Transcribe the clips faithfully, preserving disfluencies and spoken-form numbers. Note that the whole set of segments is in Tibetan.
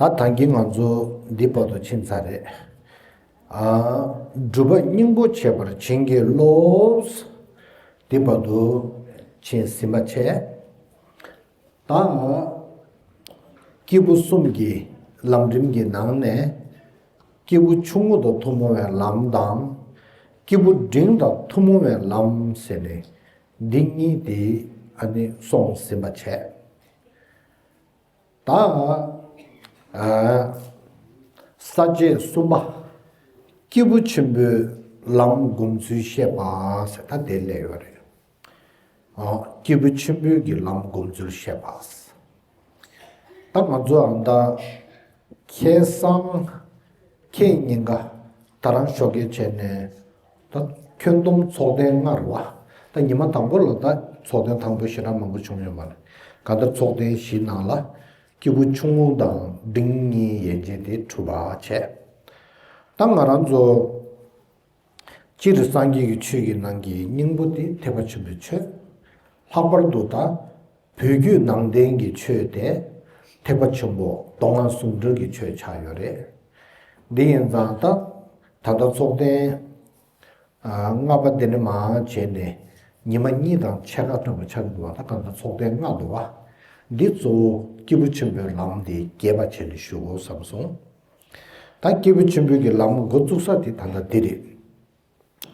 ཨ་ད་གིན་ང་ཚོ་འདི་བར་དུ་ཕྱིན་ཚར་རེད། ཨ་སྒྲུབ་པ་སྙིང་པོ་བྱེད་པར་བྱིན་གྱིས་རློབས། འདི་བར་དུ་ཕྱིན་ཟིན་པ་བྱས། ད་སྐྱེས་བུ་གསུམ་གྱི་ལམ་རིམ་གྱི་ནང་ནས་སྐྱེས་བུ་ཆུང་ངུ་དང་ཐུན་མོང་བའི་ལམ་དང་། སྐྱེས་བུ་འབྲིང་དང་ཐུན་མོང་བའི་ལམ་ཟེར་ནས་འདི་གཉིས་དེ་ཨ་ནི་སོང་ཟིན་པ་བྱས། ད་ཨ་ས་བཅད་གསུམ་པ། སྐྱེས་བུ་ཆེན་པོའི་ལམ་སྒོམ་ཚུལ་བཤད་པ་ཟེར་ད་དེ་སླེབས་ཡོད་རེད། ཨ་སྐྱེས་བུ་ཆེན་པོའི་གི་ལམ་སྒོམ་ཚུལ་བཤད་པ། ད་ང་ཚོའང་ད་ཁ་སང་ཁྱེད་གཉིས་ཀ་ད་རང་ཞོགས་ཀས་བྱས་ནས་ད་ཁྱོན་བསྡོམས་ཚོགས་ཐེངས་ལྔ་རེད་བ། ད་ཉི་མ་དང་པོ་ལ་ད་ཚོགས་ཐེངས་དང་པོ་ཞེ་དྲག་མང་པོ་བྱུང་ཡོད་མ་རེད། གང་ལྟར་ཚོགས་ཐེངས་བཞི་ནང་ལ་སྐྱེས་བུ་ཆུང་ངུ་དང་འབྲིང་གཉིས་ཡན་ཆད་དེ་གྲུབ་པ་བྱས། ད་ང་རང་ཚོ་སྤྱིར་སངས་རྒྱས་ཀྱི་ཆོས་ཀྱི་ནང་གི་སྙིང་པོ་དེ་ཐེག་པ་ཆེན་པོའི་ཆོས། ལྷག་པར་དུ་ད་བོད་བརྒྱུད་ནང་བསྟན་གྱི་ཆོས་དེ་ཐེག་པ་ཆེན་པོ་མདོ་སྔགས་ཟུང་འབྲེལ་གྱི་ཆོས་ཆགས་ཡོད་རེད། འདི་ཡིན་ཙང་ད་ད་ལྟ་ཚོགས་ཐེངས་ལྔ་པ་དེ་ནས་མར་བྱས་ནས་ཉི་མ་གཉིས་དང་ཕྱེད་ཀ་འདྲ་པོ་ཆགས་འདུག་བ། ད་གང་ལྟར་ཚོགས་ཐེངས་ལྔ་འདུག་བ། འདི་གཙོ་བོ་སྐྱེས་བུ་ཆེན་པོའི་ལམ་དེ་རྒྱས་པ་བྱས་ནས་ཞུ་དགོས་བསམ་སོང་། ད་སྐྱེས་བུ་ཆེན་པོའི་གི་ལམ་འགོ་བཙུགས་ས་དེ་ད་ལྟ་འདི་རེད།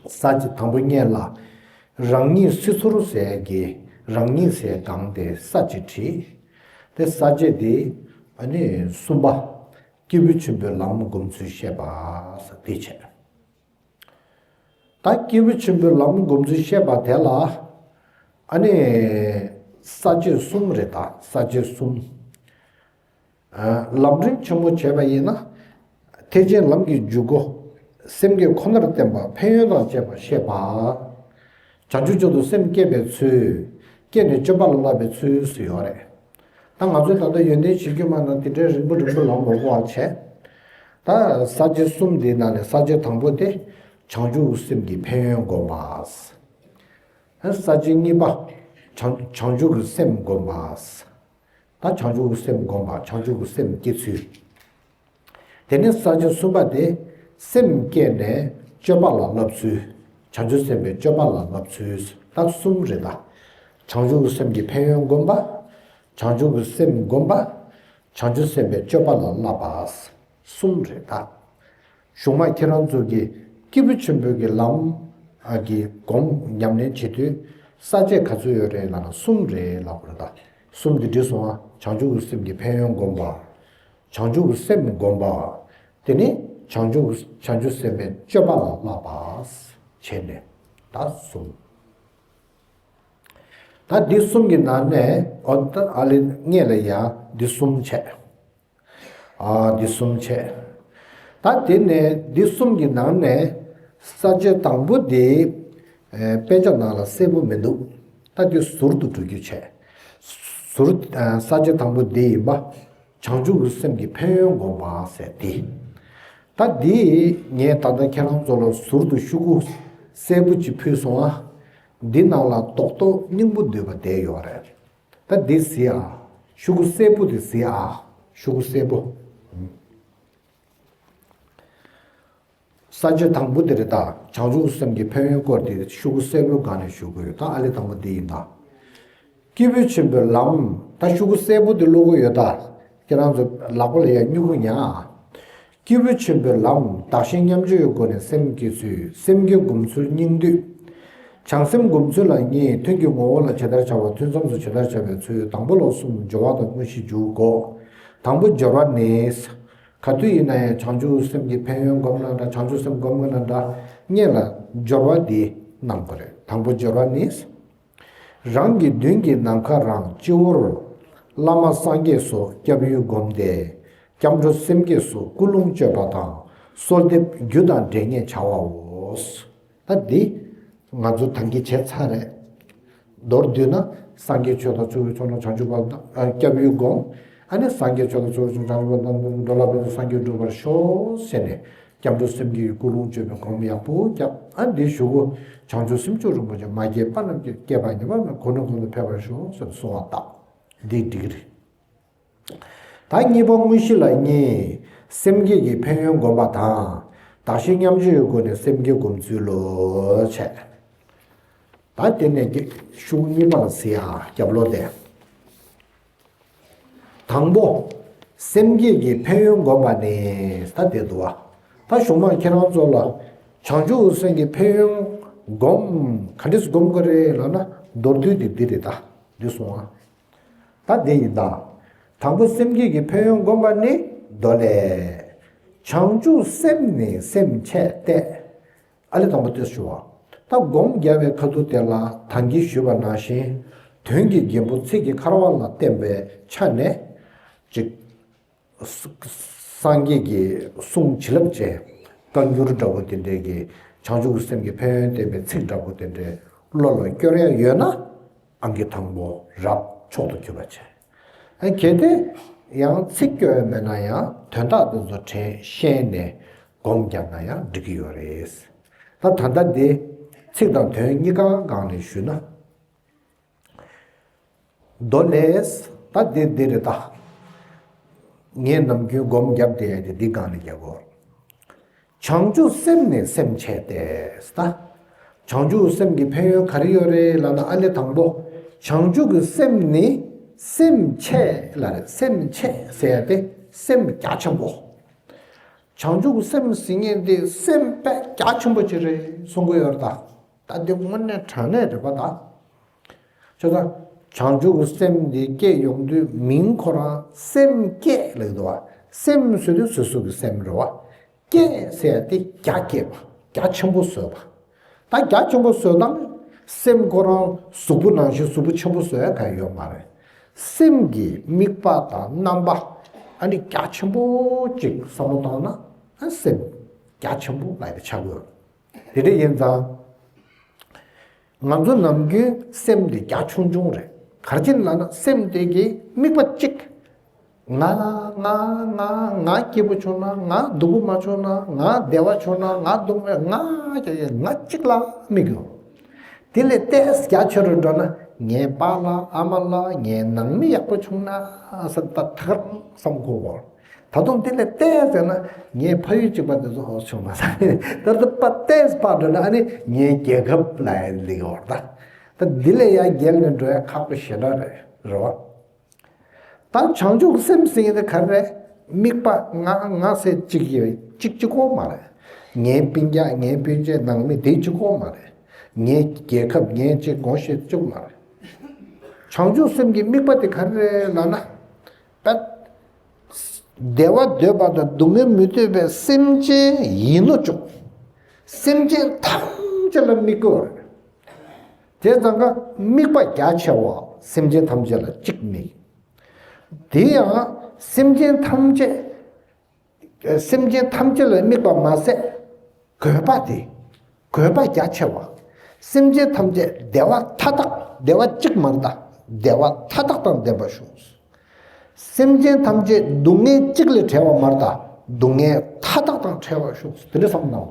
ས་བཅད་དང་པོ་སྔོན་ལ་རང་ཉིད་སྲིད་ཚོར་ཟེར་གྱི་རང་ཉིད་ཟེར་སྒང་དེ་ས་བཅད་བྲིས། དེ་ས་བཅད་དེ་ཨ་ནི་གསུམ་པ། སྐྱེས་བུ་ཆེན་པོའི་ལམ་སྒོམ་ཚུལ་བཤད་པ་ཟེར་དེ་བྱས། ད་སྐྱེས་བུ་ཆེན་པོའི་ལམ་སྒོམ་ཚུལ་བཤད་པ་དེ་ལ་ཨ་ནི་ས་བཅད་གསུམ་རེད། ད་ས་བཅད་གསུམ། ཨ་ལམ་རིམ་ཆེན་མོ་བྱས་པ་ཡིན་ན། ཐེག་ཆེན་ལམ་གྱི་འཇུག་སྒོ། སེམས་བསྐྱེད་ཁོ་ནར་བརྟེན་པ་ཕན་ཡོན་དང་བཅས་པ་བཤད་པ། བྱང་ཆུབ་མཆོག་ཏུ་སེམས་བསྐྱེད་པའི་ཚུལ། བསྐྱེད་ནས་སྤྱོད་པ་ལ་བསླབ་པའི་ཚུལ་ཟེར་ཡོད་རེད། ད་ང་ཚོས་ད་ལྟ་ཡོན་ཏན་གཞིར་གྱུར་མ་ནང་དེ་འདྲའི་རིང་པོ་རིང་པོ་ལམ་ལོག་པ་བྱས། ད་ས་བཅད་གསུམ་འདིའི་ནང་ནས་ས་བཅད་དང་པོ་དེ་བྱང་ཆུབ་སེམས་ཀྱི་ཕན་ཡོན་སྒོམ་པ། ས་བཅད་གཉིས་པ་བྱང་བྱང་ཆུབ་ཀྱི་སེམས་སྒོམ་པ། ད་བྱང་ཆུབ་ཀྱི་སེམས་སྒོམ་པ། བྱང་ཆུབ་ཀྱི་སེམས་བསྐྱེད་ཚུལ། དེ་ནས་ས་བཅད་གསུམ་པ་དེ་སེམས་བསྐྱེད་ནས་སྤྱོད་པ་ལ་བསླབ་ཚུལ། བྱང་ཆུབ་སེམས་དཔའི་སྤྱོད་པ་ལ་བསླབ་ཚུལ། ད་གསུམ་རེད། ད་བྱང་ཆུབ་ཀྱི་སེམས་ཀྱི་ཕན་ཡོན་སྒོམ་པ། བྱང་ཆུབ་ཀྱི་སེམས་སྒོམ་པ། བྱང་ཆུབ་སེམས་དཔའི་སྤྱོད་པ་ལ་བསླབ་པ། གསུམ་རེད་ད། གཞུག་མ་ཁྱེད་རང་ཚོ་གིས་སྐྱེས་བུ་ཆེན་པོའི་གི་ལམ་ཨ་གི་སྒོམ་ཉམས་ལེན་བྱེད་དུས་ས་བཅད་ག་ཚོད་ཡོད་རེད་ལབ་ན་གསུམ་རེད་ལབ་དགོས་རེད་ད། གསུམ་འདི་འགྲིག་སོང་ཨ། བྱང་ཆུབ་ཀྱི་སེམས་ཀྱི་ཕན་ཡོན་སྒོམ་པ། བྱང་ཆུབ་ཀྱི་སེམས་སྒོམ་པ། དེ་ནས་བྱང་ཆུབ་བྱང་ཆུབ་སེམས་དཔའི་སྤྱོད་པ་ལ་བསླབ་པ། བྱས་ནས་ད་གསུམ། ད་འདི་གསུམ་གྱི་ནང་ནས་འོ་ད་ཨ་ལེ་སྔོན་ལ་ཡ་འདི་གསུམ་བྱས། ཨ་འདི་གསུམ་བྱས། ད་དེ་ནས་འདི་གསུམ་གྱི་ནང་ནས་ས་བཅད་དང་པོ་འདི་ཨེ་དཔེ་ཆ་ནང་ལ་གསལ་པོ་མི་འདུག་ད་འདི་ཟུར་དུ་འགྲོ་རྒྱུ་བྱས། ཟུར་ཨ་ས་བཅད་དང་པོ་འདི་ཡིན་པ། བྱང་ཆུབ་ཀྱི་སེམས་ཀྱི་ཕན་ཡོན་སྒོམ་པ་ཟེར་འདི། ད་འདི་ངས་ད་ལྟ་ཁྱེད་རང་ཚོ་ལ་ཟུར་དུ་ཤོག་གུ་གསལ་པོ་ཅིག་ཕུལ་སོང་ཨ། འདི་ནང་ལ་རྡོག་རྡོག་སྙིང་པོ་འདུས་པ་བསྡད་ཡོད་རེད། ད་འདི་གཟིགས་ཨ། ཤོག་གུ་སེར་པོ་དེ་གཟིགས་ཨ། ཤོག་གུ་སེར་པོ། ས་བཅད་དང་པོ་དེ་རེད་ད། བྱང་ཆུབ་སེམས་ཀྱི་ཕན་ཡོན་སྐོར་དེ་ཤོག་གུ་སེར་པོའི་སྒང་ནས་ཞུ་གི་ཡོད། ད་ཨ་ལེ་དང་པོ་འདི་ཡིན་ད། སྐྱེས་བུ་ཆེན་པོའི་ལམ། ད་ཤོག་གུ་སེར་པོ་དེ་ཀློག་གི་ཡོད་ད། ཁྱེད་རང་ཚོ་ལག་པ་ལ་ཡ་སྨྱུ་གུ་ཉར། སྐྱེས་བུ་ཆེན་པོའི་ལམ། བདག་གཞན་མཉམ་བརྗེའི་སྒོ་ནས་སེམས་བསྐྱེད་ཚུལ། སེམས་བསྐྱེད་སྒོམ་ཚུལ་སྙིང་བསྡུས། བྱང་སེམས་སྒོམ་ཚུལ་ལ་གཉིས། དོན་གྱི་ངོ་བོ་ལ་ཇི་ལྟར་བྱ་བ། ཐུན་མཚམས་སུ་ཇི་ལྟར་བྱ་བའི་ཚུལ། དང་པོ་ལ་གསུམ། སྦྱོར་བ་དང་དངོས་གཞི་འཇུག་གོ། དང་པོ་སྦྱོར་བ་ནི། ག་དུས་ཡིན་ན་ཡང་བྱང་ཆུབ་སེམས་ཀྱི་ཕན་ཡོན་སྒོམ་ན་འདྲ། བྱང་ཆུབ་སེམས་སྒོམ་དགོས་ན་འདྲ། སྔོན་ལ་སྦྱོར་བ་འདི་གནང་དགོས་རེད། དང་པོ་སྦྱོར་བ་ནི། རང་གི་མདུན་གྱི་ནམ་མཁའ་རང་། སྤྱི་བོར་བླ་མ་སངས་རྒྱས་སོགས། སྐྱབས་ཡུལ་བསྒོམས་ཏེ་སྐྱབས་འགྲོ་སེམས་བསྐྱེད་སོགས། ཀུན་སློང་བཅོས་པ་དང་གསོལ་འདེབས། རྒྱུ་དང་འབྲེལ་ངེས་བྱ་བའོ། ད་འདི་ང་ཚོ་ད་གིན་བྱས་ཚར་རེད། མདོར་བསྡུས་ན་སངས་རྒྱས་ཆོས་དང་ཚོགས་ཀྱི་མཆོག་རྣམས། བྱང་ཆུབ་བར་དུ་སྐྱབས་ཡུལ་བསྒོམ། ཨ་ནི་སངས་རྒྱས་ཆོས་དང་ཚོགས་ཀྱི་མཆོག་རྣམས། བྱང་ཆུབ་བར་དུ་འགྲོ་ལ་ཕན་ཕྱིར་སངས་རྒྱས་འགྲུབ་པར་ཤོག་ཟེར་ནས་སྐྱབས་འགྲོ་སེམས་བསྐྱེད་ཀྱི་ཀུན་སློང་བཅོས་པའི་སྒོམ་ཡག་པོ་རྒྱབ། ཨ་འདི་ཞུ་གོ། བྱང་ཆུབ་སེམས་མཆོག་རིན་པོ་ཆེ། མ་སྐྱེས་པ་རྣམས་སྐྱེ། སྐྱེས་པ་ཉིད་པ་རྣམས་གོ་ནས་གོང་དུ་ཕེབས་པར་ཤོག་ཟེར་གསུང་བ་དང་འདི་འགྲིག་རེད། ད་གཉིས་པ་དངོས་གཞི་ལ་གཉིས། སེམས་བསྐྱེད་ཀྱི་ཕན་ཡོན་བསྒོམ་པ་དང་། གདགས་གཞི་མཉམ་སྤྱོད་ཀྱི་སྒོ་ནས་སེམས་བསྐྱེད་སྒོམ་ཚུལ་ལོ་བྱས། ད་དེ་ནས་ཀྱི་ཤུགས་གཉིས་པ་ལ་གཟིགས་ཨ། རྒྱབ་ལོགས་དེ། དང་པོ། སེམས་བསྐྱེད་ཀྱི་ཕན་ཡོན་བསྒོམ་པ་ནི། ད་དེ་འདུག་བ། ད་གཞུག་མ་ཁྱེད་རང་ཚོ་ལ་བྱང་ཆུབ་སེམས་ཀྱི་ཕན་ཡོན་བསྒོམ། ག་འདྲས་སེ་བསྒོམ་དགོས་རེད་ལབ་ན། མདོར་བསྡུས་དེ་འདི་རེད། ད་འདི་སོང་ཨ། ད་དེ་ཡིན་ད། དང་པོ་སེམས་བསྐྱེད་ཀྱི་ཕན་ཡོན་བསྒོམ་པ་ནི། མདོ་ལས། བྱང་ཆུབ་སེམས་ནི་སེམས་ཆེ་སྟེ། ཨ་ལས་དང་པོ་དེ་ཞུ་བ། ད་སྒོམ་རྒྱག་པའི་ཁ་ཐུག་དེ་ལ་ད་གིན་ཞུས་པ་ནང་བཞིན། དོན་གྱི་རྒྱན་པོ་ཚིག་གི་འཁར་བ་ལ་བརྟེན་པའི་ཆ་ནས། ཅིག་སངས་རྒྱས་ཀྱི་གསུང་བྱིན་རླབས་ཅན། བཀའ་འགྱུར་འདྲ་བོ་དེ་འདྲའི་གི་བྱང་ཆུབ་ཀྱི་སེམས་ཀྱི་ཕན་ཡོན་བསྟན་པའི་ཚིག་འདྲ་བོ་དེ་འདྲའི་བློ་ལ་སྐྱོར་ཡ་ཡོད་ན། ཨང་ཀི་དང་པོ་རབ་མཆོག་ཏུ་གྱུར་པ་བྱས། ཨ་གལ་ཏེ་ཡང་ཚིག་སྐྱོར་ཡ་མེད་ན་ཡང་དོན་དག་དེ་ཚོ་དྲན་ཤེས་ནས་སྒོམ་རྒྱག་ན་ཡང་འགྲིག་གི་ཡོད་རེད། ད་ད་ལྟ་འདི་ཚིག་དང་དོན་གཉིས་ཀ་སྒང་ནས་ཞུས་ན། མདོ་ལས། ད་འདི་འདི་རེད་ད། ངས་ནམ་རྒྱུན་སྒོམ་བརྒྱབ་བསྡད་ཡ་དེ་འདི་སྒང་ནས་རྒྱག་གོ། བྱང་ཆུབ་སེམས་ནི་སེམས་ཆེ་སྟེ། ད་བྱང་ཆུབ་སེམས་ཀྱི་ཕན་ཡོན་ག་རེ་ཡོད་རེད་ལབ་ན། ཨ་ལས་དང་པོ། བྱང་ཆུབ་ཀྱི་སེམས་ནི་སེམས་ཆེ་ལབ་རེད། སེམས་ཆེ་ཟེར་ཡ་དེ་སེམས་རྒྱ་ཆེན་པོ། བྱང་ཆུབ་ཀྱི་སེམས་ཟེར་མཁན་དེ་སེམས་དཔེ་རྒྱ་ཆེན་པོ་ཅིག་རེད་གསུང་གི་ཡོད་རེད་ད། ད་འདི་དངོས་གནས་དྲང་གནས་རེད་པ་ད། ཁྱོད་ད་བྱང་ཆུབ་ཀྱི་སེམས་འདི་སྐྱེ་ཡོང་དུས་མིང་ཁོ་རང་སེམས་བསྐྱེད་ལབ་ཀྱི་འདུག་བ། སེམས་ཟེར་དུས་སོ་སོ་གི་སེམས་རེད་བ། བསྐྱེད་ཟེར་ཡ་དེ་རྒྱ་བསྐྱེད་པ། རྒྱ་ཆེན་པོ་བཟོས་པ། ད་རྒྱ་ཆེན་པོ་བཟོས་ན་སེམས་ཁོ་རང་གཟུགས་པོ་ནང་བཞིན་གཟུགས་པོ་ཆེན་པོ་བཟོ་ཡ་གང་ཡོད་མ་རེད། སེམས་ཀྱི་དམིགས་པ་དང་རྣམ་པ། ཨ་ནི་རྒྱ་ཆེན་པོ་ཅིག་བསམ་བློ་བཏང་ན། ཨ་སེམས་རྒྱ་ཆེན་པོ་ལབ་པ་ཆགས་ཀྱི་ཡོད། དེ་འདྲ་ཡིན་ཙང་། ང་ཚོ་ནམ་རྒྱུན་སེམས་དེ་རྒྱ་ཆུང་ཆུང་རེད། ག་རེ་བྱས་ནས་ལབ་ན་སེམས་དེ་གི་དམིགས་པ་གཅིག་ང་ང་ང་ང་སྐྱིད་པོ་བྱུང་ན། ང་སྡུག་པོ་མ་བྱུང་ན། ང་བདེ་བ་བྱུང་ན། ང་སྡུག་པོ། ང་ང་གཅིག་ལ་དམིགས་ཡོད། དེ་ལས་ཏོག་ཙམ་རྒྱ་ཆེ་རུ་འགྲོ་ན། ངའི་པཱ་ལགས་ཨ་མ་ལགས། ངའི་ནང་མི་ཡག་པོ་བྱུང་ན་ཟེར་ད་ཐག་རང་བསམ་དགོས་པ། ད་དུང་དེ་ལས་ཏོག་ཙམ་ཟེར་ན། ངའི་ཕ་ཡུལ་གཅིག་པ་དེ་ཚོ་ཧོ་བྱུང་མ་སོང་། ད་ལྟ་ཕར་ཏོག་ཙམ་ཕར་འགྲོ་ན། ཨ་ནི་ངའི་རྒྱལ་ཁབ་ལབ་ཡ་ལེགས་པར་ད། ད་འདི་ལས་ཡར་བརྒལ་ནས་འགྲོ་ཡ་ཁག་པོ་ཞེ་དྲག་རེད། རེད་བ། ད་བྱང་ཆུབ་སེམས་ཟེར་མཁན་དེ་ག་རེ་རེད། དམིགས་པ་ང་ང་ཟེར་གཅིག་ཡོད། གཅིག་གཅིག་པོ་མ་རེད། ངའི་སྤུན་ཀྱག་ངའི་སྤུན་མཆེད་ནང་མི་དེ་གཅིག་པོ་མ་རེད། ངའི་རྒྱལ་ཁབ། ངའི་གཅིག་ངོ་ཤེས་གཅིག་མ་རེད། བྱང་ཆུབ་སེམས་ཀྱི་དམིགས་པ་དེ་ག་རེ་རེད་ལབ་ན། ད་བདེ་བ་འདོད་པ་དང་སྡུག་བསྔལ་མི་འདོད་པའི་སེམས་ཅན་ཡིན་ནོ་ཅོག་སེམས་ཅན་ཐམས་ཅད་ལ་དམིགས་དགོས་རེད། དེ་ཙང་ཀ་དམིགས་པ་རྒྱ་ཆེ་བ། སེམས་ཅན་ཐམས་ཅད་ལ་གཅིག་དམིགས། དེ་ཡང་སེམས་ཅན་ཐམས་ཅད། སེམས་ཅན་ཐམས་ཅད་ལ་དམིགས་པ་མ་ཟད། དགོས་པ་དེ། དགོས་པ་རྒྱ་ཆེ་བ། སེམས་ཅན་ཐམས་ཅད་བདེ་བ་མཐའ་དག་བདེ་བ་གཅིག་མ་རེད་ད། བདེ་བ་མཐའ་དག་དང་ལྡན་པར་ཤོག་སེམས་ཅན་ཐམས་ཅད་སྡུག་བསྔལ་གཅིག་ལས་བྲལ་བ་མ་རེད་ད། སྡུག་བསྔལ་མཐའ་དག་དང་བྲལ་བར་ཤོག་དེ་འདྲ་བསམ་གནང་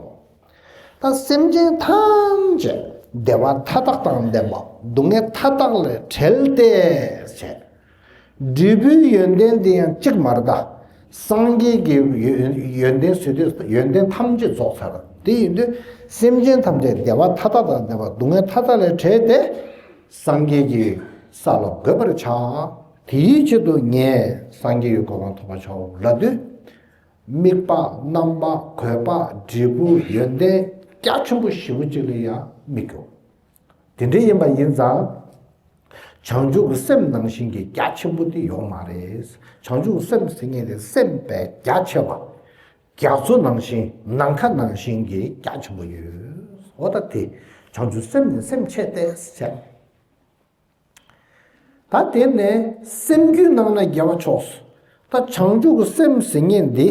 དགོས། ད་སེམས་ཅན་ཐམས་ཅད་བདེ་བ་མཐའ་དག་དང་ལྡན་པ། སྡུག་བསྔལ་མཐའ་དག་ལས་བྲལ་ཏེ་བྱས། འབྲས་བུའི་ཡོན་ཏན་དེ་ཡང་གཅིག་མ་རེད་ད། སངས་རྒྱས་ཀྱི་ཡོན་ཡོན་ཏན་ཟེར་དུས་ཡོན་ཏན་ཐམས་ཅད་རྫོགས་ཚར། དེ་ཡིན་དུས་སེམས་ཅན་ཐམས་ཅད་བདེ་བ་མཐའ་དག་དང་ལྡན་པ། སྡུག་བསྔལ་མཐའ་དག་ལས་བྲལ་ཏེ་སངས་རྒྱས་ཀྱི་ས་ལ་འགོད་པར་བྱ། དེའི་ཆེད་དུ་ངས་སངས་རྒྱས་ཀྱི་གོ་འཕང་ཐོབ་པར་བྱའོ་ལབ་དུས། དམིགས་པ་རྣམ་པ་དགོས་པ་འབྲས་བུ་ཡོན་ཏན་རྒྱ་ཆེན་པོ་ཞེ་པོ་ཅིག་ལ་ཡང་དམིགས་དགོས། དེ་འདྲ་ཡིན་པ་ཡིན་ཙང་། བྱང་ཆུབ་ཀྱི་སེམས་ནང་བཞིན་གྱི་རྒྱ་ཆེན་པོ་དེ་ཡོད་མ་རེད། བྱང་ཆུབ་ཀྱི་སེམས་ཟེར་མཁན་དེ་སེམས་དཔེ་རྒྱ་ཆེ་བ། རྒྱ་མཚོ་ནང་བཞིན། ནམ་མཁའ་ནང་བཞིན་གྱི་རྒྱ་ཆེན་པོ་ཡོད། འོ་ད་དེ་བྱང་ཆུབ་སེམས་ནི་སེམས་ཆེ་སྟེ་ཟེར། ད་དེ་ནས་སེམས་རྒྱུད་ནང་ན་དགེ་བ་ཕྱོགས་སུ། ད་བྱང་ཆུབ་ཀྱི་སེམས་ཟེར་མཁན་འདི་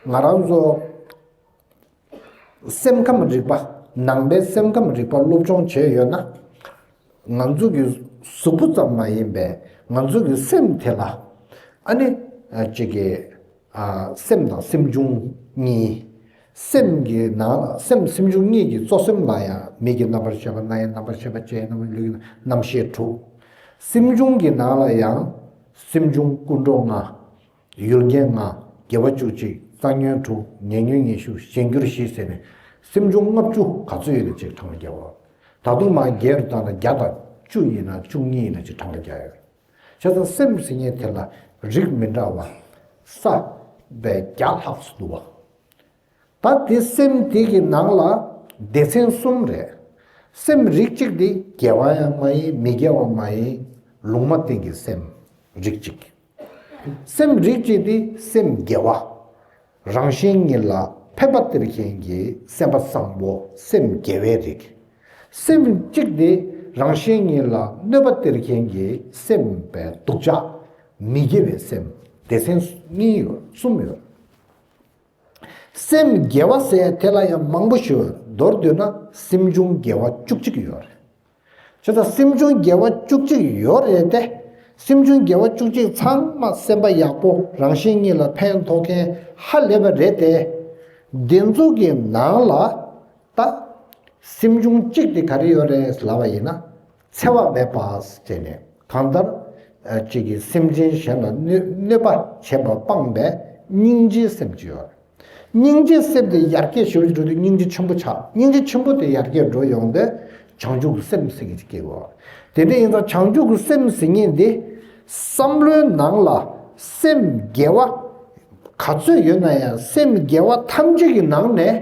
ང་རང་ཚོ་སེམས་ཁམས་རིག་པ། ནང་པའི་སེམས་ཁམས་རིག་པ་སློབ་སྦྱོང་བྱས་ཡོད་ན། ང་ཚོ་གི་གཟུགས་པོ་ཙམ་མ་ཡིན་པའི་ང་ཚོ་གི་སེམས་དེ་ལ། ཨ་ནི་ཅིག་གི་སེམས་དང་སེམས་བྱུང་གཉིས། སེམས་ཀྱི་ནང་ལ་སེམས་སེམས་བྱུང་གཉིས་ཀྱི་གཙོ་སེམས་ལ་ཡང་མིག་གི་རྣམ་པར་ཤེས་པ། རྣ་ཡི་རྣམ་པར་ཤེས་པ། ལྕེའི་རྣམ་པར། ལུས་ཀྱི་རྣམ་ཤེས་དྲུག་སེམས་བྱུང་གི་ནང་ལ་ཡང་སེམས་བྱུང་ཀུན་འགྲོ་ལྔ། ཡུལ་རྒྱན་ལྔ། དགེ་བ་བཅུ་གཅིག། རྩ་ཉོན་དྲུག། ཉེ་ཉོན་ཉི་ཤུ། གཞན་འགྱུར་བཞི་ཟེར་ནས་སེམས་བྱུང་ལྔ་བཅུ་ག་ཚོད་ཡོད་ན་ཅིག་གྲངས་བརྒྱབ་པ། ད་དུང་མར་བརྒྱད་རུ་བཏང་ན་བརྒྱ་དང་བཅུ་ཡིན་ན་བཅུ་གཉིས་ཡིན་ན་ཅིག་གྲངས་བརྒྱབ་ཡོད། བྱས་ཙང་སེམས་ཟེར་མཁན་དེ་ལ་རིགས་མི་འདྲ་བ་ས་བའི་བརྒྱ་ལྷག་སུ་འདུག་བ། ད་དེ་སེམས་དེ་གི་ནང་ལ་སྡེ་ཚན་གསུམ་རེད། སེམས་རིགས་གཅིག་དེ་དགེ་བ་ཡང་མ་ཡིན་མི་དགེ་བ་མ་ཡིན། ལུང་མ་བསྟན་གྱི་སེམས་རིགས་གཅིག། སེམས་རིགས་གཅིག་དེ་སེམས་དགེ་བ། རང་གཞན་གཉིས་ལ་ཕན་པ་སྟེར་མཁན་གྱི་སེམས་པ་བཟང་པོ་སེམས་དགེ་བའི་རིགས། སེམས་གཅིག་དེ་རང་གཞན་གཉིས་ལ་གནོད་པ་སྟེར་མཁན་གྱི་སེམས་པའི་སྡུག་ཅག་མི་དགེ་བའི་སེམས་སྡེ་ཚན་གཉིས་ཡོད་གསུམ་ཡོད། སེམས་དགེ་བ་ཟེར་དེ་ལ་ཡང་མང་པོ་ཞིག་ཡོད། མདོར་བསྡུས་ན་སེམས་བྱུང་དགེ་བ་བཅུ་གཅིག་ཡོད་རེད། བྱས་ཙང་སེམས་བྱུང་དགེ་བ་བཅུ་གཅིག་ཡོད་རེད་དེ། སེམས་བྱུང་དགེ་བ་བཅུ་གཅིག་ཚང་མ་སེམས་པ་ཡག་པོ་རང་གཞན་གཉིས་ལ་ཕན་ཐོགས་མཁན་ཧ་ལས་པ་རེད་དེ། འདི་ཚོ་གི་ནང་ལ་ད་སེམས་བྱུང་གཅིག་དེ་ག་རེ་ཡོད་རེད་ལབ་པ་ཡིན་ན། འཚེ་བ་མེད་པ་ཟེར་ནས་གང་ལྟར་ཨ་གཅིག་གིས་སེམས་ཅན་གཞན་ལ་གནོད་གནོད་པ་བྱེད་པ་སྤངས་པའི་སྙིང་རྗེའི་སེམས་ཅིག་ཡོད་རེད། སྙིང་རྗེའི་སེམས་དེ་ཡར་རྒྱས་ཞེ་པོ་ཅིག་འགྲོ་དུས་སྙིང་རྗེ་ཆེན་པོ་ཆགས། སྙིང་རྗེ་ཆེན་པོ་དེ་ཡར་རྒྱས་འགྲོ་ཡོང་དུས་བྱང་ཆུབ་ཀྱི་སེམས་ཟེར་མཁན་ཅིག་སྐྱེ་དགོས། དེ་འདྲ་ཡིན་ཙང་བྱང་ཆུབ་ཀྱི་སེམས་ཟེར་མཁན་དེ་བསམ་བློའི་ནང་ལ་སེམས་དགེ་བ་ག་ཚོད་ཡོད་ན་ཡང་སེམས་དགེ་བ་ཐམས་ཅད་ཀྱི་ནང་ནས་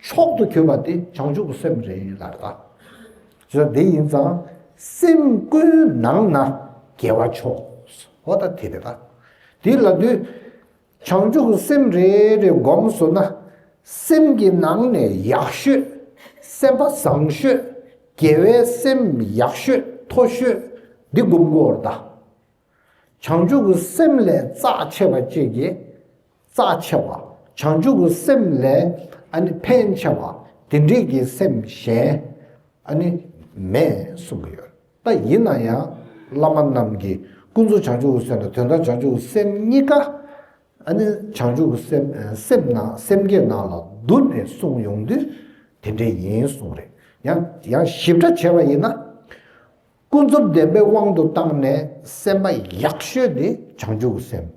མཆོག་ཏུ་གྱུར་པ་དེ་བྱང་ཆུབ་ཀྱི་སེམས་རེད་ལབ་ད། བྱས་ཙང་དེ་ཡིན་ཙང་སེམས་ཀུན་ནང་ན་དགེ་བ་མཆོག་འོ་ད་དེ་རེད་ད། དེ་ལབ་དུས་བྱང་ཆུབ་ཀྱི་སེམས་རེ་རེ་སྒོམ་སོང་ན་སེམས་ཀྱི་ནང་ནས་ཡག་ཤོས་སེམས་པ་བཟང་ཤོས་དགེ་བའི་སེམས་ཡག་ཤོས་མཐོ་ཤོས་འདི་སྒོམ་དགོས་རེད་ད། བྱང་ཆུབ་ཀྱི་སེམས་ལས་རྩ་ཆེ་བ་གཅིག་གིས་རྩ་ཆེ་བ། བྱང་ཆུབ་ཀྱི་སེམས་ལས་ཨ་ནི་ཕན་ཆེ་བ་དེ་འདྲས་ཀྱི་སེམས་གཞན་ཨ་ནི་མེད་གསུང་གི་ཡོད། ད་ཡིན་ན་ཡང་བླ་མ་རྣམས་ཀྱིས་ཀུན་རྫོབ་བྱང་ཆུབ་ཀྱི་སེམས་དང་དོན་དམ་བྱང་ཆུབ་ཀྱི་སེམས་གཉིས་ཀ་ཨ་ནི་བྱང་ཆུབ་ཀྱི་སེམས་སེམས་ནང་སེམས་བསྐྱེད་ནང་ལ་བསྡུ་ནས་གསུངས་ཡོང་དུས་དེ་འདྲས་ཡིན་གསུངས་རེད། ཡང་ཡང་ཞིབ་ཕྲ་བྱས་པ་ཡིན་ན། ཀུན་རྫོབ་བདེན་པའི་དབང་དུ་བཏང་ནས་སེམས་པ་ཡག་ཤོས་དེ་བྱང་ཆུབ་ཀྱི་སེམས།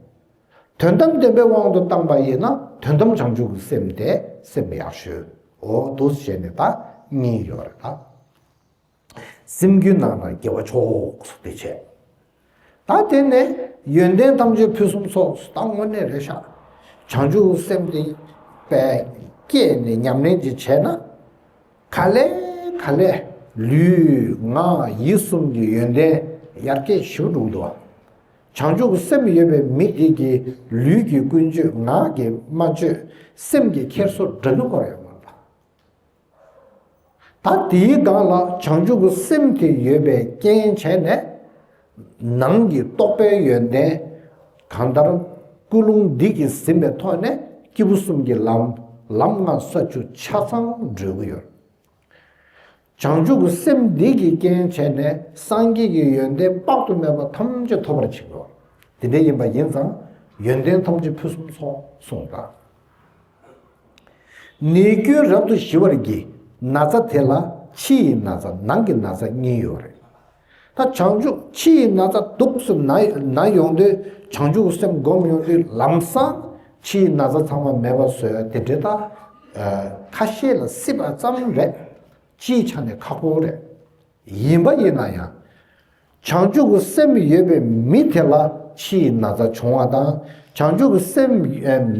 དོན་དམ་བདེན་པའི་དབང་དུ་བཏང་པ་ཡིན་ན་དོན་དམ་བྱང་ཆུབ་ཀྱི་སེམས་དེ་སེམས་ཡག་ཤོས། འོ་འདུག་བྱས་ནས་ད་གཉིས་ཡོད་རེད་ད། སེམས་རྒྱུད་ནང་ན་དགེ་བ་མཆོག་སུ་དེ་བྱས། ད་དེ་ནས་ཡོན་ཏན་ཐམས་ཅད་ཕུན་སུམ་ཚོགས་སུ་ད་དངོས་གནས་རེད་ཤག་བྱང་ཆུབ་སེམས་དེ་པས་བསྐྱེད་ནས་ཉམས་ལེན་ཅིག་བྱས་ན། ག་ལེ་ག་ལེ་ལུས་ངག་ཡིད་གསུམ་གྱི་ཡོན་ཏན་ཡར་རྒྱས་ཞུ་འགྲོ་འདུག་བྱང་ཆུབ་ཀྱི་སེམས་ཡོད་པའི་མི་དེ་གི་ལུས་ཀྱི་ཀུན་སྤྱོད་ངག་གི་སྨྲ་བརྗོད་སེམས་ཀྱི་འཁྱེར་སོ་འདྲ་མི་འཁོར་ཡོད་མ་རེད། ད་དེའི་སྒང་ལ་བྱང་ཆུབ་ཀྱི་སེམས་དེ་ཡོད་པའི་རྐྱེན་བྱས་ནས་ནང་གི་རྟོགས་པའི་ཡོན་ཏན་གང་ལྟར་ཀུན་སློང་འདི་གིས་ཟིན་པའི་ཐོག་ནས་སྐྱེས་བུ་གསུམ་གྱི་ལམ་ལམ་ལྔ་ས་བཅུ་ཆ་ཚང་འགྲོ་གི་ཡོད། བྱང་ཆུབ་ཀྱི་སེམས་འདི་གི་རྐྱེན་བྱས་ནས་སངས་རྒྱས་ཀྱི་ཡོན་ཏན་དཔག་ཏུ་མེད་པ་ཐམས་ཅད་ཐོབ་པར་བྱེད་དགོས། དེ་འདྲ་ཡིན་པ་ཡིན་ཙང་ཡོན་ཏན་ཐམས་ཅད་ཕུན་སུམ་ཚོགས་གསུངས་པ། ནད་ཀུན་རབ་ཏུ་ཞི་བར་བགྱི། ན་ཚ་དེ་ལ་ཕྱི་ཡི་ན་ཚ་ནང་གི་ན་ཚ་གཉིས་ཡོད་རེད། ད་བྱང་ཆུབ་ཕྱི་ཡི་ན་ཚ་སྡུག་སུ་ན་ན་ཡོང་དུས་བྱང་ཆུབ་སེམས་སྒོམ་ཡོང་དུས་ལམ་སང་ཕྱི་ཡི་ན་ཚ་ཚང་མ་མེད་པ་བཟོ་ཡ་དེ་འདྲ་ད་ཁ་ཤས་ལ་སྲིད་པ་ཙམ་རེད། སྤྱིའི་ཆ་ནས་ཁག་པོ་རེད། ཡིན་པ་ཡིན་ན་ཡང་། བྱང་ཆུབ་ཀྱི་སེམས་ཡོད་པའི་མི་དེ་ལ་ཕྱིའི་ན་ཚ་བྱུང་བ་དང་། བྱང་ཆུབ་ཀྱི་སེམས་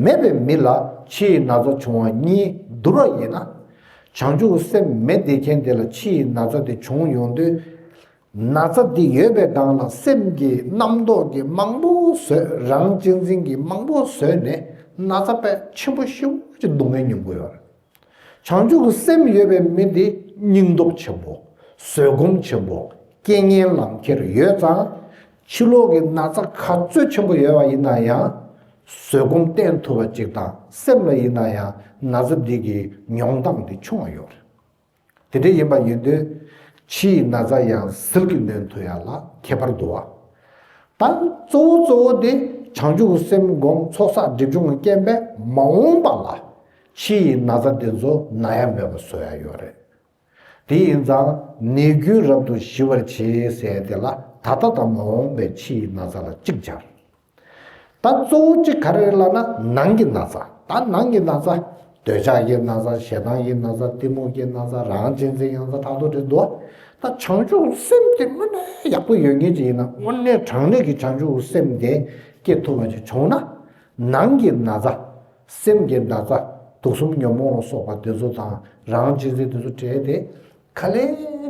མེད་པའི་མི་ལ་ཕྱིའི་ན་ཚ་བྱུང་བ་གཉིས་བསྡུར་བ་ཡིན་ན། བྱང་ཆུབ་ཀྱི་སེམས་མེད་བསྡད་མཁན་དེ་ལ་ཕྱིའི་ན་ཚ་དེ་བྱུང་ཡོང་དུས། ན་ཚ་དེ་ཡོད་པའི་སྒང་ལ་སེམས་ཀྱི་རྣམ་རྟོག་གི་མང་པོ་བཟོས། རང་གཅེས་འཛིན་གྱི་མང་པོ་བཟོས་ནས་ན་ཚ་དཔེ་ཆེན་པོ་ཞེ་པོ་ཅིག་སྡུག་བསྔལ་མྱོང་གི་ཡོད་རེད། བྱང་ཆུབ་ཀྱི་སེམས་ཡོད་པའི་མི་དེ་སྙིང་སྟོབས་ཆེན་པོ། བཟོད་སྒོམ་ཆེན་པོ། རྐྱེན་ངན་ལམ་ཁྱེར་ཡོད་ཙང་། ཕྱི་ལོགས་ཀྱི་ན་ཚ་ག་ཚོད་ཆེན་པོ་ཡོད་པ་ཡིན་ན་ཡང་། བཟོད་སྒོམ་བསྟེན་ཐུབ་པ་ཅིག་དང་སེམས་ལ་ཡིན་ན་ཡང་ན་ཚ་འདི་གི་མྱོང་སྟངས་འདི་ཆུང་བ་ཡོད་རེད། དེ་འདྲ་ཡིན་པ་ཡིན་དུས། ཕྱིའི་ན་ཚ་ཡང་ཟིལ་གྱིས་གནོན་ཐུབ་ཡ་ལ་ཁྱད་པར་འདུག་བ། ད་གཙོ་བོ་གཙོ་བོ་དེ་བྱང་ཆུབ་ཀྱི་སེམས་སྒོམ་ཚོགས་བསགས་སྒྲིབ་སྦྱོང་གི་རྐྱེན་པས་མ་འོངས་པ་ལ་ཕྱིའི་ན་ཚ་དེ་ཚོ་ན་ཡ་མེད་པ་བཟོ་ཡ་ཡོད་རེད། དེ་ཡིན་ཙང་ནད་ཀུན་རབ་ཏུ་ཞི་བར་བྱེད་ཟེར་དེ་ལ་ད་ལྟ་དང་མ་འོངས་པའི་ཕྱིའི་ན་ཚ་ལ་གཅིག་སྦྱར། ད་གཙོ་བོ་གཅིག་ག་རེ་རེད་ལབ་ན་ནང་གི་ན་ཚ། ད་ནང་གི་ན་ཚ། འདོད་ཆགས་ཀྱི་ན་ཚ། ཞེ་སྡང་གི་ན་ཚ། གཏི་མུག་གི་ན་ཚ། རང་གཅེས་འཛིན་གྱི་ན་ཚ། ཕྲག་དོག་འདྲེ་འདུག་ད་བྱང་ཆུབ་སེམས་དེ་དངོས་གནས་ཡག་པོ་ཡོད་མཁན་ཅིག་ཡིན་ན། དངོས་གནས་དྲང་གནས་ཀྱི་བྱང་ཆུབ་སེམས་དེ་སྐྱེ་ཐུབ་པ་ཅིག་བྱུང་ན། ནང་གི་ན་ཚ། སེམས་ཀྱི་ན་ཚ། དུག་གསུམ་ཉོན་མོངས་ལ་སོགས་པ་དེ་ཚོ་དང་རང་གཅེས་འཛིན་དེ་ཚོ་བྲལ་ཏེ། ག་ལེ་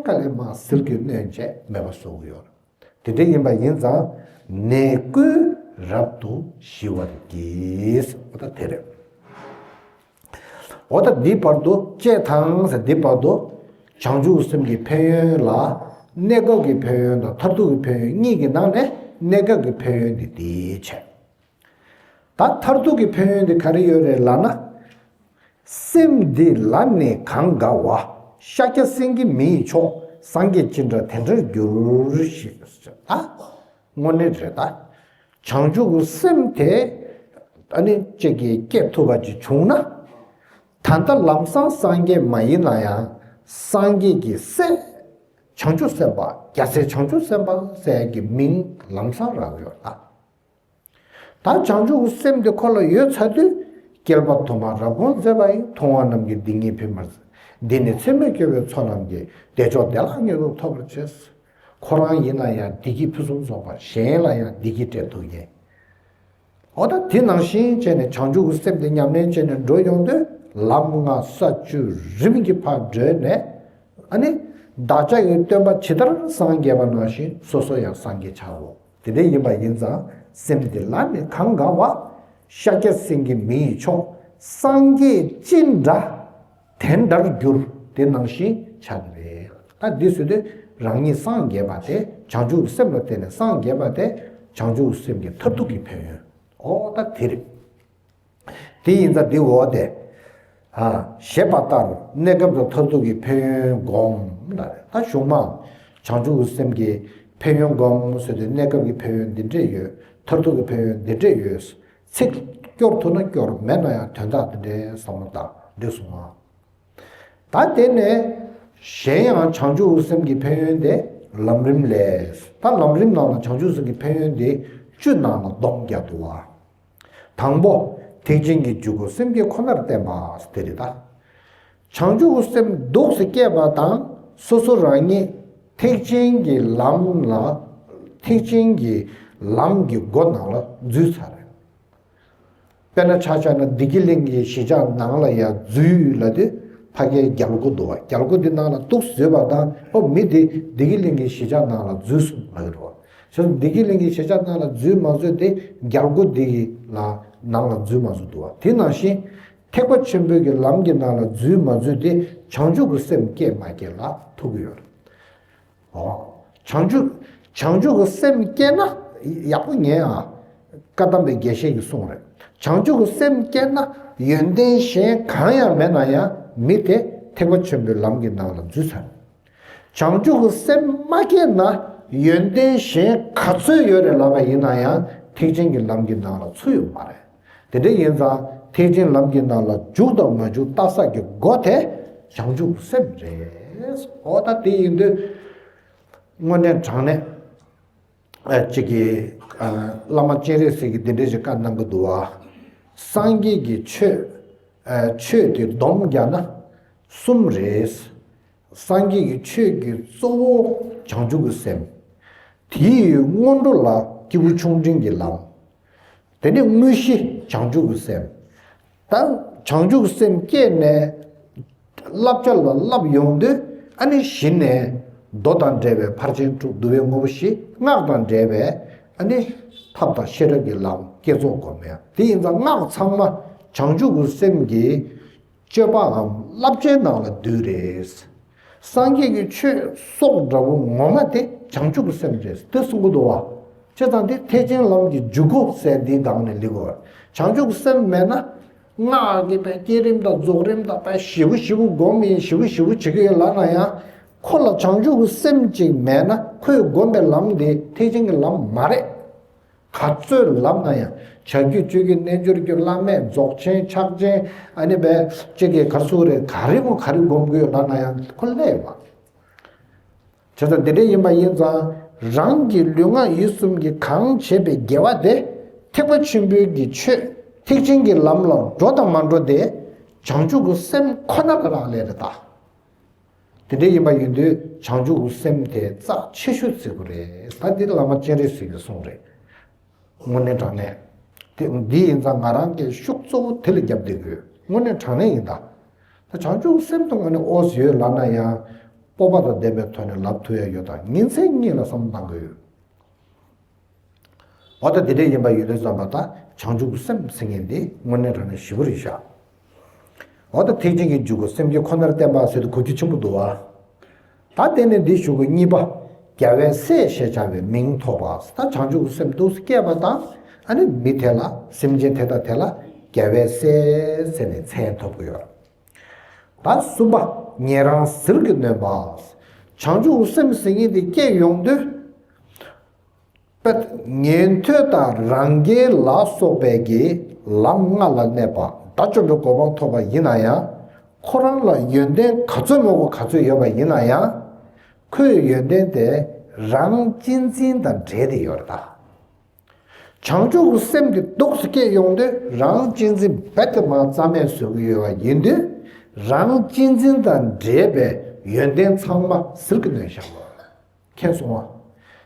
ག་ལེ་མར་ཟིལ་གྱིས་གནོན་བྱས་མེད་པ་བཟོ་གི་ཡོད་རེད། དེ་འདྲ་ཡིན་པ་ཡིན་ཙང་། ནད་ཀུན་རབ་ཏུ་ཞི་བར་གྱིས། འོ་ད་དེ་རེད། འོ་ད་འདི་བར་དུ་བཅད་དང་ཟེར། འདི་བར་དུ་བྱང་ཆུབ་སེམས་ཀྱི་ཕན་ཡོན་ལ། གནས་སྐབས་ཀྱི་ཕན་ཡོན་དང་མཐར་ཐུག་གི་ཕན་ཡོན་གཉིས་ཀྱི་ནང་ནས་གནས་སྐབས་ཀྱི་ཕན་ཡོན་འདི་འདི་བྱས། ད་མཐར་ཐུག་གི་ཕན་ཡོན་དེ་ག་རེ་ཡོད་རེད་ལབ་ན། སེམས་འདི་ལ་ནི་གང་དགའ་བ། ཤཱཀྱ་སེང་གེ་མི་ཡི་མཆོག་སངས་རྒྱས་ཅི་འདྲ་དེ་འདྲར་འགྱུར་ཞེས། ད་དངོས་གནས་རེད། ད་བྱང་ཆུབ་ཀྱི་སེམས་དེ་ཨ་ནི་གཅིག་གིས་སྐྱེ་ཐུབ་པ་ཅིག་བྱུང་ན། ད་ལྟ་ལམ་སང་སངས་རྒྱས་མ་ཡིན་ན་ཡང་སངས་རྒྱས་ཀྱི་སྲས། བྱང་ཆུབ་སེམས་དཔའ། རྒྱལ་སྲས་བྱང་ཆུབ་སེམས་དཔའ་ཟེར་གྱི་མིང་ལམ་སང་རག་ཡོད་ལ། ད་བྱང་ཆུབ་ཀྱི་སེམས་དེ་ཁོ་ལ་ཡོད་ཚར་དུས། བསྐལ་པ་དུ་མར་རབ་དགོངས་མཛད་པ་ཡི། མཐོང་བ་རྣམས་ཀྱིས་འདི་ཉིད་ཕན་པར་མཛད། འདི་ནི་ཚད་མེད་སྐྱེ་བོའི་ཚོགས་རྣམས་ཀྱིས། བདེ་མཆོག་བདེ་བླག་མངོན་དུ་ཐོབ་པར་བྱེད། ཁོ་རང་ཡིན་ན་ཡང་བདེ་སྐྱིད་ཕུན་སུམ་ཚོགས་པ། གཞན་ལ་ཡང་བདེ་སྐྱིད་སྤྲད་ཐུབ་མཁན། འོ་ད་དེ་ནང་བཞིན་བྱས་ནས་བྱང་ཆུབ་ཀྱི་སེམས་དེ་ཉམས་ལེན་བྱས་ནས་འགྲོ་ཡོང་དུས། ལམ་ལྔ་ས་བཅུ་རིམ་གྱིས་ཕར་བགྲོད་ནས། ཨ་ནི་བདག་ཅག་གི་སྟོན་པ་ཇི་ལྟར་སངས་རྒྱས་པ་ནང་བཞིན་སོ་སོ་ཡང་སངས་རྒྱས་ཆགས་འོ། དེ་འདྲ་ཡིན་པ་ཡིན་ཙང་། སེམས་འདི་ལ་ནི་གང་དགའ་བ། ཤཱཀྱ་སེང་གེ་མི་ཡི་མཆོག་སངས་རྒྱས་ཅི་འདྲ་དེ་འདྲར་འགྱུར། དེ་ནང་བཞིན་ཆགས་ཀྱི་རེད། ད་འདི་ཟེར་དུས་རང་ཉིད་སངས་རྒྱས་པ་དེ། བྱང་ཆུབ་སེམས་ལ་བརྟེན་ནས་སངས་རྒྱས་པ་དེ། བྱང་ཆུབ་སེམས་ཀྱི་མཐར་ཐུག་གི་ཕན་ཡོན། འོ་ད་དེ་རེད། དེ་ཡིན་ཙང་འདི་འོ་དེ། ཨ། ཞེས་པ་ལྟར་གནས་སྐབས་དང་མཐར་ཐུག་གི་ཕན་ཡོན་བསྒོམ་ལ། ད་གཞུང་མ། བྱང་ཆུབ་ཀྱི་སེམས་ཀྱི་ཕན་ཡོན་བསྒོམ་ཟེར་དུས། གནས་སྐབས་ཀྱི་ཕན་ཡོན་འདི་འདྲས་ཡོད། མཐར་ཐུག་གི་ཕན་ཡོན་འདི་འདྲས་ཡོད། ཚིག་སྐྱོར་ཐུབ་ན་སྐྱོར། མེད་ན་ཡང་དོན་དག་འདི་འདྲའི་བསམ་བློ་བཏང་འགྲིག་སོང་ང་། ད་དེ་ནས་གཞན་ཡང་བྱང་ཆུབ་སེམས་ཀྱི་ཕན་ཡོན་དེ་ལམ་རིམ་ལས། ད་ལམ་རིམ་ནང་ལ་བྱང་ཆུབ་སེམས་ཀྱི་ཕན་ཡོན་དེ་བཅུ་ནང་ལ་སྡོམ་རྒྱག་འདུག་བ། དང་པོ། ཐེག་ཆེན་གྱི་འཇུག་སྒོ་སེམས་བསྐྱེད་ཁོ་ནར་བརྟེན་པ་དེ་རེད་ད། བྱང་ཆུབ་ཀྱི་སེམས་འདུག་སེ་བསྐྱེད་པ་དང་། སོ་སོ་རང་ཉིད་ཐེག་ཆེན་གྱི་ལམ་ལ། ཐེག་ཆེན་གྱི་ལམ་གྱི་སྒོ་ནང་ལ་འཛུལ་ཚར་རེད། དཔེར་ན་ཆ་བཞག་ན། བདེ་སྐྱིད་གླིང་གི་གཞིས་ཆགས་ནང་ལ་ཡར་འཛུལ་ལབ་དུས། ཕ་གིའི་རྒྱལ་སྒོ་འདུག་བ། རྒྱལ་སྒོ་འདི་ནང་ལ་འདུག་སེ་འཛུལ་བ་དང་། ཨོ། མི་འདི་བདེ་སྐྱིད་གླིང་གི་གཞིས་ཆགས་ནང་ལ་འཛུལ་སོང་ལབ་ཀྱི་རེད་བ། བྱས་ཙང་བདེ་སྐྱིད་གླིང་གི་གཞིས་ཆགས་ནང་ལ་འཛུལ་མ་འཛུལ་དེ་རྒྱལ་སྒོ་འདི་ལ་ནང་ལ་འཛུལ་མ་འཛུལ་འདུག་བ། དེ་ནང་བཞིན་ཐེག་པ་ཆེན་པོའི་གི་ལམ་གྱི་ནང་ལ་འཛུལ་མ་འཛུལ་དེ་བྱང་ཆུབ་ཀྱི་སེམས་སྐྱེས་མ་སྐྱེས་ལ་ཐུག་གི་ཡོད་རེད། འོ། བྱང་ཆུབ། བྱང་ཆུབ་ཀྱི་སེམས་སྐྱེས་ན་ཡག་པོ་ཉན་ཨ། བཀའ་གདམས་པའི་དགེ་བཤེས་ཀྱིས་གསུངས་རེད། བྱང་ཆུབ་ཀྱི་སེམས་སྐྱེས་ན་ཡོན་ཏན་གཞན་གང་ཡང་མེད་ན་ཡང་མི་དེ་ཐེག་པ་ཆེན་པོའི་ལམ་གྱི་ནང་ལ་འཛུལ་ཚར། བྱང་ཆུབ་ཀྱི་སེམས་མ་སྐྱེས་ན་ཡོན་ཏན་གཞན་ག་ཚོད་ཡོད་རེད་ལབ་པ་ཡིན་ན་ཡང་ཐེག་ཆེན་གྱི་ལམ་གྱི་ནང་ལ་ཚུད་ཡོད་མ་རེད། དེ་འདྲ་ཡིན་ཙང་ཐེག་ཆེན་ལམ་གྱི་ནང་ལ་འཇུག་དང་མ་འཇུག་ལྟ་ས་ཀྱི་སྒོ་དེ་བྱང་ཆུབ་སེམས་རེད། འོ་ད་དེ་ཡིན་དུས་དངོས་གནས་དྲང་གནས། ཨ། གཅིག་གིས། ཨ། བླ་མ་སྤྱན་རས་གཟིགས་ཀྱིས་འདི་འདྲ་ཞིག་བཀའ་གནང་གི་འདུག་བ། སངས་རྒྱས་ཀྱི་ཆོས། ཨ། ཆོས་དེ་སྡོམ་རྒྱག་ན་གསུམ་རེད། སངས་རྒྱས་ཀྱི་ཆོས་ཀྱི་གཙོ་བོ་བྱང་ཆུབ་ཀྱི་སེམས། དེའི་སྔོན་འགྲོ་ལ་སྐྱེས་བུ་ཆུང་འབྲིང་གི་ལམ། དེ་ནས་དངོས་གཞི་བྱང་ཆུབ་ཀྱི་སེམས། ད་བྱང་ཆུབ་ཀྱི་སེམས་སྐྱེས་ནས་བསླབ་བྱ་ལ་བསླབ་ཡོང་དུས། ཨ་ནི་གཞི་ནས་མདོ་དང་འབྲེལ་བའི་ཕར་ཕྱིན་དྲུག་བསྡུ་བའི་དངོས་པོ་བཞི། སྔགས་དང་འབྲེལ་བའི་ཨ་ནི་ཐབས་དང་ཤེས་རབ་ཀྱི་ལམ་བསྐྱེད་རྫོགས་སྒོམ་ཡ། དེ་ཡིན་ཙང་སྔགས་ཚང་མ་བྱང་ཆུབ་ཀྱི་སེམས་ཀྱི་སྤྱོད་པའམ་བསླབ་བྱའི་ནང་ལ་འདུས་རེད། སངས་རྒྱས་ཀྱི་ཆོས་སོགས་འདྲ་བོ་ངོ་མ་དེ་བྱང་ཆུབ་ཀྱི་སེམས་རེད་དེ་གསུང་གི་འདུག་བ། བྱས་ཙང་དེ་ཐེག་ཆེན་ལམ་གྱི་འཇུག་སྒོ་ཟེར་འདིའི་སྒང་ནས་སླེབས་དགོས། བྱང་ཆུབ་ཀྱི་སེམས་མེད་ན། སྔགས་ཀྱི་བའི་བསྐྱེད་རིམ་དང་རྫོགས་རིམ་དང་བའི་ཞེ་པོ་ཞེ་པོ་སྒོམ་ཡིན། ཞེ་པོ་ཞེ་པོ་བྱེད་ཀྱི་ཡོད་ལབ་ན་ཡང་། ཁོ་ལ་བྱང་ཆུབ་ཀྱི་སེམས་གཅིག་མེད་ན་ཁོས་སྒོམ་པའི་ལམ་དེ་ཐེག་ཆེན་གྱི་ལམ་མ་རེད། ག་ཚོད་ལབ་ན་ཡང་། བྱ་རྒྱུད་སྤྱོད་རྒྱུད་རྣལ་འབྱོར་རྒྱུད་བླ་མེད་རྫོགས་ཆེན་ཕྱག་ཆེན། ཨ་ནི་བས་གཅིག་གི་གར་སུ་རེད། ག་རེ་མོ་ག་རེ་སྒོམ་དགོས་ལབ་ན་ཡང་ཁོ་སླེབས་མ། བྱས་ཙང་འདི་འདྲ་ཡིན་པ་ཡིན་ཙང་། རང་གི་ལུས་ངག་ཡིད་གསུམ་གྱིས་གང་བྱས་པའི་དགེ་བ་དེ་ ཐེག་པ་ཆེན་པོའི་གི་ཆོས་ཐེག་ཆེན་གྱི་ལམ་ལ་འགྲོ་དང་མ་འགྲོ་དེ་བྱང་ཆུབ་ཀྱི་སེམས་ཁོ་ན་ལ་རག་ལས་རེད་ད། དེ་འདྲ་ཡིན་པ་ཡིན་དུས་བྱང་ཆུབ་ཀྱི་སེམས་དེ་རྩ་ཆེ་ཤོས་བརྩི་དགོས་རེད། ད་འདི་བླ་མ་སྤྱན་རས་གཟིགས་ཀྱིས་གསུངས་རེད། དངོས་གནས་དྲང་གནས། དེ་འདི་ཡིན་ཙང་ང་རང་གིས་ཤུགས་གཙོ་བོ་དེ་ལ་རྒྱབ་བསྡད་དགོས། དངོས་གནས་དྲང་གནས་ཡིན་ད། ད་བྱང་ཆུབ་སེམས་དང་དངོས་གནས་ཨོ་ཟི་ཡོད་ལབ་ན་ཡང་། སྤོབས་པ་དང་ལྡན་པའི་ཐོག་ནས་ལབ་ཐུབ་ཡ་ཡོད་དང་ཉིན་མཚན་གཉིས་ལ་བསམ་བློ་གཏང་དགོས་ཡོད། འོ་ད་དེ་འདྲ་ཡིན་པ་ཡོད་དུས་ཙམ་པ་ད་བྱང་ཆུབ་ཀྱི་སེམས་ཟེར་མཁན་འདི་དངོས་གནས་དྲང་གནས་ཞེ་པོ་རེད་ཤག་འོ་ད་ཐེག་ཆེན་གྱི་འཇུག་སྒོ་སེམས་བསྐྱེད་ཁོ་ནར་བརྟེན་པ་ཟེར་དུས་གོ་རྒྱུ་ཆེན་པོ་འདུག་བ། ད་དེ་ནས་འདི་ཞུ་དགོས། གཉིས་པ། རྒྱལ་བའི་སྲས་ཞེས་བྱ་བའི་མིང་ཐོབ་པ། ད་བྱང་ཆུབ་ཀྱི་སེམས་འདུག་སེ་སྐྱེས་པ་དང་ཨ་ནི་མི་དེ་ལ་སེམས་ཅན་དེ་དང་དེ་ལ་རྒྱལ་བའི་སྲས་ཟེར་ནས་མཚན་ཐོབ་ཀྱི་ཡོད། ད་གསུམ་པ། ཉན་རང་ཟིལ་གྱིས་གནོན་པ། བྱང་ཆུབ་ཀྱི་སེམས་ཟེར་མཁན་དེ་སྐྱེས་ཡོང་དུས། པ། ཉན་ཐོས་དང་རང་རྒྱལ་ལ་སོགས་པའི་གི་ལམ་ལྔ་ལ་གནས་པ་དགྲ་བཅོམ་པའི་གོ་འཕང་ཐོབ་པ་ཡིན་ན་ཡང་། ཁོ་རང་ལ་ཡོན་ཏན་ག་ཚོད་མང་པོ་ག་ཚོད་ཡོད་པ་ཡིན་ན་ཡང་། ཁོའི་ཡོན་ཏན་དེ་རང་གཅེས་འཛིན་དང་འབྲེལ་ཏེ་ཡོད་རེད་ད། བྱང་ཆུབ་ཀྱི་སེམས་དེ་སྡུག་སེ་སྐྱེས་ཡོང་དུས་རང་གཅེས་འཛིན་རྦད་དེ་མར་རྩ་མེད་བཟོ་གི་ཡོད་པ་ཡིན་དུས། རང་གཅེས་འཛིན་དང་འབྲེལ་བའི་ཡོན་ཏན་ཚང་མ་ཟིལ་གྱིས་གནོན་བཞག་པ། མཁྱེན་སོང་ང་།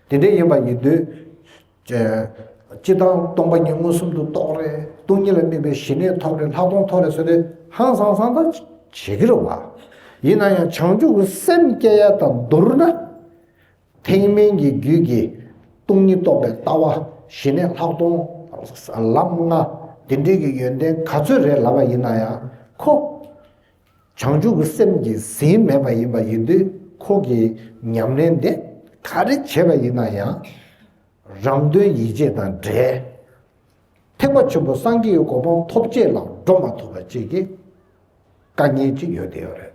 དེ་འདྲ་ཡིན་པ་ཡིན་དུས། ཅེ། སྤྱིར་བཏང་སྟོང་པ་ཉིད་མངོན་སུམ་དུ་རྟོགས་རེད། སྟོང་ཉིད་ལ་དམིགས་པའི་ཞི་གནས་ཐོབ་རེད། ལྷག་མཐོང་ཐོབ་རེད་ཟེར་དུས་ཧང་སང་སང་ད་བྱེད་ཀྱི་རེད་བ། ཡིན་ན་ཡང་བྱང་ཆུབ་ཀྱི་སེམས་སྐྱེ་ཡ་དང་བསྡུར་ན། ཐེག་དམན་གྱི་རྒྱུད་ཀྱི་སྟོང་ཉིད་རྟོགས་པའི་ལྟ་བ། ཞི་གནས་ལྷག་མཐོང་། ལམ་ལྔ། དེ་འདྲའི་གི་ཡོན་ཏན་ག་ཚོད་རེད་ལབ་པ་ཡིན་ན་ཡང་ཁོ། བྱང་ཆུབ་ཀྱི་སེམས་ཀྱིས་ཟིན་མེད་པ་ཡིན་པ་ཡིན་དུས་ཁོ་གི་ཉམས་ལེན་དེ་ག་རེ་བྱས་པ་ཡིན་ན་ཡང་། རང་དོན་ཡིད་བྱེད་དང་འབྲེལ། ཐེག་པ་ཆེན་པོ་སངས་རྒྱས་ཀྱི་གོ་འཕང་ཐོབ་ཆེད་ལ་འགྲོ་མ་ཐུབ་པ་ཅིག་གི་དཀའ་ངལ་ཅིག་ཡོད་དེ་ཡོད་རེད།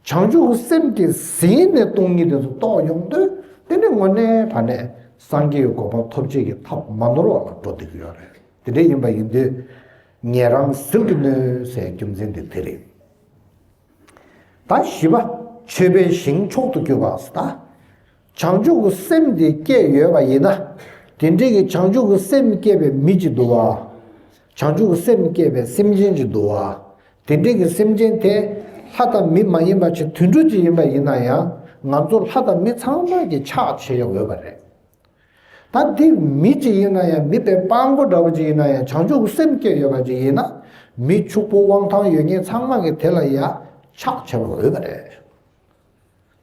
བྱང་ཆུབ་ཀྱི་སེམས་ཀྱིས་ཟིན་ནས་སྟོང་ཉིད་དེ་ཚོ་རྟོགས་ཡོང་དུས་དེ་ནི་དངོས་གནས་ཕ་ནས་སངས་རྒྱས་ཀྱི་གོ་འཕང་ཐོབ་ཆེད་ཀྱི་ཐབས་མ་ནོར་བ་ལ་འགྲོ་བསྡད་ཀྱི་ཡོད་རེད། དེ་འདྲ་ཡིན་པ་ཡིན་དུས་ཉན་རང་ཟིལ་གྱིས་གནོན་ཟེར་རྒྱུ་མཚན་དེ་དེ་རེད། ད་བཞི་པ། མཆོད་པའི་ཞིང་མཆོག་ཏུ་གྱུར་པ་ཟེར་ད། བྱང་ཆུབ་ཀྱི་སེམས་དེ་སྐྱེས་ཡོད་པ་ཡིན་ན། དེ་འདྲའི་གི་བྱང་ཆུབ་ཀྱི་སེམས་སྐྱེས་པའི་མི་ཅིག་འདུག་བ། བྱང་ཆུབ་ཀྱི་སེམས་སྐྱེས་པའི་སེམས་ཅན་ཅིག་འདུག་བ། དེ་འདྲའི་གི་སེམས་ཅན་དེ་ལྷ་དང་མི་མ་ཡིན་པ་ཅིག་དུད་འགྲོ་ཅིག་ཡིན་པ་ཡིན་ན་ཡང་ང་ཚོ་ལྷ་དང་མི་ཚང་མ་གི་ཕྱག་བྱེད་ཡ་འོས་པ་རེད། ད་འདི་མི་ཅིག་ཡིན་ན་ཡང་མི་དཔེ་སྤྲང་པོ་འདྲ་བོ་ཅིག་ཡིན་ན་ཡང་བྱང་ཆུབ་ཀྱི་སེམས་སྐྱེས་ཡོད་པ་ཅིག་ཡིན་ན་མི་ཕྱུག་པོ་དབང་ཐང་ཡོད་མཁན་ཚང་མ་གི་དེ་ལ་ཡ་ཕྱག་བྱེད་པ་འོས་པ་རེད།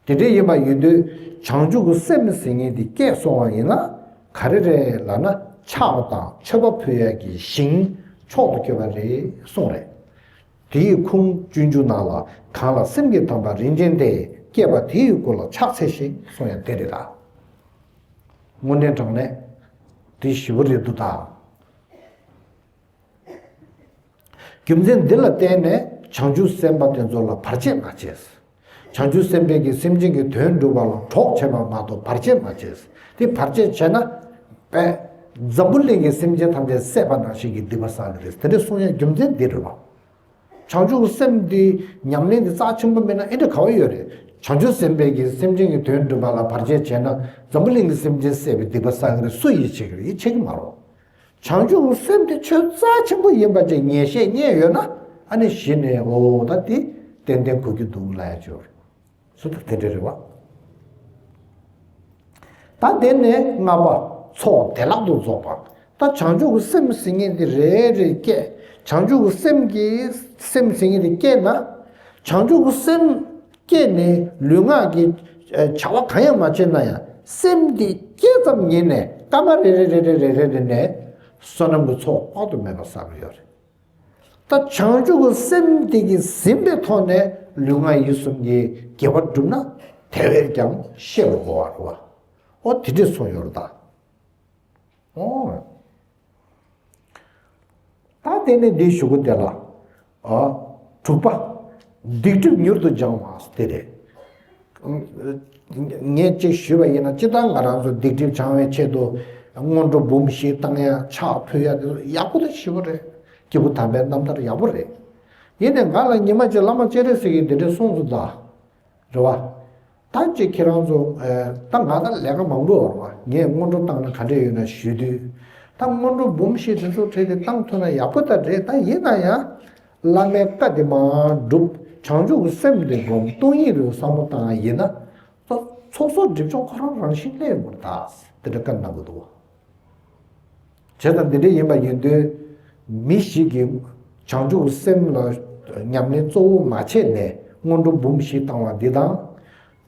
དེ་འདྲ་ཡིན་པ་ཡིན་དུས་བྱང་ཆུབ་ཀྱི་སེམས་ཟེར་མཁན་དེ་སྐྱེས་སོང་བ་ཡིན་ན་ག་རེ་རེད་ལབ་ན་ཕྱག་དང་མཆོད་པ་ཕུལ་ཡག་གི་ཞིང་མཆོག་ཏུ་གྱུར་པ་རེད་གསུངས་རེད། དེའི་ཁུངས་སྤྱོད་འཇུག་ནང་ལ་གང་ལ་སེམས་ཀྱི་དམ་པ་རིན་ཆེན་དེ་སྐྱེས་པ་དེའི་སྐུ་ལ་ཕྱག་འཚལ་ཞིང་གསུངས་ཡ་དེ་རེད་ད། དངོས་གནས་དྲང་གནས་དེ་ཞེ་པོ་རེད་འདུག་ད། རྒྱུ་མཚན་འདི་ལ་བརྟེན་ནས་བྱང་ཆུབ་སེམས་དཔའ་དེ་ཚོ་ལ་བར་ཆད་མ་བྱེད། བྱང་ཆུབ་སེམས་དཔའི་གིས་སེམས་ཅན་གྱི་དོན་སྒྲུབ་པ་ལ་གྲོགས་བྱེད་པ་མ་གཏོགས་བར་ཆད་མ་བྱེད། དེ་བར་ཆད་བྱས་ན་པས་འཛམ་བུ་གླིང་གི་སེམས་ཅན་ཐམས་ཅད་བསད་པ་ནང་བཞིན་གྱི་སྡིག་པ་བསགས་ཀྱི་རེད། དེ་འདྲ་གསུང་ཡ་རྒྱུ་མཚན་འདི་རེད་བ། བྱང་ཆུབ་སེམས་འདི་ཉམས་ལེན་འདི་རྩ་ཆེན་པོ་མིན་ན་ཨེ་འདྲ་ག་བ་ཡོད་རེད། བྱང་ཆུབ་སེམས་དཔའི་གིས་སེམས་ཅན་གྱི་དོན་སྒྲུབ་པ་ལ་བར་ཆད་བྱས་ན་འཛམ་བུ་གླིང་གི་སེམས་ཅན་བསད་པའི་སྡིག་པ་བསགས་ཀྱི་རེད། སུ་ཡིད་ཆེས་ཀྱི་རེད། ཡིད་ཆེས་ཀྱི་མ་རེད། བྱང་ཆུབ་ཀྱི་སེམས་དེ་ཆོས་རྩ་ཆེན་པོ་ཡིན་པ་ཅིག་ངེས་ཤེས་རྙེད་ཡོད་ན་ཨ་ནི་གཞི་ནས་འོ་ད་དེ་ཏན་ཏན་གོ་རྒྱུ་འདུག་ལབ་ཡ་ཅིག་ཡོད་རེད། སུ་ད་དེ་འདྲ་རེད་བ། ད་དེ་ནས་ལྔ་པ། ཚོགས་བདེ་བླག་ཏུ་རྫོགས་པ། ད་བྱང་ཆུབ་ཀྱི་སེམས་ཟེར་མཁན་དེ་རེ་རེ་སྐྱེས། བྱང་ཆུབ་ཀྱི་སེམས་ཀྱི་སེམས་ཟེར་མཁན་དེ་སྐྱེས་ན། བྱང་ཆུབ་ཀྱི་སེམས་སྐྱེས་ནས་ལུས་ངག་གི་བྱ་བ་གང་ཡང་མ་བྱས་ན་ཡང་སེམས་དེ་སྐྱེས་ཙམ་ཉིད་ནས་སྐར་མ་རེ་རེ་རེ་རེ་ནས་བསོད་ནམས་ཀྱི་ཚོགས་དཔག་ཏུ་མེད་པ་བསགས་ཀྱི་ཡོད་རེད། ད་བྱང་ཆུབ་ཀྱི་སེམས་དེ་གིས་ཟིན་པའི་ཐོག་ནས་ལུས་ངག་ཡིད་གསུམ་གྱི་དགེ་བ་བསྒྲུབས་ན་དེ་བས་ཀྱང་ཤེས་པར་གོ་བ་རེད་བ། ཨོ་དེ་འདྲས་གསུངས་ཡོད་རེད་ད། ཨོ། ད་དེ་ནས་འདི་ཞུ་གི་དེ་ལ། ཨ། དྲུག་པ། སྡིག་སྒྲིབ་མྱུར་དུ་སྦྱང་བ་དེ་རེད། ངས་ཅིག་ཞུས་པ་ཡིན་ན་སྤྱིར་བཏང་ང་རང་ཚོ་སྡིག་སྒྲིབ་སྦྱང་བའི་ཆེད་དུ་སྔོན་འགྲོ་འབུམ་བཞི་བཏང་ཡ་ཕྱག་ཕུལ་ཡ་དེ་ཚོ་ཡག་པོ་དང་ཞེ་པོ་རེད། སྐྱེས་བུ་དམ་པའི་རྣམ་ཐར་ཡག་པོ་རེད། ཡིན་ནའི་ང་ལ་ཉི་མ་གཅིག་བླ་མ་སྤྱན་རས་གཟིགས་ཀྱིས་འདི་འདྲས་གསུངས་སོང་ད། རེད་བ། ད་ཅིག་ཁྱེད་རང་ཚོ། ད་ང་ད་ལས་ཀ་མང་པོ་ཡོད་རེད་བ། ངས་སྔོན་འགྲོ་བཏང་ན་ག་འདྲས་ཡོད་ན་ཞུས་དུས། ད་སྔོན་འགྲོ་འབུམ་བཞི་དེ་ཚོ་བྲིས་ཏེ་བཏང་ཐུབ་ན་ཡག་པོ་ད་རེད། ད་ཡིན་ན་ཡང་བླ་མའི་བཀའ་དེ་མར་སྒྲུབ། བྱང་ཆུབ་ཀྱི་སེམས་དེ་སྒོམ། སྟོང་ཉིད་དུ་བསམ་བློ་བཏང་ཡིན་ན། ཚོགས་གསོག་སྒྲིབ་སྦྱོང་ཁོ་རང་རང་བཞིན་སླེབས་ཡོང་གི་རེད། ད་དེ་འདྲ་བཀའ་གནང་གི་འདུག་བྱས་ཙང་འདི་འདྲ་ཡིན་པ་ཡིན་དུས། མི་ཞིག་གིས་བྱང་ཆུབ་སེམས་ལ་ཉམས་ལེན་གཙོ་བོ་མ་བྱས་ནས་སྔོན་འགྲོ་འབུམ་བཞི་བཏང་བ་འདི་དང་།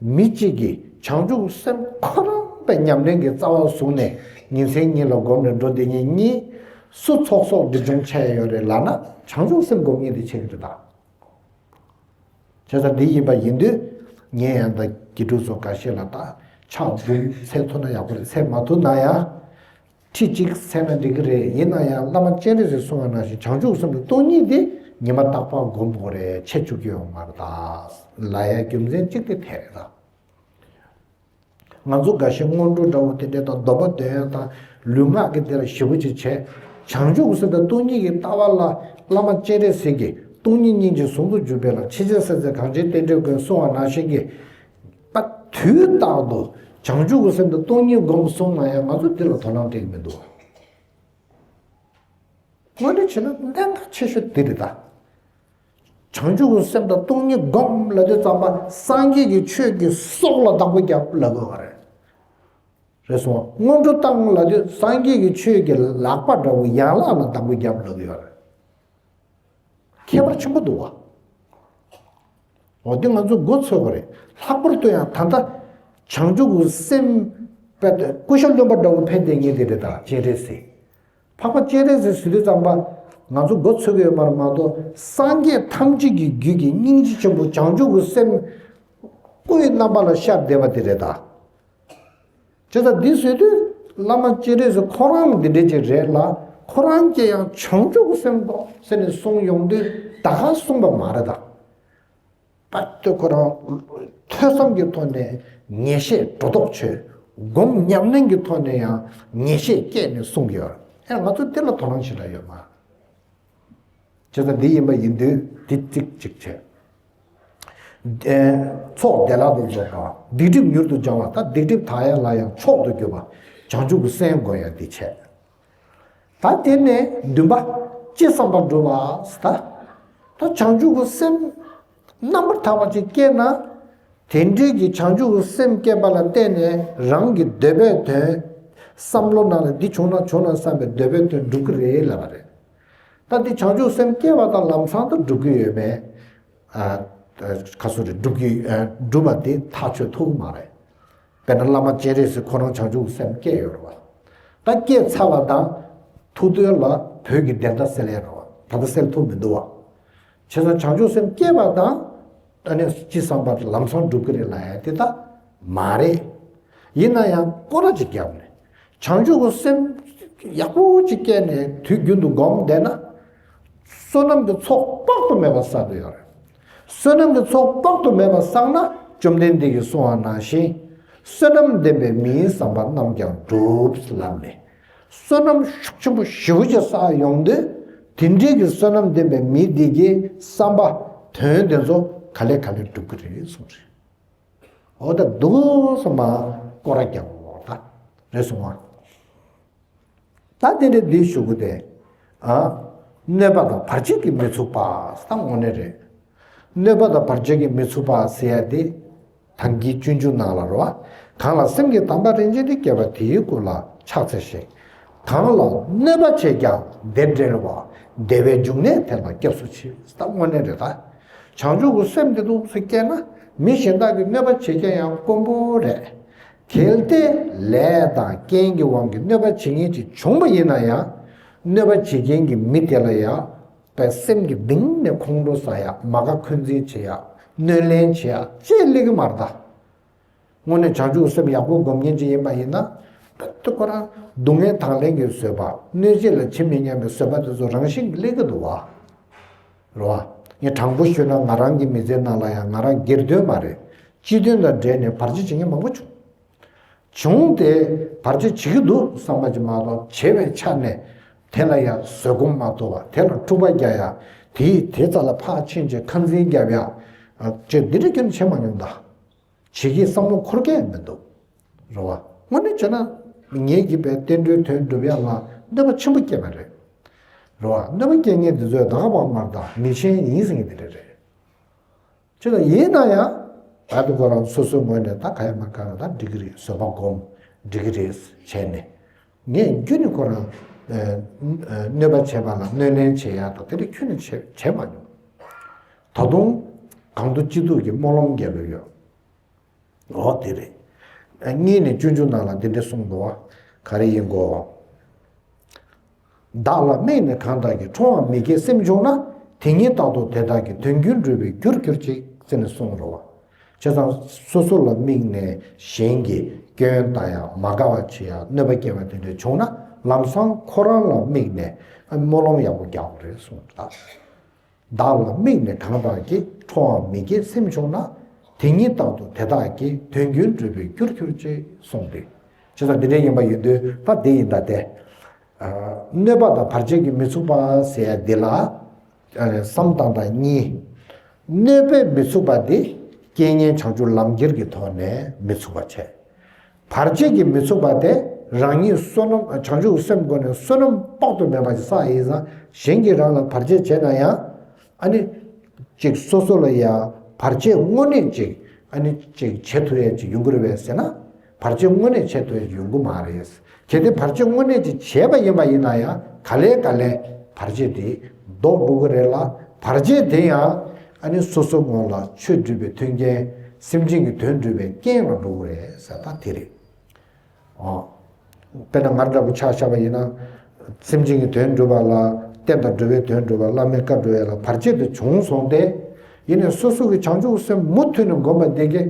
མི་གཅིག་གིས་བྱང་ཆུབ་སེམས་ཁོ་རང་པའི་ཉམས་ལེན་གྱི་རྩ་བ་བཟུང་ནས་ཉིན་མཚན་ཉིན་ལ་སྒོམ་ནས་འགྲོ་བསྡད་མཁན་གཉིས་སུ་ཚོགས་གསོག་སྒྲིབ་སྦྱོང་བྱས་ཡོད་རེད་ལབ་ན། བྱང་ཆུབ་སེམས་སྒོམ་མཁན་དེ་བྱེད་ཀྱི་རེད་ད། བྱས་ཙང་འདི་ཡིན་པ་ཡིན་དུས། ངས་ཡང་ད་དགེ་ཕྲུག་ཚོ་འགའ་ཤས་ལ་ད་ཕྱག་འབུམ་འཚལ་ཐུབ་ན་ཡག་པོ་རེད། འཚལ་མ་ཐུབ་ན་ཡང་ཁྲི་གཅིག་འཚལ་ན་འགྲིག་གི་རེད། ཡིན་ན་ཡང་བླ་མ་སྤྱན་རས་གཟིགས་གསུང་བ་ནང་བཞིན་བྱང་ཆུབ་སེམས་དང་སྟོང་ཉིད་དེ་ཉི་མ་རྟག་པར་སྒོམ་དགོས་རེད། ཆད་བཅུག་རྒྱུ་ཡོད་མ་རེད་ད་ལབ་ཡ་རྒྱུ་མཚན་གཅིག་དེ་དེ་རེད་ད། ང་ཚོ་འགའ་ཤས་སྔོན་འགྲོ་འདྲ་བོ་དེ་འདྲས་དང་སྡོམ་པ་འདོན་ཡ་དང་ལུས་ངག་གི་དེ་ལ་ཞེ་པོ་ཅིག་བྱས། བྱང་ཆུབ་ཀྱི་སེམས་དང་སྟོང་ཉིད་ཀྱི་ལྟ་བ་ལ་བླ་མ་སྤྱན་རས་གཟིགས་ཀྱིས་སྟོང་ཉིད་སྙིང་རྗེ་ཟུང་དུ་འཇུག་པའི་ལམ། ཕྱིན་ཆད་སེམས་ཅན་གང་ཞིག་བསྟན་འགྲོའི་མགོན་གསུང་བ་ནང་བཞིན་གྱི་པ་དུས་རྟག་ཏུ་བྱང་ཆུབ་ཀྱི་སེམས་དང་སྟོང་ཉིད་སྒོམ་གསུངས་ན་ཡང་ང་ཚོ་འདི་ལ་དོ་སྣང་སྤྲད་ཀྱི་མི་འདུག་དངོས་གནས་བྱས་ན་གནད་འགག་ཆེ་ཤོས་འདི་རེད་ད། བྱང་ཆུབ་ཀྱི་སེམས་དང་སྟོང་ཉིད་སྒོམ་ལབ་དུས་ཙམ་པ་སངས་རྒྱས་ཀྱི་ཆོས་ཀྱི་སྲོག་ལ་བདག་པོ་རྒྱབ་ལབ་དགོས་པ་རེད། རེད་སོང་། སྔོན་འགྲོ་བཏང་ལབ་དུས་སངས་རྒྱས་ཀྱི་ཆོས་ཀྱི་ལག་པ་འདྲ་བོ་ཡན་ལག་ལ་བདག་པོ་རྒྱབ་ལབ་ཀྱི་ཡོད་རེད། ཁྱད་པར་ཆེན་པོ་འདུག་བ། འོ་འདི་ང་ཚོ་མགོ་ཚོས་དགོས་རེད། ལྷག་པར་དུ་ཡང་ད་ལྟ་བྱང་ཆུབ་ཀྱི་སེམས་དཔེ་ཀུ་ཤ་རློན་པ་འདྲ་བོ་ཕན་བསྡད་མཁན་དེ་རེད་ད། སྤྱན་རས་གཟིགས། འཕགས་པ་སྤྱན་རས་གཟིགས་ཟེར་དུས་ཙམ་པ་ང་ཚོ་མགོ་ཚོས་ཀྱི་ཡོད་མ་རེད་མ་གཏོགས། སངས་རྒྱས་ཐམས་ཅད་ཀྱི་རྒྱུད་ཀྱི་སྙིང་རྗེ་ཆེན་པོ་བྱང་ཆུབ་ཀྱི་སེམས་སྐུ་ཡི་རྣམ་པ་ལ་ཤར་བསྡད་པ་དེ་རེད་ད། བྱས་ཙང་འདི་ཟེར་དུས་བླ་མ་སྤྱན་རས་གཟིགས་ཁོ་རང་འདི་འདྲས་ཅིག་རེད་ལ། ཁོ་རང་ཀྱང་ཡང་བྱང་ཆུབ་ཀྱི་སེམས་སྒོམ་ཟེར་ནས་གསུངས་ཡོང་དུས་ད་ག་གསུངས་པ་མ་རེད་ད། པ་ཏི་ཁོ་རང་ཐོས་བསམ་གྱི་ཐོག་ནས་ངེས་ཤེས་སྒྲོ་འདོགས་ཆོད། སྒོམ་ཉམས་ལེན་གྱི་ཐོག་ནས་ཡང་ངེས་ཤེས་སྐྱེས་ནས་གསུངས་ཡོད། ཨེ་ང་ཚོ་འདི་ལ་དོ་སྣང་བྱེད་ལ་ཡོད་མ། བྱས་ཙང་འདི་ཡིན་པ་ཡིན་དུས་འདི་ཚིག་གཅིག་བྱས། ཚོགས་བདེ་བླག་ཏུ་རྫོགས་པ། སྡིག་སྒྲིབ་མྱུར་དུ་སྦྱང་བ། ད་སྡིག་སྒྲིབ་དག་ཡ་ལ་ཡང་མཆོག་ཏུ་གྱུར་པ་བྱང་ཆུབ་ཀྱི་སེམས་དགོས་ཡ་འདི་བྱས། ད་དེ་ནས་བདུན་པ་ཅི་བསམ་པ་འགྲུབ་པ། ད་ད་བྱང་ཆུབ་ཀྱི་སེམས་རྣམ་པར་དག་པ་ཅིག་སྐྱེས་ན། དེ་འདྲའི་གི་བྱང་ཆུབ་ཀྱི་སེམས་སྐྱེས་པ་ལ་བརྟེན་ནས་རང་གི་འདོད་པའི་དོན། བསམ་བློ་ནང་ལ་འདི་བྱུང་ན་བྱུང་ན་བསམ་པའི་འདོད་པའི་དོན་འགྲུབ་ཀྱི་རེད་ལབ་པ་རེད། ད་འདི་བྱང་ཆུབ་སེམས་སྐྱེས་པ་དང་ལམ་སང་དུ་འགྲུབ་ཀྱི་ཡོད་མེད། ཨ་ཁ་སོ་རེ་འགྲུབ་ཀྱི་ཨ་འགྲུབ་པ་དེ་ཐག་ཆོད་ཐུབ་ཀྱི་མ་རེད། དཔེར་ན་བླ་མ་སྤྱན་རས་གཟིགས་ཁོ་རང་བྱང་ཆུབ་སེམས་སྐྱེས་ཡོད་རེད་བ། ད་སྐྱེས་ཚར་བ་དང་ཐུགས་འདོད་ལ་བོད་ཀྱི་བདེན་མཐའ་གསལ་ཡ་རེད་བ། ད་ལྟ་གསལ་ཐུབ་མི་འདུག་བ། བྱས་ཙང་བྱང་ཆུབ་སེམས་སྐྱེས་པ་དང་ཨ་ནི་ཅི་བསམ་པ་ལམ་སང་འགྲུབ་ཀྱི་རེད་ལབ་ཡ་དེ་ད་མ་རེད། ཡིན་ན་ཡང་སྐོར་ར་ཅིག་བརྒྱབ་ནས་བྱང་ཆུབ་ཀྱི་སེམས་ཡག་པོ་ཅིག་སྐྱེས་ནས་དུས་རྒྱུན་དུ་སྒོམ་བསྡད་ན། བསོད་ནམས་ཀྱི་ཚོགས་དཔག་ཏུ་མེད་པ་བསགས་ཏེ་ཡོད་རེད། བསོད་ནམས་ཀྱི་ཚོགས་དཔག་ཏུ་མེད་པ་བསགས་ན་བཅོམ་ལྡན་འདས་ཀྱིས་གསུངས་པ་ནང་བཞིན། བསོད་ནམས་ལྡན་པས་མིའི་བསམ་པ་རྣམས་ཀྱང་འགྲུབ་ལབ་ནས། བསོད་ནམས་ཤུགས་ཆེན་པོ་ཞེ་པོ་ཅིག་བསགས་ཡོང་དུས། དེ་འདྲའི་གི་བསོད་ནམས་ལྡན་པའི་མི་དེ་གི་བསམ་པ་དོན་དེ་ཚོ་ག་ལེ་ག་ལེ་འགྲུབ་ཀྱི་རེད་གསུངས་རེད། འོ་ད་འདུག་སེ་མར་སྐོར་ར་རྒྱག་དགོས་ད། རེད་སོང་ང་། ད་དེ་འདྲ་འདི་ཞུ་གི་དེ། ཨ། གནོད་པ་དང་བར་ཆད་ཀྱིས་མི་ཚུགས་པ། ད་དངོས་གནས་རེད། གནོད་པ་དང་བར་ཆད་ཀྱིས་མི་ཚུགས་པ་ཟེར་ཡ་དེ། ཐང་གི་སྤྱོད་འཇུག་ནང་ལ་རེད་བ། གང་ལ་སེམས་ཀྱི་དམ་པ་རིན་ཆེན་དེ་སྐྱེས་པ་དེའི་སྐུ་ལ་ཕྱག་འཚལ་ཞིང་། གང་ལ་གནོད་པ་བྱས་ཀྱང་བདེ་འབྲེལ་བ། བདེ་བའི་འབྱུང་གནས་དེ་ལ་སྐྱབས་སུ་མཆི། ད་དངོས་གནས་རེད་ད། བྱང་ཆུབ་ཀྱི་སེམས་དེ་འདུག་སེ་སྐྱེས་ན་མི་གཞན་དག་གིས་གནོད་པ་བྱེད་ཀྱང་ཡང་དཀོན་པོ་རེད། གལ་ཏེ་ལས་དང་རྐྱེན་གྱི་དབང་གིས་གནོད་པ་བྱེད་མཁན་ཅིག་བྱུང་བ་ཡིན་ན་ཡང་། གནོད་པ་བྱེད་མཁན་གྱི་མི་དེ་ལ་ཡང་པའི་སེམས་ཀྱི་གཏིང་ནས་ཁོང་ཁྲོ་ཟ་ཡ། མ་དགའ་འཁོན་འཛིན་བྱེད་ཡ། གནོད་ལན་བྱེད་ཡ་ཅེས་སླེབས་ཀྱི་མ་རེད་ད། དངོས་གནས་བྱང་ཆུབ་སེམས་ཡག་པོ་སྒོམ་མཁན་ཅིག་ཡིན་པ་ཡིན་ན། ད་ཁོ་རང་སྡུག་བསྔལ་དང་ལེན་གྱི་བཟོད་པ། གནོད་བྱེད་ལ་ཇི་མི་སྙམ་པའི་བཟོད་པ་དེ་ཚོ་རང་བཞིན་གྱིས་སླེབས་ཀྱི་འདུག་བ། རེད་བ། ངས་དྲང་པོ་ཞུས་ན་ང་རང་གི་མི་ཚེའི་ནང་ལ་ཡང་ང་རང་སྒེར་དོན་མ་རེད། སྤྱི་དོན་དང་འབྲེལ་ནས་བར་ཆད་བྱེད་མཁན་མང་པོ་བྱུང་། བྱུང་སྟེ་བར་ཆད་བྱེད་ཀྱི་འདུག་བསམ་པ་ཅིག་མ་གཏོགས་བྱེད་པའི་ཆ་ནས་དེ་ལ་ཡང་བཟོད་སྒོམ་མ་ཐུབ་པ། དེ་ལ་འཁྲུག་པ་རྒྱག་ཡ། དེའི་དེ་རྩ་ལ་ཕར་ཕྱིན་བྱས་ཁ་འཛིན་རྒྱབ་ཡ། ཅེས་འདི་འདྲ་ཁྱོན་བྱེད་མ་མྱོང་ད། བྱེད་ཀྱི་བསམ་བློ་འཁོར་གྱི་མི་འདུག་རེད་བ། དངོས་གནས་བྱས་ན་ངེད་ཀྱིས་པའི་བསྟན་འགྲོའི་དོན་སྒྲུབ་ཡ་ལ་ གནོད་པ་ཆེན་པོ་སྐྱེལ་བ་རེད། རེད་བ། གནོད་པ་སྐྱེལ་མཁན་དེ་ཚོས་ད་ག་པར་མར་དང་མི་ཆེན་ཡིན་ཟེར་མཁན་དེ་འདྲ་རེད། ཅི་ལ་ཡིན་ན་ཡང་། ད་དུ་ཁོ་རང་སོ་སོའི་ངོས་ནས་ད་ག་ཡ་མ་ག་ན་ད་འགྲིག་གི་རེད། བཟོད་པ་སྒོམ། འགྲིག་གི་རེད་བྱས་ནས། ངས་རྒྱུན་ནས་ཁོ་རང་། ཨ། ཨ། གནོད་པ་བྱེད་པ་ལ་གནོད་ལན་བྱེད་ཡ་དང་དེ་འདྲ་ཁྱོན་ནས་བྱེད་བྱེད་མ་མྱོང་། ད་དུང་གང་ཐུབ་ཅི་ཐུབ་ཀྱིས་སྨོན་ལམ་རྒྱག་གི་ཡོད། འོ་དེ་རེད། ཨ། གཉིས་ནས་སྤྱོད་འཇུག་ནང་ལ་འདི་འདྲ་གསུངས་འདུག་བ། ག་རེ་ཡིན་གོ། བདག་ལ་དམིགས་ནས་གང་དག་གིས། །ཁྲོའང་མི་སྐྱེ་སེམས་བྱུང་ན། །དེ་ཉིད་རྟག་ཏུ་དེ་དག་གི། །དོན་རྒྱུན་འགྲུབ་པའི་རྒྱུར་གྱུར་ཅིག །ཟེར་ནས་གསུངས་རེད་བ། བྱས་ཙང་སོ་སོ་ལ་དམིགས་ནས་གཞན་གྱི་སྐྱོན་བཏགས་ཡ། མ་དགའ་བ་བྱེད་ཡ། གནོད་པ་སྐྱེལ་བ་དེ་འདྲ་བྱུང་ན་ལམ་སང་ཁོ་རང་ལ་དམིགས་ནས་སྨོན་ལམ་ཡག་པོ་རྒྱག་དགོས་རེད་གསུངས་ད། བདག་ལ་དམིགས་ནས་གང་དག་གིས། །ཁྲོའང་མི་སྐྱེ་སེམས་བྱུང་ན། །དེ་ཉིད་རྟག་ཏུ་དེ་དག་གི། །དོན་རྒྱུན་འགྲུབ་པའི་རྒྱུར་གྱུར་ཅིག །གསུངས་ཏེ། བྱས་ཙང་འདི་འདྲ་ཡིན་པ་ཡིན་དུས་ད་འདི་ཡིན་ད་དེ། ཨ། གནོད་པ་དང་བར་ཆད་ཀྱིས་མི་ཚུགས་པ་ཟེར་ཡ་འདི་ལ། ཨ། བསམ་སྟངས་དང་གཉིས། གནོད་པས་མི་ཚུགས་པ་འདི་རྐྱེན་ངན་བྱང་ཆུབ་ལམ་ཁྱེར་གྱི་ཐོག་ནས་མི་ཚུགས་པ་བྱས། བར་ཆད་ཀྱིས་མི་ཚུགས་པ་དེ་རང་ཉིད་བསོད་ནམས། བྱང་ཆུབ་སེམས་སྒོ་ནས་བསོད་ནམས་དཔག་ཏུ་མེད་པ་ཞིག་བསགས་ཡིན་ཙང་གཞན་གྱིས་རང་ལ་བར་ཆད་བྱས་ན་ཡང་། ཨ་ནི། ཅིག་སོ་སོ་ལ་ཡང་བར་ཆད་དངོས་གནས་ཅིག་ཨ་ནི་ཅིག་བྱེད་ཐུབ་ཡས་ཅིག་ཡོང་གི་རེད་པས་ཟེར་ན། བར་ཆད་དངོས་གནས་བྱེད་ཐུབ་ཡས་ཅིག་ཡོང་གི་མ་རེད། གལ་ཏེ་བར་ཆད་དངོས་གནས་ཅིག་བྱས་པ་ཡིན་པ་ཡིན་ན་ཡང་ག་ལེ་ག་ལེ་བར་ཆད་དེ་ལྡོག་འགྲོ་གི་རེད་ལ། བར་ཆད་དེ་ཡང་ཨ་ནི་སོ་སོ་ངོ་ལ་ཆོས་སྒྲུབ་པའི་མཐུན་རྐྱེན། སེམས་ཅན་གྱི་དོན་སྒྲུབ་པའི་རྐྱེན་ལ་འགྲོ་གི་རེད་ཟེར་ད་དེ་རེད། ཨོ། དཔེར་ན་ང་འདྲ་པོ་ཆ་བཞག་པ་ཡིན་ན། སེམས་ཅན་གྱི་དོན་སྒྲུབ་པ་ལ། བསྟན་དང་འགྲོ་བའི་དོན་སྒྲུབ་པ། བླ་མའི་བཀའ་སྒྲུབ་ཡ་ལ་བར་ཆད་དེ་བྱུང་སོང་སྟེ། ཡིན་ནའི་སོ་སོ་གི་བྱང་ཆུབ་སེམས་མུ་མཐུད་ནས་སྒོམ་པ་འདི་གས།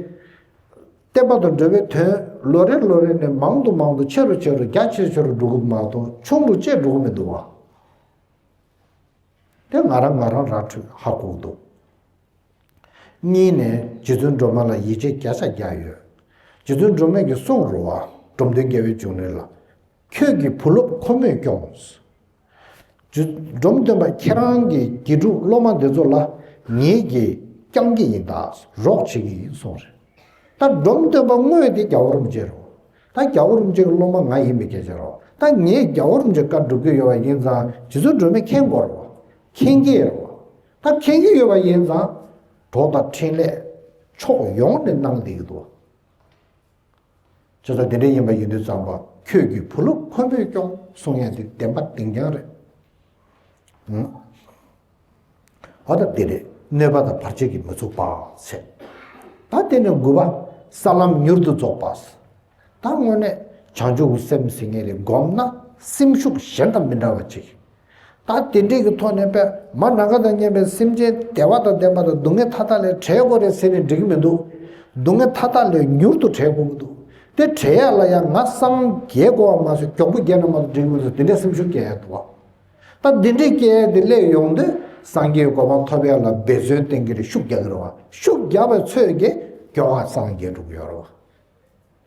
བསྟན་པ་དང་འགྲོ་བའི་དོན་ལོ་རེ་ལོ་རེ་ནས་མང་དུ་མང་དུ་ཆེ་རུ་ཆེ་རུ་རྒྱ་ཆེ་ཆེ་རུ་འགྲོ་གི་མ་གཏོགས་ཆུང་རུ་ཆེ་འགྲོ་གི་མི་འདུག་བ། དེ་ང་རང་ང་རང་ར་འཕྲོད་ཧ་གོ་གི་འདུག་གཉིས་ནས་རྗེ་བཙུན་སྒྲོལ་མ་ལ་ཡིད་ཆེས་བརྒྱ་ཆ་བརྒྱ་ཡོད། རྗེ་བཙུན་སྒྲོལ་མས་ཀྱིས་གསུངས་རེད་བ། འབྲོམ་སྟོན་རྒྱལ་བའི་འབྱུང་གནས་ལ། ཁྱོད་ཀྱི་བུ་སློབ་ཁོ་མོས་སྐྱོངས། རྗེ་འབྲོམ་སྟོན་པ་ཁྱེད་རང་གི་དགེ་ཕྲུག་སློབ་མ་འདི་ཚོ་ལ་ངེད་ཀྱིས་བསྐྱང་གི་ཡིན་ད། རོགས་བྱེད་ཀྱི་ཡིན་གསུངས་རེད། ད་འབྲོམ་སྟོན་པ་དངོས་དེ་རྒྱལ་བ་རིན་པོ་ཆེ་རེད། ད་རྒྱལ་བ་རིན་པོ་ཆེ་གི་སློབ་མ་ང་ཡིན་པའི་སྐད་ཆ་རེད། ད་ངས་རྒྱལ་བ་རིན་པོ་ཆེ་བཀའ་སྒྲུབ་ཀྱི་ཡོད་པ་ཡིན་ཙང་རྗེ་བཙུན་སྒྲོལ་མས་མཁྱེན་དགོས་རེད་བ། མཁྱེན་གྱི་རེད་བ། ད་མཁྱེན་གྱི་ཡོད་པ་ཡིན་ཙང་། གྲོགས་དང་འཕྲིན་ལས་ཕྱོགས་ཡོངས་ནས་གནང་བསྡད་ཀྱི་འདུག་བྱས་ཙང་དེ་འདྲ་ཡིན་པ་ཡིན་དུས་ཙམ་པ་ཁྱོད་ཀྱི་བུ་སློབ་ཁོ་མོས་སྐྱོངས་གསུང་ཡ་དེ་བདེན་པ་བདེན་རྐྱང་རེད། ཨང་། འོ་ད་དེ་རེད། གནོད་པ་དང་བར་ཆད་ཀྱིས་མི་ཚུགས་པ་ཟེར། ད་དེ་ནས་དགུ་པ། ས་ལམ་མྱུར་དུ་རྫོགས་པ། ད་དངོས་གནས་བྱང་ཆུབ་སེམས་ཟེར་མཁན་རེ་བསྒོམས་ན་སེམས་ཤུགས་གཞན་དང་མི་འདྲ་བ་ཅིག་ད་དེ་འདྲས་ཀྱི་ཐོག་ནས་པས་མ་ནམ་མཁའ་དང་མཉམ་པའི་སེམས་ཅན་བདེ་བ་དང་ལྡན་པ་དང་སྡུག་བསྔལ་མཐའ་དག་ལས་བྲལ་དགོས་རེད་ཟེར་ནས་འགྲིག་གི་མི་འདུག་སྡུག་བསྔལ་མཐའ་དག་ལས་མྱུར་དུ་བྲལ་དགོས་ཀྱི་འདུག་དེ་བྲལ་ཡག་ལ་ཡང་ང་སངས་རྒྱས་དགོས་པ་མ་ཟད་མགྱོགས་པོ་རྒྱལ་ན་མ་གཏོགས་འགྲིག་གི་མི་འདུག་དེ་འདྲས་སེམས་ཤུགས་སྐྱེ་ཡག་འདུག་བ། ད་འདི་འདྲས་སྐྱེ་ཡག་དེ་སླེབས་ཡོང་དུས་སངས་རྒྱས་གོ་འཕང་ཐོབ་ཡག་ལ་འབད་བརྩོན་བསྟེན་གྱི་རེད། ཤུགས་རྒྱག་གི་རེད་བ། ཤུགས་རྒྱག་པའི་ཚོད་ཀྱིས་མགྱོགས་པ་སངས་རྒྱས་འགྲོ་གི་ཡོད་རེད་བ།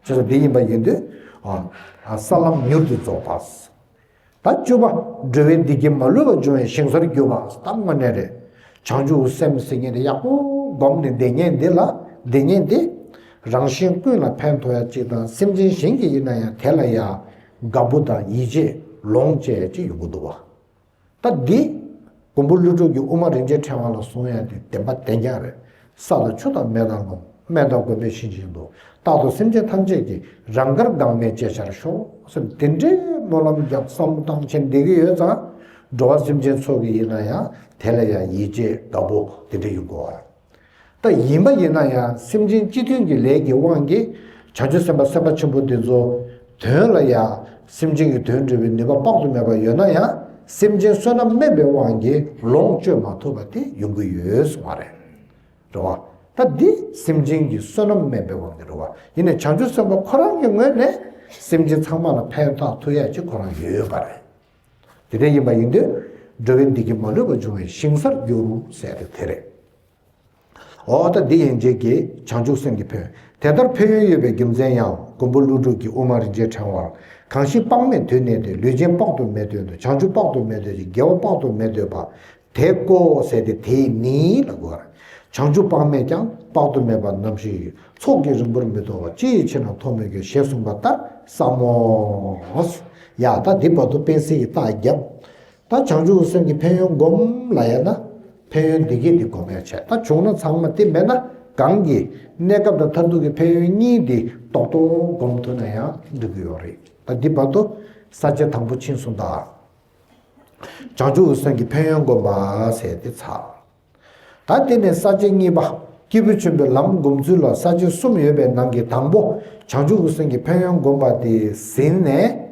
བྱས་ཙང་འདི་ཡིན་པ་ཡིན་དུས། ཨ། ས་ལམ་མྱུར་དུ་རྫོགས་པ། ད་བཅུ་པ། འགྲོ་བའི་བདེ་སྐྱིད་མ་ལུས་པ་འབྱུང་བའི་ཞིང་སར་གྱུར་པ། ད་དངོས་གནས་རེད། བྱང་ཆུབ་སེམས་ཟེར་མཁན་དེ་ཡག་པོ་བསྒོམས་ནས་བསྡད་མཁན་འདི་ལ་བསྡད་མཁན་དེ། རང་གཞན་ཀུན་ལ་ཕན་ཐོགས་ཡག་ཅིག་དང་སེམས་ཅན་གཞན་གྱི་ཡིན་ན་ཡང་དེ་ལ་ཡང་དགའ་པོ་དང་ཡིད་ཆེས་ལོངས་སྤྱད་ཡག་ཅིག་ཡོང་གི་འདུག་བ། ད་འདི། མགོན་པོ་ཀླུ་སྒྲུབ་ཀྱིས་དབུ་མ་རིན་ཆེན་ཕྲེང་བ་ལ་གསུང་ཡག་དེ་བདེན་པ་བདེན་རྐྱང་རེད། ས་དང་ཆུ་དང་མེ་དང་རླུང་། སྨན་དང་སྒོམ་པས་ཞི་བྱེད་དོ། རྟག་ཏུ་སེམས་ཅན་ཐམས་ཅད་ཀྱི། རང་དགར་འགག་མེད་བྱེད་ཤར་ཤོག་ཟེར་དེ་འདྲའི་སྨོན་ལམ་རྒྱབ་བསམ་བློ་བཏང་བྱས་བསྡད་ཀྱི་ཡོད་ཙང་། འགྲོ་བ་སེམས་ཅན་ཚོ་གི་ཡིན་ན་ཡང་དེ་ལ་ཡང་ཡིད་ཆེས་དགའ་པོ་དེ་འདྲ་ཡོང་དགོས་པ། ད་ཡིན་པ་ཡིན་ན་ཡང་སེམས་ཅན་སྤྱི་མཐུན་གྱི་ལས་ཀྱི་དབང་གིས་བྱང་ཆུབ་སེམས་དཔའ་སེམས་དཔའ་ཆེན་པོ་འདི་ཚོ་དོན་ལ་ཡང་སེམས་ཅན་གྱི་དོན་སྒྲུབ་པའི་ནུས་པ་དཔག་ཏུ་མེད་པ་ཡོད་ན་ཡང་སེམས་ཅན་བསོད་ནམས་དམན་པའི་དབང་གིས་ལོངས་སྤྱོད་མ་ཐུབ་པ་དེ་ཡོང་གི་ཡོད་གསུངས་པ་རེད། རེད་བ། ད་འདི་སེམས་ཅན་གྱི་བསོད་ནམས་དམན་པའི་དབང་གིས་རེད་བ། ཡིན་ནའི་བྱང་ཆུབ་སེམས་དཔའ་ཁོ་རང་གི་ངོས་ནས་སེམས་ཅན་ཚང་མ་ལ་ཕན་ཐོགས་ཐུབ་ཡག་ཅིག་ཁོ་རང་ཡོད་པ་རེད། དེ་འདྲ་ཡིན་པ་ཡིན་དུས་འགྲོ་བའི་བདེ་སྐྱིད་མ་ལུས་པ་འབྱུང་བའི་ཞིང་སར་འགྱུར་ཟེར་ཏེ་དེ་རེད། འོ་ད་འདི་ཡན་ཆད་ཀྱིས་བྱང་ཆུབ་སེམས་ཀྱི་ཕན་ཡོན། དེ་ལྟར་ཕན་ཡོན་ཡོད་པའི་རྒྱུ་མཚན་ཡང་། མགོན་པོ་ཀླུ་སྒྲུབ་ཀྱི་དབུ་མ་རིན་ཆེན་ཕྲེང་བར། གང་ཞིག་དཔག་མེད་དུ་གནས་ཏེ། ལུས་ཅན་དཔག་ཏུ་མེད་འདོད་དོ། བྱང་ཆུབ་དཔག་ཏུ་མེད་འདོད་ཅིང་། དགེ་བ་དཔག་ཏུ་མེད་འདོད་པ། དེ་ཀོ་ཟེར་ཏེ་དེ་ནི་ལ་གོ། བྱང་ཆུབ་དཔག་མེད་ཀྱང་། དཔག་ཏུ་མེད་པ་ནམ་ཞིག་ཡོད། ཚོགས་ཀྱིས་རིང་པོར་མི་ཐོབ་པ། ཅི་ཡི་ཕྱིར་ན་ཐོབ་མི་འགྱུར། ཞེས་གསུངས་པ་ལྟར་བསམ་མོ། ཡ་ད་འདི་བར་དུ་པེན་སི་གི་རྟགས་བརྒྱབ། ད་བྱང་ཆུབ་ཀྱི་སེམས་ཀྱི་ཕན་ཡོན་སྒོམ་ལ་ཡ་ན། ཕན་ཡོན་འདི་གས་འདི་སྒོམ་ཡ་བྱས། ད་བྱུང་ན་ཚང་མ་དེ་མེད་ན་གང་གི་གནས་སྐབས་དང་མཐར་ཐུག་གི་ཕན་ཡོན་གཉིས་འདི་རྡོག་རྡོག་སྒོམ་ཐུབ་ན་ཡང་འགྲིག་གི་ཡོད་རེད། ད་འདི་བར་དུ་ས་བཅད་དང་པོ་ཕྱིན་སོང་ད། བྱང་ཆུབ་ཀྱི་སེམས་ཀྱི་ཕན་ཡོན་སྒོམ་པ་ཟེར་ཏེ་ཚར། ད་དེ་ནས་ས་བཅད་གཉིས་པ། སྐྱེས་བུ་ཆེན་པོའི་ལམ་སྒོམ་ཚུལ་ལ་ས་བཅད་གསུམ་ཡོད་པའི་ནང་གི་དང་པོ་བྱང་ཆུབ་ཀྱི་སེམས་ཀྱི་ཕན་ཡོན་སྒོམ་པ་དེ་ཟིན་ནས།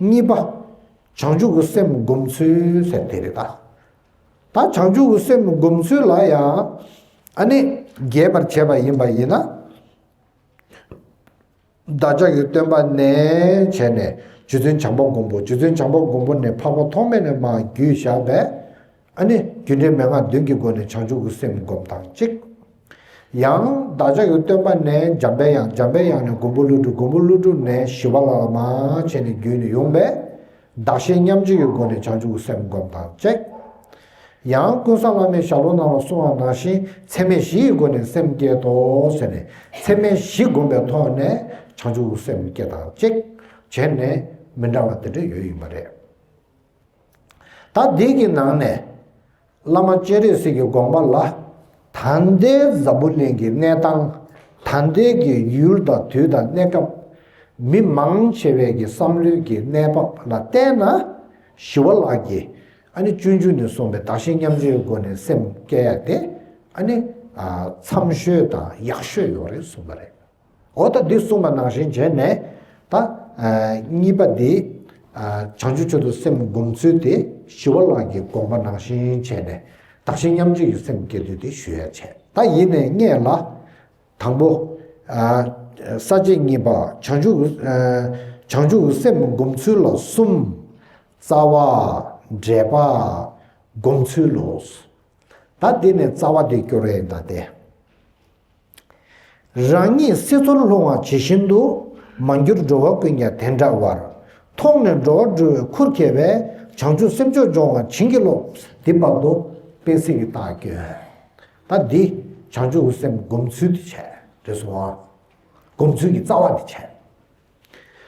གཉིས་པ། བྱང་ཆུབ་ཀྱི་སེམས་སྒོམ་ཚུལ་ཟེར་དེ་རེད་ད། ད་བྱང་ཆུབ་ཀྱི་སེམས་སྒོམ་ཚུལ་ལ་ཡང་ཨ་ནི་རྒྱས་པར་བྱས་པ་ཡིན་པ་ཡིན་ན། བདག་ཅག་གི་སྟོན་པ་ནས་བྱས་ནས་རྗེ་བཙུན་བྱམས་པ་མགོན་པོ། རྗེ་བཙུན་བྱམས་པ་མགོན་པོ་ནས་འཕགས་པ་ཐོགས་མེད་ནས་མར་བརྒྱུད་བཞག་པའི་ཨ་ནི་རྒྱུ་འབྲས་མན་ངག་བདུན་གྱི་སྒོ་ནས་བྱང་ཆུབ་ཀྱི་སེམས་སྒོམ་སྟངས་གཅིག། ཡང་བདག་ཅག་གི་སྟོན་པ་ནས་འཇམ་པའི་དབྱངས། འཇམ་པའི་དབྱངས་ནས་མགོན་པོ་ཀླུ་སྒྲུབ། མགོན་པོ་ཀླུ་སྒྲུབ་ནས་ཞི་བ་ལྷ་ལ་མར་བྱས་ནས་བརྒྱུད་ནས་ཡོང་བའི་བདག་གཞན་མཉམ་བརྗེ་ཡི་སྒོ་ནས་བྱང་ཆུབ་ཀྱི་སེམས་སྒོམ་སྟངས་གཅིག། ཡང་ཀུན་བཟང་བླ་མའི་ཞལ་ལུང་ནང་ལ་གསུངས་པ་ནང་བཞིན་ཚད་མེད་བཞི་ཡི་སྒོ་ནས་སེམས་བསྐྱེད་དོ་ཟེར་ནས། ཚད་མེད་བཞི་བསྒོམས་པའི་ཐོག་ནས་བྱང་ཆུབ་ཀྱི་སེམས་བསྐྱེད་སྟངས་གཅིག་བྱས་ནས་མི་འདྲ་བ་དེ་འདྲ་ཡོད་ཡིན་པ་རེད། ད་འདི་གི་ནང་ནས་བླ་མ་སྤྱན་རས་གཟིགས་ཀྱི་དགོངས་པ་ལ། ད་ལྟའི་འཛམ་བུ་གླིང་གི་གནས་སྟངས། ད་ལྟའི་གི་ཡུལ་དང་དུས་དང་གནས་སྐབས། མི་མང་ཆེ་བའི་གི་བསམ་བློའི་གི་གནས་བབ་ལ་བལྟས་ན། ཞི་བ་ལྷ་གིས་ཨ་ནི་སྤྱོད་འཇུག་ནས་གསུངས་པའི་བདག་གཞན་མཉམ་བརྗེའི་སྒོ་ནས་སེམས་བསྐྱེད་ཡ་དེ་ཨ་ནི་ཨ་འཚམ་ཤོས་དང་ཡག་ཤོས་ཡོད་རེད་གསུངས་པ་རེད། འོ་ད་འདི་གསུངས་པ་ནང་བཞིན་བྱས་ནས་ད་ཨ་གཉིས་པ་འདི་ཨ་བྱང་ཆུབ་མཆོག་ཏུ་སེམས་སྒོམ་ཚུལ་དེ་ཞི་བ་ལྷ་གི་དགོངས་པ་ནང་བཞིན་བྱས་ནས་བདག་གཞན་མཉམ་བརྗེ་ཡི་སེམས་བསྐྱེད་དུས་དེ་ཞུ་ཡ་བྱས། ད་ཡིན་ནའི་སྔས་ལ་དང་པོ་ཨ་ས་བཅད་གཉིས་པ་བྱང་ཆུབ་ཨ་བྱང་ཆུབ་སེམས་སྒོམ་ཚུལ་ལ་གསུམ། རྩ་བ། འགྲེལ་པ། སྒོམ་ཚུལ་ལོ། ད་འདི་ནས་རྩ་བ་དེ་སྐྱོར་ཡ་ཡིན་ད་དེ། རང་ཉིད་སྲིད་མཚོར་ལྷུང་བ་ཇི་བཞིན་དུ། མ་གྱུར་འགྲོ་བ་ཀུན་ཀྱང་དེ་འདྲ་བར། མཐོང་ནས་འགྲོ་བ་སྒྲོལ་བའི་ཁུར་ཁྱེར་བའི། བྱང་ཆུབ་སེམས་མཆོག་སྦྱོང་བ་བྱིན་གྱིས་རློབས། འདི་བར་དུ་པེ་སི་གི་རྟགས་སྐྱོན། ད་འདི་བྱང་ཆུབ་ཀྱི་སེམས་སྒོམ་ཚུལ་དེ་བྱས་རེད་སོང་ཨ། སྒོམ་ཚུལ་གྱི་རྩ་བ་དེ་བྱས།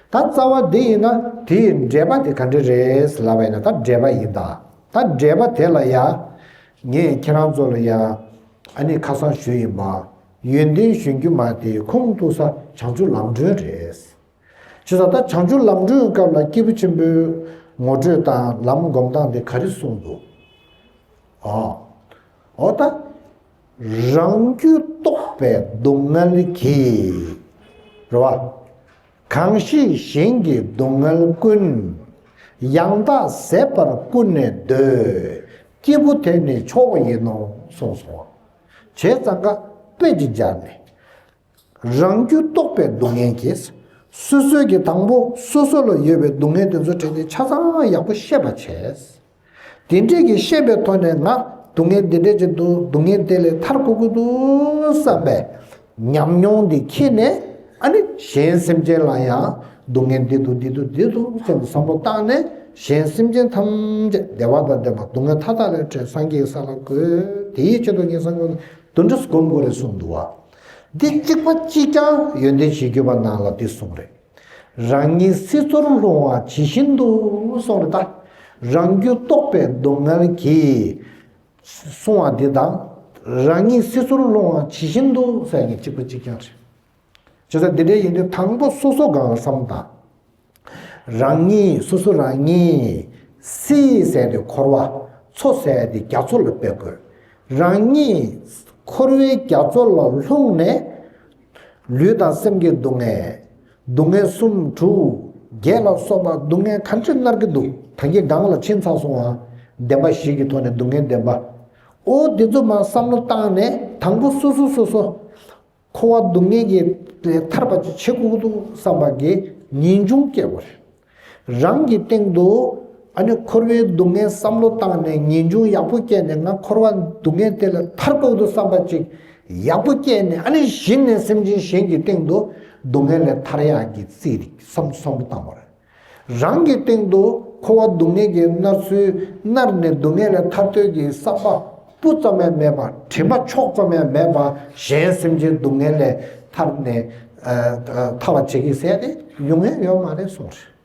ད་རྩ་བ་འདི་ཡིན་ན་དེའི་འགྲེལ་པ་དེ་ག་འདྲ་རེད་ལབ་པ་ཡིན་ན། ད་འགྲེལ་པ་ཡིན་ད། ད་འགྲེལ་པ་དེ་ལ་ཡ་ངས་ཁྱེད་རང་ཚོ་ལ་ཡ་ཨ་ནི་ཁ་སང་ཞུས་ཡིན་པ། ཡོན་ཏན་གཞོན་གྱུར་མ་དེ་ཁུངས་གཏུགས་ས་བྱང་ཆུབ་ལམ་སྒྲོན་རེད། བྱས་ཙང་ད་བྱང་ཆུབ་ལམ་སྒྲོན་སྐབས་ལ་སྐྱེས་བུ་ཆེན་པོའི་ངོ་སྤྲོད་དང་ལམ་སྒོམ་སྟངས་དེ་ག་རེ་གསུངས་འདུག་ཨོ། ཨོ་ད། རང་རྒྱུད་རྟོག་པའི་སྡུག་བསྔལ་གྱིས། རེད་བ། གང་ཞིག་གཞན་གྱི་སྡུག་བསྔལ་ཀུན། ཡང་དག་ཟད་པར་ཀུན་ནས་འདོད། སྐྱེས་བུ་དེ་ནི་མཆོག་ཡིན་ནོ་གསུངས་སོང་བ། བྱས་ཙང་ཀ་དཔེ་ཅིག་སྦྱར་ནས། རང་རྒྱུད་རྟོག་པའི་སྡུག་བསྔལ་གྱིས། སོ་སོའི་གི་དང་པོ་སོ་སོ་ལ་ཡོད་པའི་སྡུག་བསྔལ་དེ་ཚོ་དྲན་ཏེ་ཆ་ཚང་ཡག་པོ་ཤེས་པ་བྱས། དེ་འདྲས་ཀྱི་ཤེས་པའི་ཐོག་ནས་ང་སྡུག་བསྔལ་འདི་འདྲས་ཅིག་འདུག་སྡུག་བསྔལ་དེ་ལས་ཐར་དགོས་ཀྱི་འདུག་བསམ་པའི་ཉམས་མྱོང་འདི་འཁྱེར་ནས། ཨ་ནི་གཞན་སེམས་ཅན་ལ་ཡང་སྡུག་བསྔལ་འདི་འདུག་འདི་འདུག་འདི་འདུག་ཅེས་བསམ་བློ་བཏང་ནས། གཞན་སེམས་ཅན་ཐམས་ཅད་བདེ་བ་དང་ལྡན་པ་སྡུག་བསྔལ་མཐའ་དག་ལས་བྲལ་སངས་རྒྱས་ཀྱི་ས་ལ་འགོད། དེའི་ཆེད་དུ་ངེས་སངས་རྒྱས་དོན་འགྲུབ་སྒོམ་དགོས་རེད་གསུངས་འདུག་བ། འདི་གཅིག་པ་གཅིག་རྐྱང་ཡོན་ཏན་གཞིར་གྱུར་པ་ནང་ལ་འདི་གསུངས་རེད། རང་ཉིད་སྲིད་མཚོར་ལྷུང་བ་ཇི་བཞིན་དུ་གསུངས་རེད་ད། རང་རྒྱུད་རྟོག་པའི་སྡུག་བསྔལ་གྱིས་གསུངས་པ་འདི་དང་། རང་ཉིད་སྲིད་མཚོར་ལྷུང་བ་ཇི་བཞིན་དུ་ཟེར་མཁན་གཅིག་པ་གཅིག་རྐྱང་རེད། བྱས་ཙང་འདི་འདྲ་ཡིན་དུས་དང་པོ་སོ་སོ་སྒང་ལ་བསམ་བློ་བཏང་། རང་ཉིད་སོ་སོ་རང་ཉིད། སྲིད་ཟེར་དེ་འཁོར་བ། མཚོ་ཟེར་དེ་རྒྱ་མཚོ་ལ་དཔེ་དགོས། རང་ཉིད་འཁོར་བའི་རྒྱ་མཚོ་ལ་ལྷུང་ནས། ལུས་དང་སེམས་ཀྱི་སྡུག་བསྔལ། སྡུག་བསྔལ་གསུམ་དྲུག་བརྒྱད་ལ་སོགས་པ་སྡུག་བསྔལ་ག་འདྲ་མནར་གྱི་འདུག་ད་གིན་སྒང་ལ་ཕྱིན་ཚར་སོང་ཨ། བདེན་པ་བཞི་གི་ཐོག་ནས་སྡུག་བསྔལ་བདེན་པ། ཨོ་དེ་ཚོ་མར་བསམ་བློ་བཏང་ནས་དང་པོ་སོ་སོ་སོ་སོ། འཁོར་བ་སྡུག་བསྔལ་གྱི་ལས་ཐར་པ་ཅིག་བྱེད་དགོས་ཀྱི་འདུག་བསམ་པ་གི་ངེས་འབྱུང་སྐྱེ་དགོས་རེད། རང་གི་སྟེང་དུ་ཨ་ནི་འཁོར་བའི་སྡུག་བསྔལ་བསམ་བློ་བཏང་ནས་ངེས་འབྱུང་ཡག་པོ་སྐྱེས་ནས་ང་འཁོར་བ་སྡུག་བསྔལ་དེ་ལས་ཐར་དགོས་ཀྱི་འདུག་བསམ་པ་ཅིག་ཡག་པོ་སྐྱེས་ནས། ཨ་ནི་གཞི་ནས་སེམས་ཅན་གཞན་གྱི་སྟེང་དུ་སྡུག་བསྔལ་ལས་ཐར་ཡག་གི་རྩིས་བསམ་བསམ་བློ་བཏང་བ་རེད། རང་གི་སྟེང་དུ་འཁོར་བ་སྡུག་བསྔལ་གྱི་མནར་ཚུལ་མནར་ནས་སྡུག་བསྔལ་ལས་ཐར་འདོད་ཀྱི་བསམ་པ་སྤུ་ཙམ་ཡང་མེད་པ། དྲན་པ་ཕྱོགས་ཙམ་ཡང་མེད་པ། གཞན་སེམས་ཅན་སྡུག་བསྔལ་ལས་ཐར་ནས་ཨ་ཨ་ཐར་བ་བྱེད་ཀྱི་ཟེར་ཏེ་ཡོང་ཡ་ཡོད་མ་རེད་གསུངས་རེད།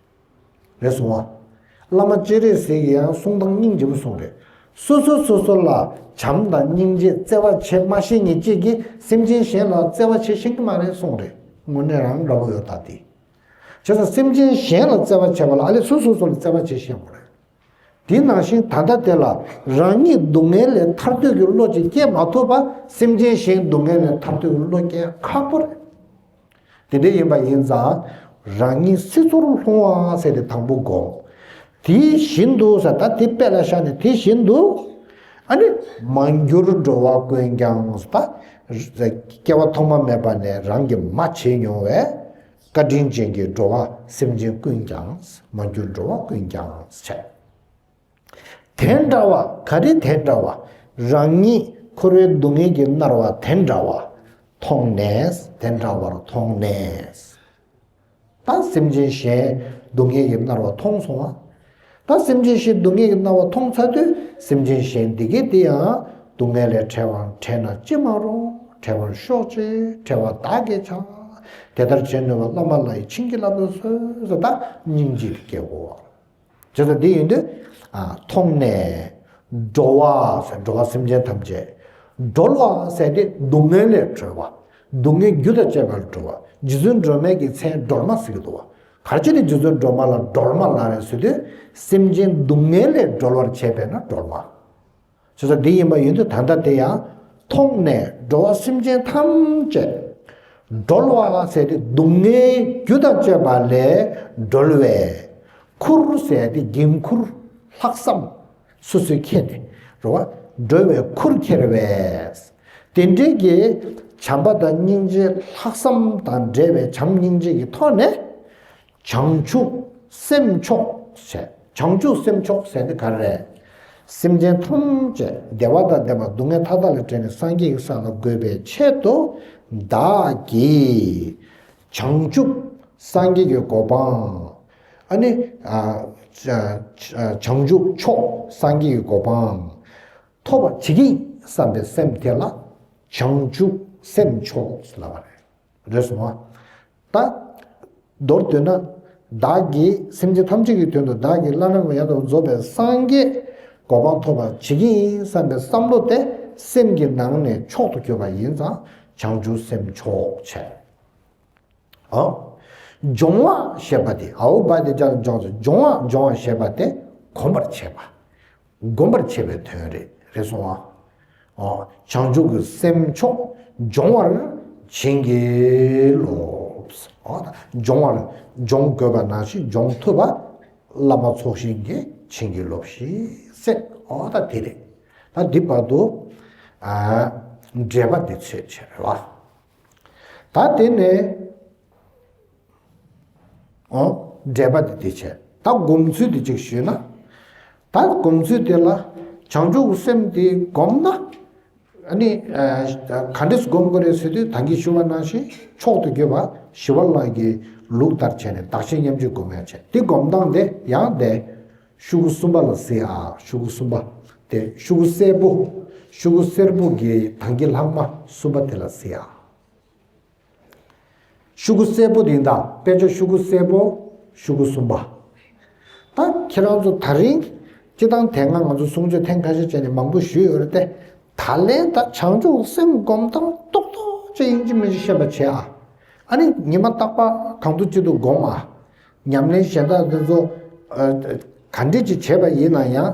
རེད་སོང་བ། བླ་མ་སྤྱན་རས་གཟིགས་ཀྱིས་ཡང་གསུང་སྟངས་སྙིང་རྗེ་པོ་གསུངས་རེད། སོ་སོ་སོ་སོ་ལ་བྱམས་དང་སྙིང་རྗེ་བརྩེ་བ་བྱེད་མ་ཤེས་མཁན་གཅིག་གིས་སེམས་ཅན་གཞན་ལ་བརྩེ་བ་བྱེད་ཤེས་ཀྱི་མ་རེད་གསུངས་རེད། དངོས་གནས་རང་འདྲ་པོ་ཡོད་ད་དེ། བྱས་ཙང་སེམས་ཅན་གཞན་ལ་བརྩེ་བ་བྱེད་པ་ལ་ཨ་ལས་སོ་སོ་སོ་ལ་བརྩེ་བ་བྱེད་ཤེས་དགོས་རེད། དེ་ནང་བཞིན་ད་ལྟ་དེ་ལ་རང་ཉིད་སྡུག་བསྔལ་ལས་ཐར་འདོད་ཀྱི་བློ་ཅིག་སྐྱེ་མ་ཐུབ་པ་སེམས་ཅན་གཞན་སྡུག་བསྔལ་ལས་ཐར་འདོད་ཀྱི་བློ་སྐྱེ་ཁག་པོ་རེད། དེ་འདྲ་ཡིན་པ་ཡིན་ཙང་རང་ཉིད་སྲིད་མཚོར་ལྷུང་བ་ཟེར་ཏེ་དང་པོ་བསྒོམ། དེ་བཞིན་དུ་ཟེར་ད་དེ་དཔེ་ལ་བཞག་ནས་དེ་བཞིན་དུ་ཨ་ནི་མ་གྱུར་འགྲོ་བ་ཀུན་ཀྱང་ཟེར་ད་སྐྱེ་བ་ཐོག་མ་མེད་པ་ནས་རང་གིས་མ་བྱས་མྱོང་བའི་བཀའ་དྲིན་ཅན་གྱི་འགྲོ་བ་སེམས་ཅན་ཀུན་ཀྱང་མ་གྱུར་འགྲོ་བ་ཀུན་ཀྱང་བྱས། དེ་འདྲ་བ་ག་རེ་དེ་འདྲ་བ། རང་ཉིད་འཁོར་བའི་སྡུག་བསྔལ་གྱིས་མནར་བ་དེ་འདྲ་བ་མཐོང་ནས། དེ་འདྲ་བར་མཐོང་ནས། ད་སེམས་ཅན་གཞན་སྡུག་བསྔལ་གྱིས་མནར་བ་མཐོང་སོང་བ། ད་སེམས་ཅན་གཞན་སྡུག་བསྔལ་གྱིས་མནར་བ་མཐོང་ཚར་དུས་སེམས་ཅན་གཞན་འདི་གས་དེ་ཡང་སྡུག་བསྔལ་ལས་བྲལ་བར་བྲལ་ན་ཅི་མ་རུང་། བྲལ་བར་ཤོག་ཅིག་བྲལ་བ་བདག་གིས་བྱ། དེ་ལྟར་བྱེད་ནུས་པ་བླ་མ་ལ་ཡི་བྱིན་གྱིས་བརླབ་ཏུ་གསོལ། ཟེར་ད་སྙིང་རྗེ་སྐྱེ་དགོས་པ། བྱས་ཙང་འདི་ཡིན་དུས། ཨ། མཐོང་ནས། འགྲོ་བ་ཟེར་འགྲོ་བ་སེམས་ཅན་ཐམས་ཅད། སྒྲོལ་བ་ཟེར་དེ་སྡུག་བསྔལ་ལས་གྲོལ་བ། སྡུག་བསྔལ་རྒྱུ་དང་བཅས་པ་ལས་གྲོལ་བ། རྗེ་བཙུན་སྒྲོལ་མའི་གི་མཚན་སྒྲོལ་མ་ཟེར་གྱི་འདུག་བ། ག་རེ་བྱས་ནས་རྗེ་བཙུན་སྒྲོལ་མ་ལ་སྒྲོལ་མ་ལབ་རེད་ཟེར་དུས། སེམས་ཅན་སྡུག་བསྔལ་ལས་སྒྲོལ་བར་བྱེད་པས་ན་སྒྲོལ་མ། བྱས་ཙང་འདི་ཡིན་པ་ཡིན་དུས་ད་ལྟ་དེ་ཡང་མཐོང་ནས་འགྲོ་བ་སེམས་ཅན་ཐམས་ཅད། སྒྲོལ་བ་ཟེར་དེ་སྡུག་བསྔལ་རྒྱུ་དང་བཅས་པ་ལས་སྒྲོལ་བའི། ཁུར་ཟེར་དེ་འགན་ཁུར། ལྷག་བསམ། སོ་སོས་ཁྱེར་ནས་རེད་བ། སྒྲོལ་བའི་ཁུར་ཁྱེར་བས། དེ་འདྲའི་གི་བྱམས་པ་དང་སྙིང་རྗེ་ལྷག་བསམ་དང་འབྲེལ་བའི་བྱམས་སྙིང་རྗེ་གི་ཐོག་ནས། བྱང་ཆུབ་སེམས་མཆོག་ཟེར། བྱང་ཆུབ་སེམས་མཆོག་ཟེར་ནི་ག་རེ་རེད། སེམས་ཅན་ཐམས་ཅད་བདེ་བ་དང་ལྡན་པ་སྡུག་བསྔལ་མཐའ་དག་ལས་བྲལ་ནས་སངས་རྒྱས་ཀྱི་ས་ལ་འགོད་པའི་ཆེད་དུ་བདག་གིས་བྱང་ཆུབ་སངས་རྒྱས་ཀྱི་གོ་འཕང་། ཨ་ནི། ཨ། བྱང་ཆུབ་མཆོག་སངས་རྒྱས་ཀྱི་གོ་འཕང་ཐོབ་པར་བྱེད་ཀྱི་བསམ་པའི་སེམས་དེ་ལ་བྱང་ཆུབ་སེམས་མཆོག་ལབ་པ་རེད། རེད་སོང་ང་། ད། མདོར་བསྡུས་ན། བདག་གིས་སེམས་ཅན་ཐམས་ཅད་ཀྱི་དོན་དུ་བདག་གིས་བླ་ན་མེད་པ་ཡང་དག་པར་རྫོགས་པའི་སངས་རྒྱས་གོ་འཕང་ཐོབ་པར་བྱེད་ཀྱི་ཡིན་བསམ་པའི་བསམ་བློ་དེ་སེམས་ཀྱི་ནང་ནས་མཆོག་ཏུ་གྱུར་པ་ཡིན་ཙང་བྱང་ཆུབ་སེམས་མཆོག་བྱས། ཨོ། སྦྱོང་བ་ཞེས་པ་དེ་ཨའོ་བ་དེ་ཅར་སྦྱོང་ཚུལ་སྦྱོང་བ་སྦྱོང་བ་ཞེས་པ་དེ་གོམས་པར་བྱེད་པ། སྒོམ་པར་བྱེད་པའི་དོན་རེད། རེད་སོང་ཨ། ཨོ། བྱང་ཆུབ་ཀྱི་སེམས་མཆོག་སྦྱོང་བར་བྱིན་གྱིས་རློབས། ཨོ། སྦྱོང་བར་སྦྱོང་དགོས་པ་ནང་བཞིན་སྦྱོང་ཐུབ་པ་བླ་མ་ཚོགས་ཞིང་གིས་བྱིན་གྱིས་རློབས་ཤིག་ཟེར། ཨོ་ད་དེ་རེད། ད་འདི་བར་དུ། ཨ། འགྲེལ་པ་འདི་ཚོད་བྱས་རེད་བ། ད་དེ་ནས། ཨོ། འགྲེལ་པ་དེ་དེ་བྱས། ད་སྒོམ་ཚུལ་དེ་གཅིག་ཞུས་ན། ད་སྒོམ་ཚུལ་དེ་ལ་བྱང་ཆུབ་ཀྱི་སེམས་དེ་བསྒོམས་ན། ཨ་ནི། ཨ། ག་འདྲས་སྒོམ་དགོས་རེད་ཟེར་དུས་ད་གིན་ཞུ་བ་ནང་བཞིན་མཆོག་ཏུ་གྱུར་པ་ཞི་བ་ལྷ་གི་ལུགས་ལྟར་བྱས་ནས་བདག་གཞན་མཉམ་བརྗེ་སྒོམ་ཡ་བྱས། དེ་སྒོམ་སྟངས་དེ་ཡང་དེ། ཤོག་གུ་གསུམ་པ་ལ་གཟིགས་ཨ། ཤོག་གུ་གསུམ་པ། དེ་ཤོག་གུ་སེར་པོ། ཤོག་གུ་སེར་པོ་གི་ད་གིན་ལྷག་མ་གསུམ་པ་དེ་ལ་གཟིགས་ཨ། ཤོག་གུ་སེར་པོ་དེ་ཡིན་ད། དཔེ་ཆ་ཤོག་གུ་སེར་པོ། ཤོག་གུ་གསུམ་པ། ད་ཁྱེད་རང་ཚོ་ད་རིང་། སྤྱི་བཏང་དེ་སྔ་ང་ཚོ་གསུང་ཆོས་ཐེངས་ཁ་ཤས་བྱས་ནས་མང་པོ་ཞུས་ཡོད་རེད་དེ། ད་ལན་ད་བྱང་ཆུབ་སེམས་སྒོམ་སྟངས་རྡོག་རྡོག་ཅིག་ཡིན་གཅིག་མིན་གཅིག་བཤད་པ་བྱེད་ཨ། ཨ་ནི་ཉི་མ་རྟག་པར་གང་ཐུབ་ཅི་ཐུབ་སྒོམ་ཨ། ཉམས་ལེན་གཞན་དག་འདི་ཚོ། ཨ། ག་འདྲས་ཅིག་བྱས་པ་ཡིན་ན་ཡང་།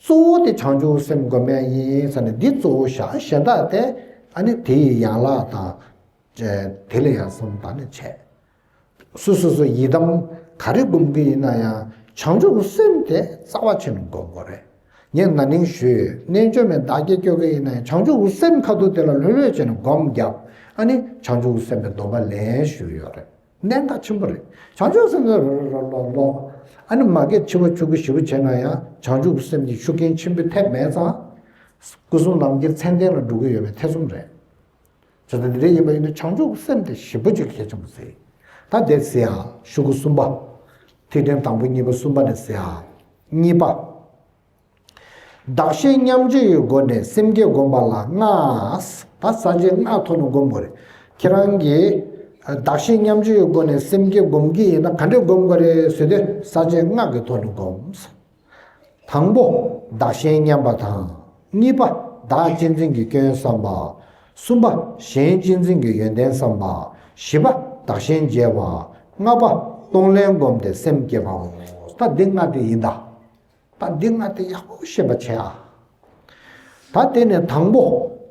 གཙོ་བོ་དེ་བྱང་ཆུབ་སེམས་སྒོམ་ཡ་ཡིན་ཟེར་ནས་འདི་གཙོ་བོ་བཞག་གཞན་དག་དེ། ཨ་ནི་དེ་ཡི་ཡན་ལག་དང་། དེ་ལ་ཡང་བསམ་བཏང་ནས་བྱས། སོ་སོ་སོ་ཡི་དམ་ག་རེ་སྒོམ་གི་ཡིན་ན་ཡང་བྱང་ཆུབ་ཀྱི་སེམས་དེ་རྩ་བ་ཆེ་ནས་སྒོམ་དགོས་རེད། ངས་ན་ནིང་ཞུས་ཡོད། རྣལ་འབྱོར་མའི་བདག་རྐྱེན་སྐྱོར་གི་ཡིན་ན་ཡང་བྱང་ཆུབ་ཀྱི་སེམས་ཁ་ཐུག་དེ་ལ་ལྷོད་ལྷོད་བྱས་ནས་སྒོམ་བརྒྱབ། ཨ་ནི་བྱང་ཆུབ་ཀྱི་སེམས་དེ་སྡོམ་པ་ལེན་ཞུས་ཡོད་རེད། གནད་འགག་ཆེན་པོ་རེད། བྱང་ཆུབ་སེམས་དེ་རོ་རོ་རོ་ལོ་ལོ། ཨ་ནི་མ་གི་འཆི་བ་ཆུ་ཁུ་ཞེ་པོ་བྱས་ན་ཡང་བྱང་ཆུབ་ཀྱི་སེམས་ཀྱི་ཤུགས་རྐྱེན་ཆེན་པོ་ཐེབས་མེད་ཙང་། སྐུ་གསུམ་ལམ་གྱི་མཚན་ལྡན་ལ་འགྲོ་གི་ཡོད་པའི་ཐེ་ཚོམ་རེད། བྱས་ཙང་འདི་འདྲ་ཡིན་པ་ཡིན་ན་བྱང་ཆུབ་སེམས་དེ་ཞེ་པོ་ཅིག་གལ་ཆེན་པོ་ཟེར། ད་དེ་ཟེར་ཡང་ཤོག་གུ་གསུམ་པ། ཐིག་ཕྲེང་དང་པོ་གཉིས་པ་གསུམ་པ་ནས་ཟེར་ཡང་། གཉིས་པ། བདག་གཞན་མཉམ་བརྗེ་ཡི་སྒོ་ནས་སེམས་བསྐྱེད་བསྒོམ་པ་ལ་ལྔ། ད་ས་བཅད་ལྔ་ཐོག་ནས་བསྒོམ་དགོས་རེད། ཁྱེད་རང་གིས། བདག་གཞན་མཉམ་བརྗེའི་སྒོ་ནས་སེམས་བསྐྱེད་སྒོམ་གྱི་ཡིན་ན་ག་འདྲས་སྒོམ་དགོས་རེད་ཟེར་དུས་ས་བཅད་ལྔ་གི་ཐོག་ནས་སྒོམ། དང་པོ། བདག་གཞན་མཉམ་པ་དང་། གཉིས་པ། བདག་གཅེས་འཛིན་གྱི་སྐྱོན་བསམ་པ། གསུམ་པ། གཞན་གཅེས་འཛིན་གྱི་ཡོན་ཏན་བསམ་པ། བཞི་པ། བདག་གཞན་བརྗེ་བ། ལྔ་པ། གཏོང་ལེན་བསྒོམས་ཏེ་སེམས་བསྐྱེད་པའོ། ད་འདི་ལྔ་དེ་ཡིན་ད། ད་འདི་ལྔ་དེ་ཡག་པོ་ཤེས་པ་བྱེད་ཨ། ད་དེ་ནས་དང་པོ།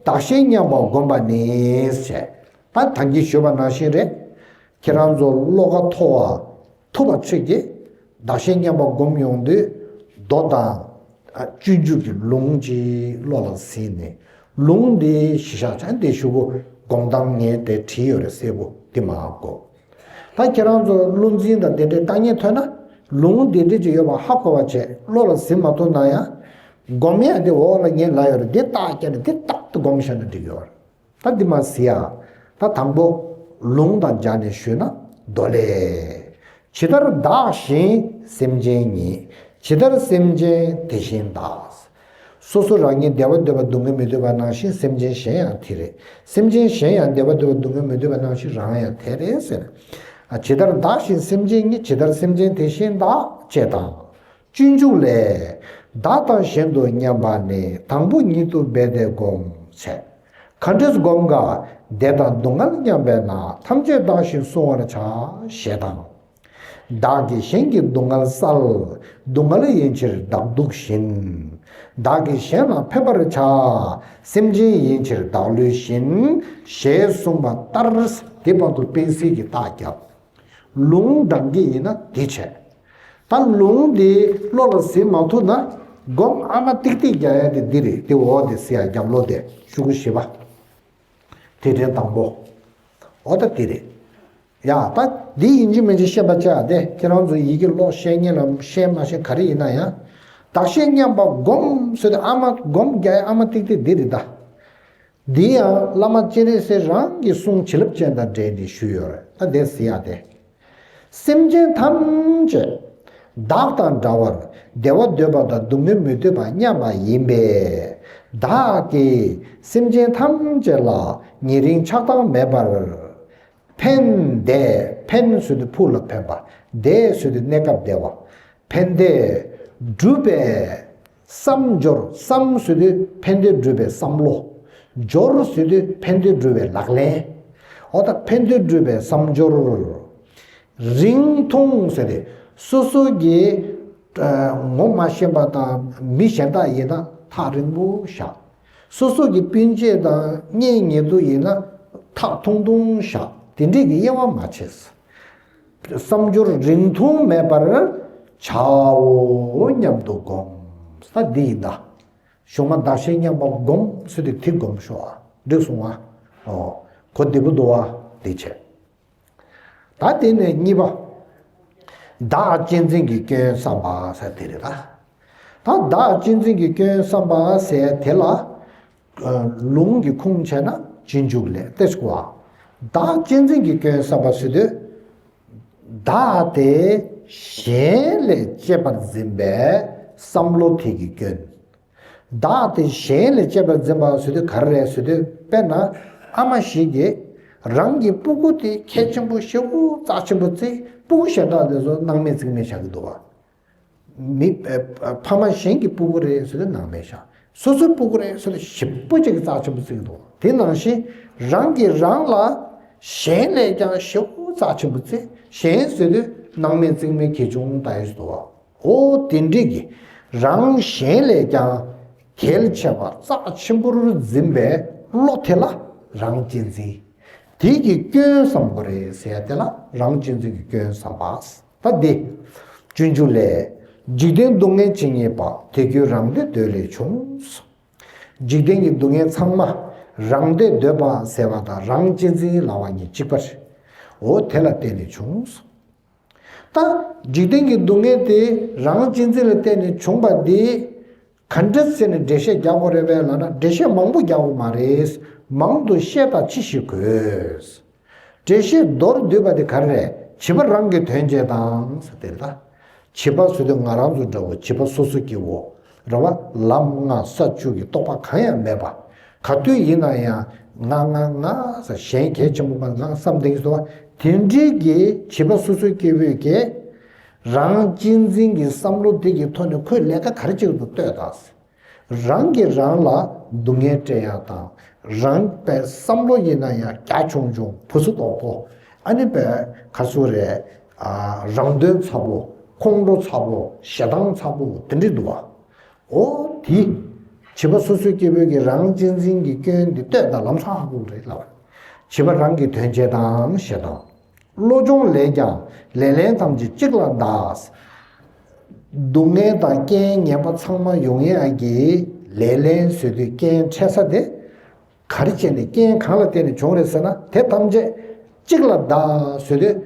བདག་གཞན་མཉམ་པར་བསྒོམ་པ་ནི་ཞེས། ད་ད་གིན་ཞུས་པ་ནང་བཞིན་རེད། ཁྱེད་རང་ཚོ་བློ་ཁ་མཐོ་བ། ཐུབ་པ་ཚོས་ཀྱིས་བདག་གཞན་མཉམ་པར་བསྒོམ་ཡོང་དུས། མདོ་དང་། ཨ། སྤྱོད་འཇུག་གི་ལུང་གཅིག་བློ་ལ་ཟིན་ནས། ལུང་འདི་གཞི་བཞག་བྱས་འདི་ཞུ་གོ། སྒོམ་སྟངས་ངས་དེ་བྲིས་ཡོད་རེད་གསལ་པོ་འདི་མ་གོ། ད་ཁྱེད་རང་ཚོ་བློ་འཛིན་དང་དེ་འདྲའི་ལྟ་ཉན་ཐོན་ན། ལུང་འདི་འདྲ་ཅིག་ཡོད་པ་ཧ་གོ་བ་བྱས་བློ་ལ་ཟིན་མ་ཐུབ་ན་ཡང་། སྒོམ་ཡ་འདི་འོག་ལ་ངས་ལབ་ཡོད་རེད། འདི་རྟགས་བསྐྱལ་ནས་འདི་རྟག་ཏུ་སྒོམ་བཞག་ན་འགྲིག་ཡོད་རེད། ད་འདི་མ་ཟེར་ཡ། ད་དང་པོ། ལུང་དང་སྦྱར་ནས་ཞུས་ན། མདོ་ལས། ཇི་ལྟར་བདག་གཞན་སེམས་ཅན་ཉིད། ཇི་ལྟར་སེམས་ཅན་དེ་བཞིན་བདག། སོ་སོ་རང་ཉིད་བདེ་བ་འདོད་པ་སྡུག་བསྔལ་མི་འདོད་པ་ནང་བཞིན་སེམས་ཅན་གཞན་ཡང་དེ་རེད། སེམས་ཅན་གཞན་ཡང་བདེ་བ་འདོད་པ་སྡུག་བསྔལ་མི་འདོད་པ་ནང་བཞིན་རང་ཡང་དེ་རེད་ཟེར། ཨ། ཇི་ལྟར་བདག་གཞན་སེམས་ཅན་ཉིད། ཇི་ལྟར་སེམས་ཅན་དེ་བཞིན་བདག་ཅེས་དང་། སྤྱོད་འཇུག་ལས། བདག་དང་གཞན་དུ་མཉམ་པ་ནི། དང་པོ་ཉིད་དུ་འབད་དེ་བསྒོམ་ཟེར། ག་འདྲས་བསྒོམ་ག། བདེ་དང་སྡུག་བསྔལ་མཉམ་པས་ན། ཐམས་ཅད་བདག་བཞིན་བསྲུང་བར་བྱ། ཞེས་དང་། བདག་གིས་གཞན་གྱི་སྡུག་བསྔལ་བསལ། སྡུག་བསྔལ་ཡིན་ཕྱིར་བདག་སྡུག་བཞིན། བདག་གིས་གཞན་ལ་ཕན་པར་བྱ། སེམས་ཅན་ཡིན་ཕྱིར་བདག་བསླུས་བཞིན། ཞེས་གསུངས་པ་ལྟར། དེ་བར་དུ་སྤེལ་གསལ་གྱི་རྟགས་བརྒྱབ། ལུང་དྲངས་ཀྱི་ཡིན་ན་དེ་བྱས། ད་ལུང་འདི་བློ་ལ་ཟིན་མ་ཐུབ་ན། སྒོམ་ཨ་མ་ཏིག་ཏིག་རྒྱག་ཡ་དེ་འདི་རེད། དེ་འོག་དེ་ཟེར་ཡ་རྒྱབ་ལོག་དེ་ཤོག་གུ་བཞི་པ། དེ་འདྲའི་དང་པོ། འོ་ད་དེ་རེད། ཡ། ད་འདི་ཡིན་གཅིག་མིན་གཅིག་ཤེས་པ་བྱ་དེ། ཁྱེད་རང་ཚོ་ཡི་གེ་ཀློག་ཤེས་མཁན་ལ་ཤེས་མ་ཤེས་ག་རེ་ཡིན་ན་ཡང་། བདག་གཞན་མཉམ་པར་བསྒོམ་ཟེར་དུས་ཨ་མ་སྒོམ་རྒྱག་ཡ་ཨ་མ་ཏིག་ཏིག་འདི་རེད་ད། འདི་ཡང་བླ་མ་སྤྱན་རས་གཟིགས་རང་གི་གསུང་བྱིན་རླབས་ཅན་དང་འབྲེལ་ནས་ཞུས་ཡོད་རེད། ད་དེ་ཟེར་ཡ་དེ། སེམས་ཅན་ཐམས་ཅད་བདག་དང་འདྲ་བར་བདེ་བ་འདོད་པ་དང་སྡུག་བསྔལ་མི་འདོད་པ་མཉམ་པ་ཡིན་པས། བདག་གིས་སེམས་ཅན་ཐམས་ཅད་ལ་ཉེ་རིང་ཆགས་སྡང་མེད་པར། ཕན་བདེ། ཕན་ཟེར་དུས་ཕུགས་ལ་ཕན་པ། བདེ་ཟེར་དུས་གནས་སྐབས་བདེ་བ། ཕན་བདེ་སྒྲུབ་པའི་བསམ་སྦྱོར། བསམ་ཟེར་དུས་ཕན་བདེ་སྒྲུབ་པའི་བསམ་བློ། སྦྱོར་ཟེར་དུས་ཕན་བདེ་སྒྲུབ་པའི་ལག་ལེན། འོ་ད་ཕན་བདེ་སྒྲུབ་པའི་བསམ་སྦྱོར། རིང་ཐུང་ཟེར་ཏེ། སོ་སོ་གི་ཨ་ངོ་མ་ཤེས་པ་དང་མི་གཞན་དག་ཡིན་ན་ཐག་རིང་པོ་བཞག་སོ་སོ་གི་སྤུན་མཆེད་དང་གཉེན་ཉེ་དུ་ཡིན་ན་ཐག་ཐུང་ཐུང་བཞག་དེ་འདྲས་ཀྱི་དབྱེ་བ་མ་ཕྱེས། བསམ་སྦྱོར་རིང་ཐུང་མེད་པར་བྱའོ་སྙམ་དུ་བསྒོམ། ས་འདི་ཡིན་ད། གཞུང་མ་བདག་གཞན་མཉམ་པར་བསྒོམ་ཟེར་ཏེ་དེ་བསྒོམ་ཤོག་ཨ། འགྲིག་སོང་ཨ། ཨོ། གོ་བདེ་པོ་འདུག་ཨ། དེ་བྱས། ད་དེ་ནས་གཉིས་པ། བདག་གཅེས་འཛིན་གྱི་སྐྱོན་བསམ་པ་ཟེར་དེ་རེད་ད། ད་བདག་གཅེས་འཛིན་གྱི་སྐྱོན་བསམ་པ་ཟེར་དེ་ལ། ཨ། ལུང་གི་ཁུངས་བྱས་ན་སྤྱོད་འཇུག་ལས་ཏེ་ཞུ་བ། བདག་གཅེས་འཛིན་གྱི་སྐྱོན་བསམ་པ་ཟེར་དུས། བདག་དེ་གཞན་ལས་གཅེས་པར་འཛིན་པའི་བསམ་བློ་དེ་གི་སྐྱོན། བདག་དེ་གཞན་ལས་གཅེས་པར་འཛིན་པ་ཟེར་དུས་ག་རེ་རེད་ཟེར་དུས། དཔེར་ན་ཨ་མ་ཞིག་གིས་རང་གི་སྤུ་གུ་དེ་གལ་ཆེན་པོ་ཞེ་པོ་རྩ་ཆེན་པོ་བརྩི། སྤུ་གུ་གཞན་དག་དེ་ཚོ་སྣང་མེད་རྩིས་མེད་བྱ་གི་འདུག་བ། མི། ཨ། ཕ་མ་གཞན་གྱི་སྤུ་གུ་རེད་ཟེར་དུས་སྣང་མེད་བྱ། སོ་སོའི་སྤུ་གུ་རེད་ཟེར་དུས་ཞེ་པོ་ཅིག་གི་རྩ་ཆེན་པོ་བརྩི་གི་འདུག་བ། དེ་ནང་བཞིན་རང་གིས་རང་ལ་གཞན་ལས་ཀྱང་ཞེ་པོ་རྩ་ཆེན་པོ་བརྩི། གཞན་ཟེར་དུས་སྣང་མེད་རྩིས་མེད་གལ་ཆུང་ལྟ་ཡི་འདུག་བ། འོ་དེ་འདྲས་ཀྱི་རང་གཞན་ལས་ཀྱང་གལ་ཆེ་བ་རྩ་ཆེན་པོར་འཛིན་པའི་བློ་དེ་ལ་རང་གཅེས་འཛིན། དེ་གི་སྐྱོན་བསམ་དགོས་རེད་ཟེར་ཡ་དེ་ལ་རང་གཅེས་འཛིན་གྱི་སྐྱོན་བསམ་པ། ད་འདི། སྤྱོད་འཇུག་ལས། འཇིག་རྟེན་སྡུག་བསྔལ་ཇི་སྙེད་པ། དེ་ཀུན་རང་བདེ་འདོད་ལས་བྱུང་། འཇིག་རྟེན་གྱི་སྡུག་བསྔལ་ཚང་མ་རང་བདེ་འདོད་པ་ཟེར་བ་དང་རང་གཅེས་འཛིན་ལབ་པ་གཉིས་གཅིག་པ་རེད། འོ་དེ་ལ་བརྟེན་ནས་བྱུང་། ད་འཇིག་རྟེན་གྱི་སྡུག་བསྔལ་དེ་རང་གཅེས་འཛིན་ལ་བརྟེན་ནས་བྱུང་བ་འདི་ག་འདྲ་ཟེར་ནས་འགྲེལ་བཤད་རྒྱག་དགོས་རེད་པས་ལབ་ན། འགྲེལ་བཤད་མང་པོ་རྒྱག་དགོས་མ་རེད། མང་དུ་བཤད་དང་ཅི་ཞིག་དགོས། འགྲེལ་བཤད་མདོར་བསྡུས་པ་དེ་ག་རེ་རེད། བྱིས་པ་རང་གི་དོན་བྱེད་དང་ཟེར་དེ་རེད་ད། བྱིས་པ་ཟེར་དུས་ང་རང་ཚོ་འདྲ་བོ་བྱིས་པ་སོ་སོ་སྐྱེ་བོ་རེད་བ། ལམ་ལྔ་ས་བཅུ་གི་རྟོགས་པ་གང་ཡང་མེད་པ། ག་དུས་ཡིན་ན་ཡང་ང་ང་ང་ཟེར་གཞན་གལ་ཆེན་པོ་མ་ང་བསམ་བསྡད་ཀྱི་འདུག་བ། དེ་འདྲའི་གི་བྱིས་པ་སོ་སོའི་སྐྱེ་བོས་ཀྱི་རང་གཅེས་འཛིན་གྱི་བསམ་བློ་དེ་གི་ཐོག་ནས་ཁོས་ལས་ཀ་ག་རེ་བྱེད་ཀྱི་འདུག་ལྟོས་དང་། རང་གིས་རང་ལ་སྡུག་བསྔལ་སྤྲད་ཡག་དང་། རང་པའི་བསམ་བློ་ཡིན་ན་ཡང་རྒྱ་ཆུང་ཆུང་བུ་སུ་དོག་པོ། ཨ་ནི་པའི་ག་ཚོད་རེད། ཨ། རང་དོན་ཚ་པོ། ཁོང་ཁྲོ་ཚ་པོ། ཞེ་སྡང་ཚ་པོ་དེ་འདྲ་འདུག་བ། འོ་དེ། བྱིས་པ་སོ་སོའི་སྐྱེ་བོའི་གི་རང་གཅེས་འཛིན་གྱི་སྐྱོན་འདི་ལྟོས་དང་ལམ་སང་ཧ་གོ་གི་རེད་ལབ། བྱིས་པ་རང་གི་དོན་བྱེད་དང་ཞེ་སྡང་། བློ་སྦྱོང་ལས་ཀྱང་ལེ་ལན་ཐམས་ཅད་གཅིག་ལ་གདའ། སྡུག་བསྔལ་དང་རྐྱེན་ངན་པ་ཚང་མ་ཡོང་ཡག་གི་ལེ་ལན་བཟོ་དུས་རྐྱེན་འཕྲད་ས་དེ་ག་རེ་བྱས་ནས་རྐྱེན་གང་ལ་བརྟེན་ནས་བྱུང་རེད་ཟེར་ན། དེ་ཐམས་ཅད་གཅིག་ལ་གདའ་བཟོ་དུས།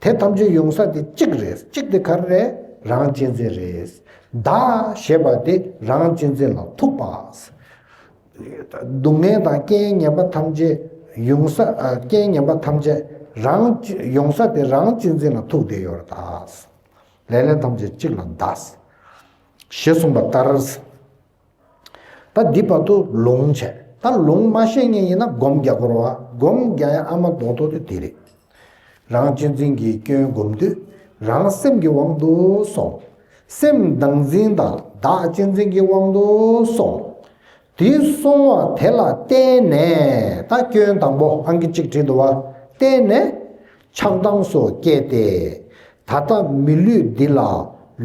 དེ་ཐམས་ཅད་ཡོང་ས་དེ་གཅིག་རེད། གཅིག་དེ་ག་རེ་རེད། རང་གཅེས་འཛིན་རེད། གདའ་ཞེས་པ་དེ་རང་གཅེས་འཛིན་ལ་ཐུག་པ། སྡུག་བསྔལ་དང་རྐྱེན་ངན་པ་ཐམས་ཅད་ཡོང་ས། ཨ། རྐྱེན་ངན་པ་ཐམས་ཅད་རང་ཡོང་ས་དེ་རང་གཅེས་འཛིན་ལ་ཐུག་བསྡད་ཡོད་རེད་ད། ལེ་ལན་ཐམས་ཅད་གཅིག་ལ་གདའ། ཞེས་གསུངས་པ་ལྟར། ད་འདི་བར་དུ་ལུང་བྱས། ད་ལུང་མ་ཤེས་མཁན་ཡིན་ན་སྒོམ་རྒྱག་དགོས་རེད་བ། སྒོམ་རྒྱག་ཡ་ཨ་མ་རྡོག་རྡོག་དེ་དེ་རེད། རང་གཅེས་འཛིན་གྱི་སྐྱོན་སྒོམ་དུས་རང་སེམས་ཀྱི་དབང་དུ་སོང་། སེམས་བདག་འཛིན་དང་བདག་གཅེས་འཛིན་གྱི་དབང་དུ་སོང་། དེ་སོང་བ་དེ་ལ་བརྟེན་ནས། ད་སྐྱོན་དང་པོ་ཨང་ཀི་གཅིག་བྲིས་འདུག་བ། བརྟེན་ནས་ཆགས་སྡང་སོགས་སྐྱེས་ཏེ། ད་ལྟ་མི་ལུས་འདི་ལ་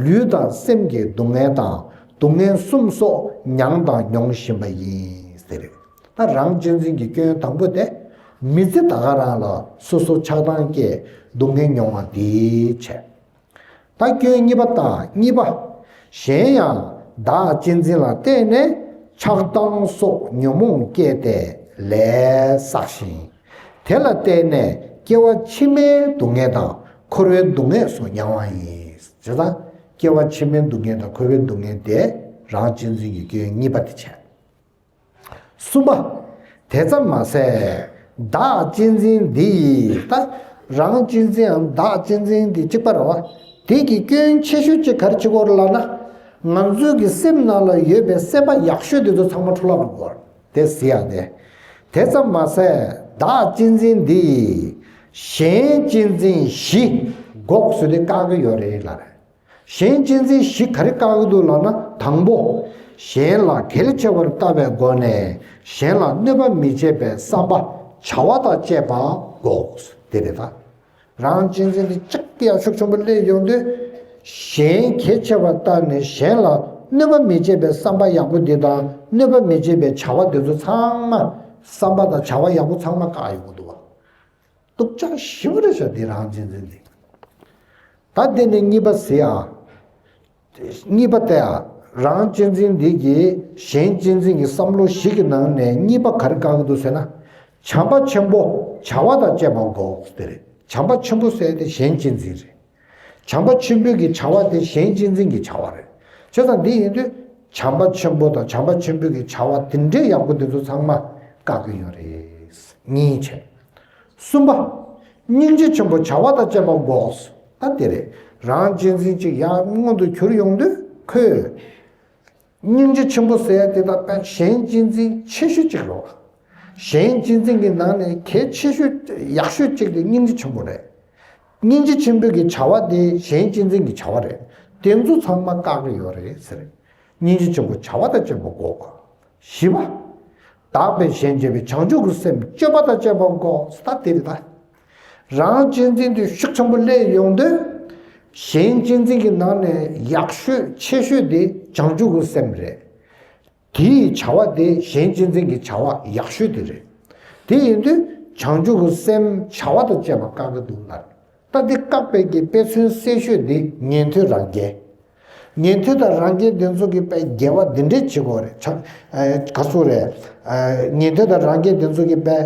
ལུས་དང་སེམས་ཀྱི་སྡུག་བསྔལ་དང་སྡུག་བསྔལ་གསུམ་སོགས་མྱངས་དང་མྱོང་བཞིན་པ་ཡིན་ཟེར། ད་རང་གཅེས་འཛིན་གྱི་སྐྱོན་དང་པོ་དེ། མི་ཚེ་ད་ག་རང་ལ་སོ་སོ་ཆགས་སྡང་སྐྱེས་སྡུག་བསྔལ་མྱོང་བ་འདི་བྱས། ད་སྐྱོན་གཉིས་པ་དང་གཉིས་པ། གཞན་ཡང་བདག་གཅེས་འཛིན་ལ་བརྟེན་ནས་ཆགས་སྡང་སོགས་ཉོན་མོངས་སྐྱེས་ཏེ་ལས་བསགས་ཤིང་། དེ་ལ་བརྟེན་ནས་སྐྱེ་བ་ཕྱི་མའི་སྡུག་བསྔལ་དང་འཁོར་བའི་སྡུག་བསྔལ་སོགས་མྱང་བ་ཡིན། བྱས་ཙང་སྐྱེ་བ་ཕྱི་མའི་སྡུག་བསྔལ་དང་འཁོར་བའི་སྡུག་བསྔལ་དེ་རང་གཅེས་འཛིན་གྱི་སྐྱོན་གཉིས་པ་དེ་བྱས། གསུམ་པ། དེ་ཙམ་མ་ཟད་བདག་གཅེས་འཛིན་འདི་ཡིས། ད་རང་གཅེས་འཛིན་འམ་བདག་གཅེས་འཛིན་འདི་གཅིག་པ་རེད་བ། དེ་གི་སྐྱོན་ཆེ་ཤོས་གཅིག་ག་རེ་བྱེད་དགོས་རེད་ལབ་ན། ང་ཚོའི་གི་སེམས་ནང་ལ་ཡོད་པའི་སེམས་པ་ཡག་ཤོས་དེ་ཚོ་ཚང་མ་འཕྲོ་བརླག་འགྲོ་གི་རེད། དེ་གཟིགས་ཡག་དེ། དེ་ཙམ་མ་ཟད་བདག་གཅེས་འཛིན་འདི་ཡིས་གཞན་གཅེས་འཛིན་བཞི་འགོག་ཟེར་དེ་བཀག་གི་ཡོད་རེད་ལབ་རེད། གཞན་གཅེས་འཛིན་བཞི་ག་རེ་བཀག་གི་འདུག་ལབ་ན། དང་པོ། གཞན་ལ་གལ་ཆེ་བར་ལྟ་བའི་སྒོ་ནས་གཞན་ལ་གནོད་པ་མི་བྱེད་པའི་བསམ་པ་བྱ་བ་དང་བཅས་པ་འགོག་དེ་རེད་ད། རང་གཅེས་འཛིན་དེ་ཅིག་ཡང་ཤུགས་ཆེན་པོ་སླེབས་ཡོང་དུས། གཞན་གལ་ཆེ་བར་ལྟ་ནས་གཞན་ལ་གནོད་པ་མི་བྱེད་པའི་བསམ་པ་ཡག་པོ་འདི་དང་གནོད་པ་མི་བྱེད་པའི་བྱ་བ་འདི་ཚོ་ཚང་མ། བསམ་པ་དང་བྱ་བ་ཡག་པོ་ཚང་མ་བཀག་ཡོང་གི་འདུག་བ། སྡུག་ཅག་ཞེ་པོ་རེད་ཤག་འདི་རང་གཅེས་འཛིན་འདི། ད་འདི་ནས་གཉིས་པ་ཟེར་ཨ། གཉིས་པ་དེ་ཨ། རང་གཅེས་འཛིན་འདི་གིས་གཞན་གཅེས་འཛིན་གྱི་བསམ་བློ་བཞི་གི་ནང་ནས་གཉིས་པ་ག་རེ་བཀག་གི་འདུག་ཟེར་ན། བྱམས་པ་ཆེན་པོ་བྱ་བ་དང་བཅས་པ་འགོག་དེ་རེད། བྱམས་པ་ཆེན་པོ་ཟེར་དེ་གཞན་གཅེས་འཛིན་རེད། བྱམས་པ་ཆེན་པོའི་གི་བྱ་བ་དེ་གཞན་གཅེས་འཛིན་གྱི་བྱ་བ་རེད། བྱས་ཙང་འདི་ཡིན་དུས་བྱམས་པ་ཆེན་པོ་དང་བྱམས་པ་ཆེན་པོའི་གི་བྱ་བ་དེ་འདྲའི་ཡག་པོ་དེ་ཚོ་ཚང་མ་བཀག་གི་ཡོད་རེད། གཉིས་བྱས། གསུམ་པ། སྙིང་རྗེ་ཆེན་པོ་བྱ་བ་དང་བཅས་པ་འགོག་ད་དེ་རེད། རང་གཅེས་འཛིན་གཅིག་ཡར་མངོན་དུ་གྱུར་ཡོང་དུས་ཁོས། སྙིང་རྗེ་ཆེན་པོ་ཟེར་ཡ་དེ་དག་དཔེ་གཞན་གཅེས་འཛིན་ཆེ་ཤོས་གཅིག་རེད། གཞན་གཅེས་འཛིན་གྱི་ནང་ནས་གལ་ཆེ་ཤོས་ཡག་ཤོས་གཅིག་དེ་སྙིང་རྗེ་ཆེན་པོ་རེད། སྙིང་རྗེ་ཆེན་པོའི་གི་བྱ་བ་དེ་གཞན་གཅེས་འཛིན་གྱི་བྱ་བ་རེད། དེ་ཚོ་ཚང་མ་བཀག་གི་ཡོད་རེད་ཟེར། སྙིང་རྗེ་ཆེན་པོ་བྱ་བ་དང་བཅས་པ་འགོག་པ། བཞི་པ། བདག་པས་གཞན་གཅེས་པའི་བྱང་ཆུབ་ཀྱི་སེམས་སྤྱོད་པ་དང་བཅས་པ་འགོག་ད་དེ་རེད་ད། རང་གཅེས་འཛིན་དེ་ཤུགས་ཆེན་པོ་སླེབས་ཡོང་དུས། གཞན་གཅེས་འཛིན་གྱི་ནང་ནས་ཡག་ཤོས་ཆེ་ཤོས་དེ་བྱང་ཆུབ་ཀྱི་སེམས་རེད། དེའི་བྱ་བ་དེ་གཞན་གཅེས་འཛིན་གྱི་བྱ་བ་ཡག་ཤོས་དེ་རེད། དེ་ཡིན་དུས་བྱང་ཆུབ་ཀྱི་སེམས་བྱ་བ་དང་བཅས་པ་བཀག་གི་འདུག་ལ། ད་འདི་བཀག་པའི་གི་དཔེ་མཚོན་གསལ་ཤོས་འདི་ཉན་ཐོས་རང་རྒྱལ། ཉན་ཐོས་དང་རང་རྒྱལ་འདི་ཚོ་གི་དཔེ་དགེ་བ་འདི་འདྲས་བྱེད་དགོས་རེད་ཆ། ཨ། ག་ཚོད་རེད། ཨ། ཉན་ཐོས་དང་རང་རྒྱལ་འདི་ཚོ་གི་དཔེ།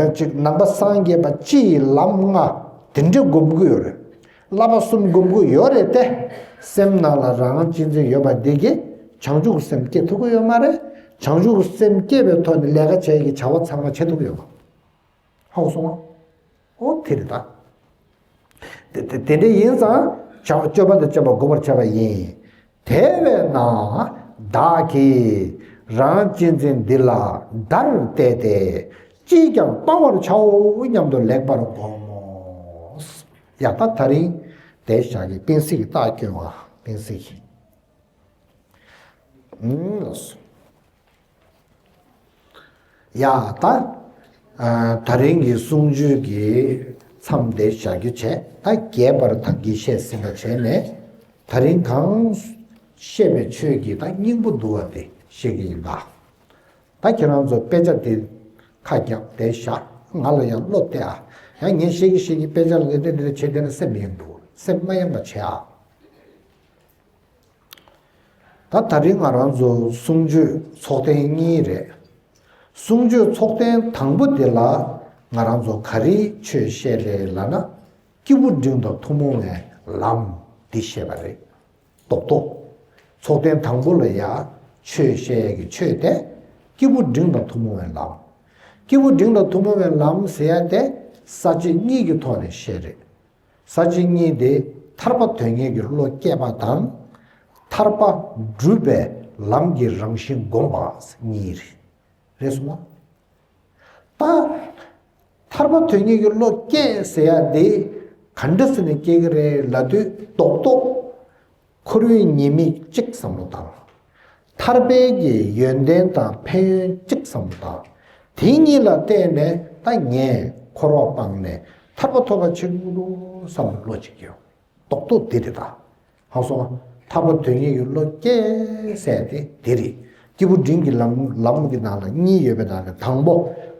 ཨ། ཅིག་ནང་པ་སངས་རྒྱས་པ་སྤྱི་ཡི་ལམ་ལྔ་འདི་འདྲས་སྒོམ་གི་ཡོད་རེད། བསླབ་པ་གསུམ་སྒོམ་གི་ཡོད་རེད་དེ། སེམས་ནང་ལ་རང་གཅེས་འཛིན་ཡོད་པ་འདི་གིས་བྱང་ཆུབ་ཀྱི་སེམས་སྐྱེ་ཐུབ་ཀྱི་ཡོད་མ་རེད། བྱང་ཆུབ་ཀྱི་སེམས་སྐྱེ་བའི་ཐོག་ནས་ལས་ཀ་བྱེད་ཀྱི་བྱ་བ་ཚང་མ་བྱེད་ཐུབ་ཀྱི་ཡོད་མ་རེད། ཧ་གོ་སོང་ངམ། ཨོ་དེ་རེད་ད། དེ་དེ་དེ་འདྲ་ཡིན་ཙང་བྱ་བ་སྤྱོད་པ་དང་སྤྱོད་པ་འགོག་པར་བྱ་བ་ཡིན། དེ་བས་ན་བདག་གིས་ རང་གཅེས་འཛིན་འདི་ལ་བརྡར་བལྟས་ཏེ། ཅིས་ཀྱང་སྤང་བར་བྱའོ་སྙམ་དུ་ལེགས་པར་བསྒོམ་མོ། ཡ་ད་ད་རིང་དེ་ཞག་གི་སྤེན་སྲིད་ཀྱི་རྟགས་སྐྱོན་བ་སྤེན་སྲིད་ཀྱི། ཨུམ་ལགས་སོ། ཡ་ད། ཨ་ད་རིང་གི་གསུང་ཆོས་ཀྱི་མཚམས་དེ་བཞག་རྒྱུ་བྱས། ད་རྒྱས་པར་ད་གིན་བཤད་ཟིན་པ་བྱས་ནས། ད་རིང་གང་བཤད་པའི་ཆོས་ཀྱི་ད་སྙིང་པོ་འདུག་བ་དེ་བཤད་ཀྱི་ཡིན་པ། ད་ཁྱེད་རང་ཚོ་དཔེ་ཆ་དེ་ཁ་རྒྱབ་དེ་བཞག་ང་ལ་ཡང་བློ་གཏད་ཨ། ཡང་ངས་བཤད་ཀྱི་བཤད་ཀྱི་དཔེ་ཆ་ལ་དེ་འདྲ་བྱས་བསྡད་ན་སེམས་མི་ཡེངས་འདུག་སེམས་མ་ཡེངས་པ་བྱས་ཨ། ད་ད་རིང་ང་རང་ཚོ་གསུང་ཆོས་ཚོགས་ཐེངས་གཉིས་རེད། གསུང་ཆོས་ཚོགས་ཐེངས་དང་པོ་དེ་ལ་ང་རང་ཚོ་ག་རེ་ཆོས་བཤད་རེད་ལབ་ན། སྐྱེས་བུ་འབྲིང་དང་ཐུན་མོང་བའི་ལམ་འདི་བཤད་པ་རེད། རྡོག་རྡོག་ཚོགས་ཐེངས་དང་པོ་ལ་ཡ་ཆོས་བཤད་ཡས་ཀྱི་ཆོས་དེ་སྐྱེས་བུ་འབྲིང་དང་ཐུན་མོང་བའི་ལམ། སྐྱེས་བུ་འབྲིང་དང་ཐུན་མོང་བའི་ལམ་ཟེར་ཡ་དེ་ས་བཅད་གཉིས་ཀྱི་ཐོག་ནས་བཤད་རེད། ས་བཅད་གཉིས་དེ་ཐར་པ་དོན་གཉེར་གྱི་བློ་སྐྱེས་པ་དང་། ཐར་པ་སྒྲུབ་པའི་ལམ་གྱི་རང་བཞིན་བསྒོམ་པ་གཉིས་རེད། རེད་སོང་ང་། ད་ཐར་པ་དོན་གཉེར་གྱི་བློ་སྐྱེས་ཟེར་ཡ་དེ་ག་འདྲ་ཟེར་ནས་སྐྱེ་གི་རེད་ལབ་དུས་རྡོག་རྡོག་འཁོར་བའི་ཉེས་དམིགས་གཅིག་བསམ་བློ་བཏང་། ཐར་པའི་གི་ཡོན་ཏན་དང་ཕན་ཡོན་གཅིག་བསམ་བློ་བཏང་། དེ་གཉིས་ལ་བརྟེན་ནས་ད་ངས་འཁོར་བ་སྤངས་ནས་ཐར་པ་ཐོབ་པ་བྱེད་དགོས་འདུག་བསམ་བློ་གཅིག་ཡོད། རྡོག་རྡོག་འདི་རེད་ད། ཧང་སོང་། ཐར་པ་དོན་གཉེར་གྱི་བློ་སྐྱེས་ཟེར་དེ་འདི་རེད། སྐྱེས་བུ་འབྲིང་གི་ལམ་ལམ་གྱི་ནང་ལ་གཉིས་ཡོད་པའི་ནང་གི་དང་པོ།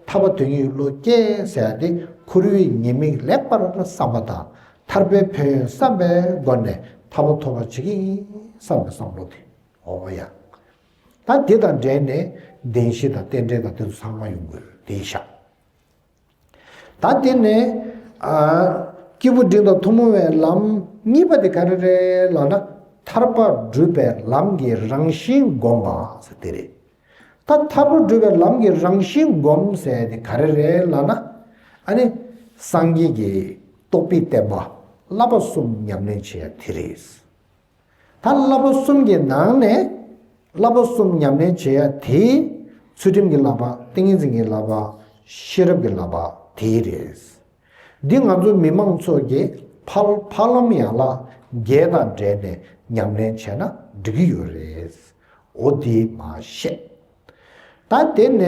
ཐར་པ་དོན་གཉེར་གྱི་བློ་སྐྱེས་ཟེར་དེ་འཁོར་བའི་ཉེས་དམིགས་ལེགས་པར་བསམ་པ་དང་། ཐར་པའི་ཕན་ཡོན་བསམ་པའི་སྒོ་ནས་ཐར་པ་ཐོབ་པར་བྱེད་ཀྱི་ཡིན་བསམ་པའི་བསམ་བློ་དེ། འོ་ཡ། ད་འདི་དང་འབྲེལ་ནས་བདེན་བཞི་དང་རྟེན་འབྲེལ་དང་དེ་ཚོ་ཚང་མ་ཡོང་དགོས་དེ་བཞག་ད་དེ་ནས་ཨ། སྐྱེས་བུ་འབྲིང་དང་ཐུན་མོང་བའི་ལམ་གཉིས་པ་དེ་ག་རེ་རེད་ལབ་ན། ཐར་པ་སྒྲུབ་པའི་ལམ་གྱི་རང་བཞིན་བསྒོམ་པ་ཟེར་དེ་རེད། ད་ཐར་པ་སྒྲུབ་པའི་ལམ་གྱི་རང་བཞིན་བསྒོམ་ཟེར་དེ་ག་རེ་རེད་ལབ་ན། ཨ་ནི་སངས་རྒྱས་ཀྱི་རྟོགས་པའི་བསྟན་པ་བསླབ་པ་གསུམ་ཉམས་ལེན་བྱེད་ཡ་དེ་རེད། ད་བསླབ་པ་གསུམ་གྱི་ནང་ནས་བསླབ་པ་གསུམ་ཉམས་ལེན་བྱེད་ཡ་དེ་ཚུལ་ཁྲིམས་ཀྱི་བསླབ་པ། ཏིང་ངེ་འཛིན་གྱི་བསླབ་པ། ཤེས་རབ་ཀྱི་བསླབ་པ་དེ་རེད། འདི་ང་ཚོ་མི་མང་ཚོ་གིས་ཕར་ཕར་ལམ་ཡན་ལག་བརྒྱད་དང་འབྲེལ་ནས་ཉམས་ལེན་བྱས་ན་འགྲིག་གི་ཡོད་རེད། འོ་དེ་མ་བཤད། ད་དེ་ནས་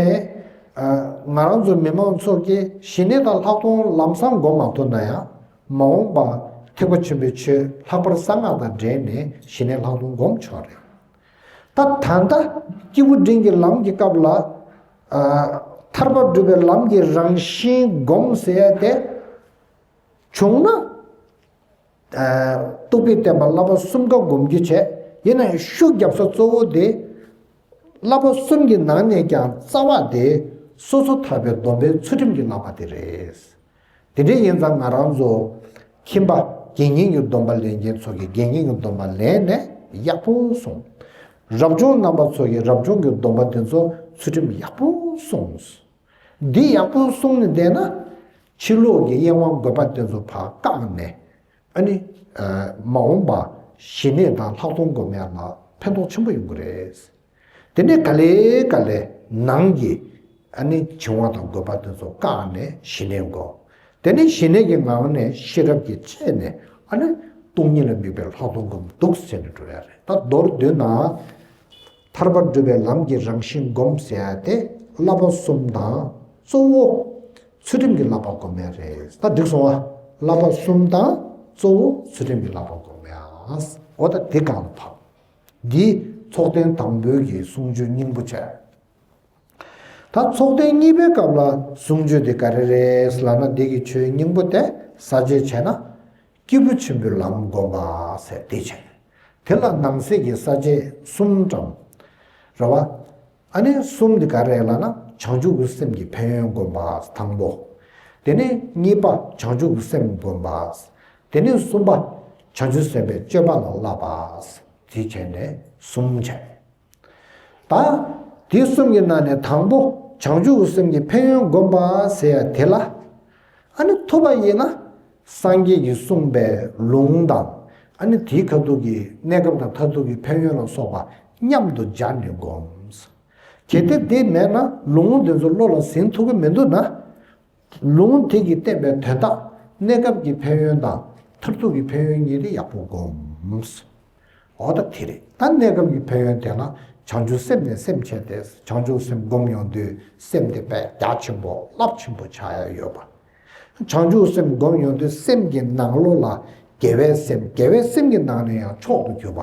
ཨ། ང་རང་ཚོ་མི་མང་ཚོ་གིས་ཞི་གནས་དང་ལྷག་མཐོང་ལམ་སང་སྒོམ་མ་ཐུབ་ན་ཡང་། མ་འོངས་པ་ཐེག་པ་ཆེན་པོའི་ཆོས་ལྷག་པར་གསང་སྔགས་དང་འབྲེལ་ནས་ཞི་གནས་ལྷག་མཐོང་སྒོམ་ཆོག་རེད། ད་ད་ལྟ་སྐྱེས་བུ་འབྲིང་གི་ལམ་གྱི་སྐབས་ལ། ཨ། ཐར་པ་སྒྲུབ་པའི་ལམ་གྱི་རང་བཞིན་སྒོམ་ཟེར་ཡ་དེ་བྱུང་ན། ཨ། རྟོགས་པའི་བསྟན་པ་བསླབ་པ་གསུམ་ཀ་སྒོམ་རྒྱུ་བྱས། ཡིན་ན་ཡང་ཤུགས་རྒྱབ་ས་གཙོ་བོ་དེ། བསླབ་པ་གསུམ་གྱི་ནང་ནས་ཀྱང་རྩ་བ་དེ་སོ་སོ་ཐར་པའི་སྡོམ་པའི་ཚུལ་ཁྲིམས་ཀྱི་བསླབ་པ་དེ་རེད། དེ་འདྲ་ཡིན་ཙང་ང་རང་ཚོ་ཁྱིམ་པ་དགེ་བསྙེན་གྱི་སྡོམ་པ་ལེན་མཁན་ཚོ་གིས་དགེ་བསྙེན་གྱི་སྡོམ་པ་ལེན་ནས་ཡག་པོ་སོང་། རབ་བྱུང་རྣམ་པ་ཚོ་གིས་རབ་བྱུང་གི་སྡོམ་པ་དེ་ཚོ་ཚུལ་ཁྲིམས་ཡག་པོ་སོང་། འདི་ཡག་པོ་སོང་ནས་བསྡད་ན། ཕྱི་ལོགས་ཀྱི་གཡེང་བ་རྒོད་པ་དེ་ཚོ་ཕར་བཀག་ནས། ཨ་ནི། ཨ། མ་འོངས་པ་ཞི་གནས་དང་ལྷག་མཐོང་སྒོམ་ཡག་ལ་ཕན་ཐོགས་ཆེན་པོ་ཡོང་གི་རེད། དེ་ནས་ག་ལེ་ག་ལེ་ནང་གི་ཨ་ནི་འཆིང་བ་དང་རྒོད་པ་དེ་ཚོ་བཀག་ནས་ཞི་གནས་སྒོམ། དེ་ནས་ཞི་གནས་ཀྱི་ངང་ནས་ཤེས་རབ་ཀྱི་ཆས་ནས་ཨ་ནི་སྟོང་ཉིད་ལ་དམིགས་པའི་ལྷག་མཐོང་སྒོམ་འདུག་ཟེར་ནས་འགྲོ་ཡ་རེད། ད་མདོར་བསྡུས་ན། ཐར་པ་སྒྲུབ་པའི་ལམ་གྱི་རང་བཞིན་སྒོམ་ཟེར་ཡ་དེ་བསླབ་པ་གསུམ་དང་གཙོ་བོ་ཚུལ་ཁྲིམས་ཀྱི་བསླབ་པ་སྒོམ་ཡ་རེད། ད་འགྲིག་སོང་ང་། བསླབ་པ་གསུམ་དང་གཙོ་བོ་ཚུལ་ཁྲིམས་ཀྱི་བསླབ་པ་སྒོམ་ཡ། འོ་ད་དེ་གང་ལ་བབ། འདི་ཚོགས་ཐེངས་དང་པོའི་གི་གསུང་ཆོས་སྙིང་པོ་བྱས། ད་ཚོགས་ཐེངས་གཉིས་པའི་སྐབས་ལ་གསུང་ཆོས་དེ་ག་རེ་རེད་ལབ་ན། འདི་གི་ཆོས་སྙིང་པོ་དེ་ས་བཅད་བྱས་ན། སྐྱེས་བུ་ཆེན་པོའི་ལམ་བསྒོམ་པ་ཟེར་དེ་བྱས། དེ་ལ་ནང་གསེས་ཀྱི་ས་བཅད་གསུམ་གྲངས་རེད་བ། ཨ་ནི་གསུམ་དེ་ག་རེ་རེད་ལབ་ན། བྱང་ཆུབ་ཀྱི་སེམས་ཀྱི་ཕན་ཡོན་བསྒོམ་པ་དང་པོ། དེ་ནས་གཉིས་པ་བྱང་ཆུབ་ཀྱི་སེམས་བསྒོམ་པ། དེ་ནས་གསུམ་པ་བྱང་ཆུབ་སེམས་དཔའི་སྤྱོད་པ་ལ་བསླབ་པ། དེ་བྱས་ནས་གསུམ་བྱས། ད་དེ་གསུམ་གྱི་ནང་ནས་དང་པོ་བྱང་ཆུབ་ཀྱི་སེམས་ཀྱི་ཕན་ཡོན་བསྒོམ་པ་ཟེར་ཡ་དེ་ལ། ཨ་ནི་ཐུབ་པ་ཡིན་ན་སངས་རྒྱས་ཀྱིས་གསུངས་པའི་ལུང་དང་། ཨ་ནི་དེའི་ཁ་ཐུག་གི་གནས་སྐབས་དང་མཐར་ཐུག་གི་ཕན་ཡོན་ལ་སོགས་པ་མཉམ་དུ་སྦྱར་ནས་བསྒོམ། གལ་ཏེ་དེ་མེད་ན་ལུང་དེ་ཚོ་བློ་ལ་ཟིན་ཐུབ་ཀྱི་མི་འདུག་ན། ལུང་དེ་གིས་བསྟན་པའི་དོན་དག་གནས་སྐབས་ཀྱི་ཕན་ཡོན་དང་མཐར་ཐུག་གི་ཕན་ཡོན་གཉིས་དེ་ཡག་པོ་སྒོམ། འོ་ད་དེ་རེད། ད་གནས་སྐབས་ཀྱི་ཕན་ཡོན་དེ་ལ་བྱང་ཆུབ་སེམས་ནས་སེམས་བསྐྱེད་དེ་བྱང་ཆུབ་སེམས་སྒོམ་ཡོང་དུས་སེམས་དེ་དཔེ་རྒྱ་ཆེན་པོ་རླབས་ཆེན་པོ་ཆགས་ཡ་ཡོད་པ། བྱང་ཆུབ་སེམས་སྒོམ་ཡོང་དུས་སེམས་ཀྱི་ནང་ལོགས་ལ་དགེ་བའི་སེམས། དགེ་བའི་སེམས་ཀྱི་ནང་ནས་ཡང་མཆོག་ཏུ་གྱུར་པ།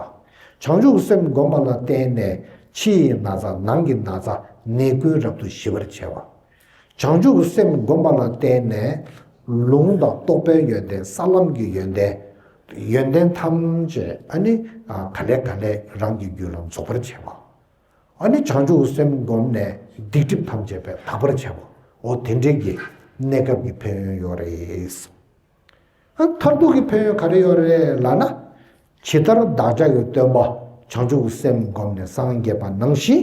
བྱང་ཆུབ་སེམས་སྒོམ་པ་ལ་བརྟེན་ནས་ཕྱི་ཡི་ན་ཚ་ནང་གི་ན་ཚ་ནད་ཀུན་རབ་ཏུ་ཞི་བར་བྱེད་པ། བྱང་ཆུབ་སེམས་སྒོམ་པ་ལ་བརྟེན་ནས་ལུང་དང་རྟོགས་པའི་ཡོན་ཏན། ས་ལམ་གྱི་ཡོན་ཏན། ཡོན་ཏན་ཐམས་ཅད་ཨ་ནི་ག་ལེ་ག་ལེ་རང་གི་རྒྱུད་ལ་རྫོགས་པར་བྱེད་པ། ཨ་ནི་བྱང་ཆུབ་སེམས་བསྒོམས་ནས་སྡིག་སྒྲིབ་ཐམས་ཅད་པས་དག་པར་བྱེད་པ། འོ་དེ་འདྲའི་གི་གནས་སྐབས་ཀྱི་ཕན་ཡོན་ཡོད་རེད། ཨ་མཐར་ཐུག་གི་ཕན་ཡོན་ག་རེ་ཡོད་རེད་ལབ་ན། ཇི་ལྟར་བདག་ཅག་གི་སྟོན་པ་བྱང་ཆུབ་སེམས་བསྒོམས་ནས་སངས་རྒྱས་པ་ནང་བཞིན།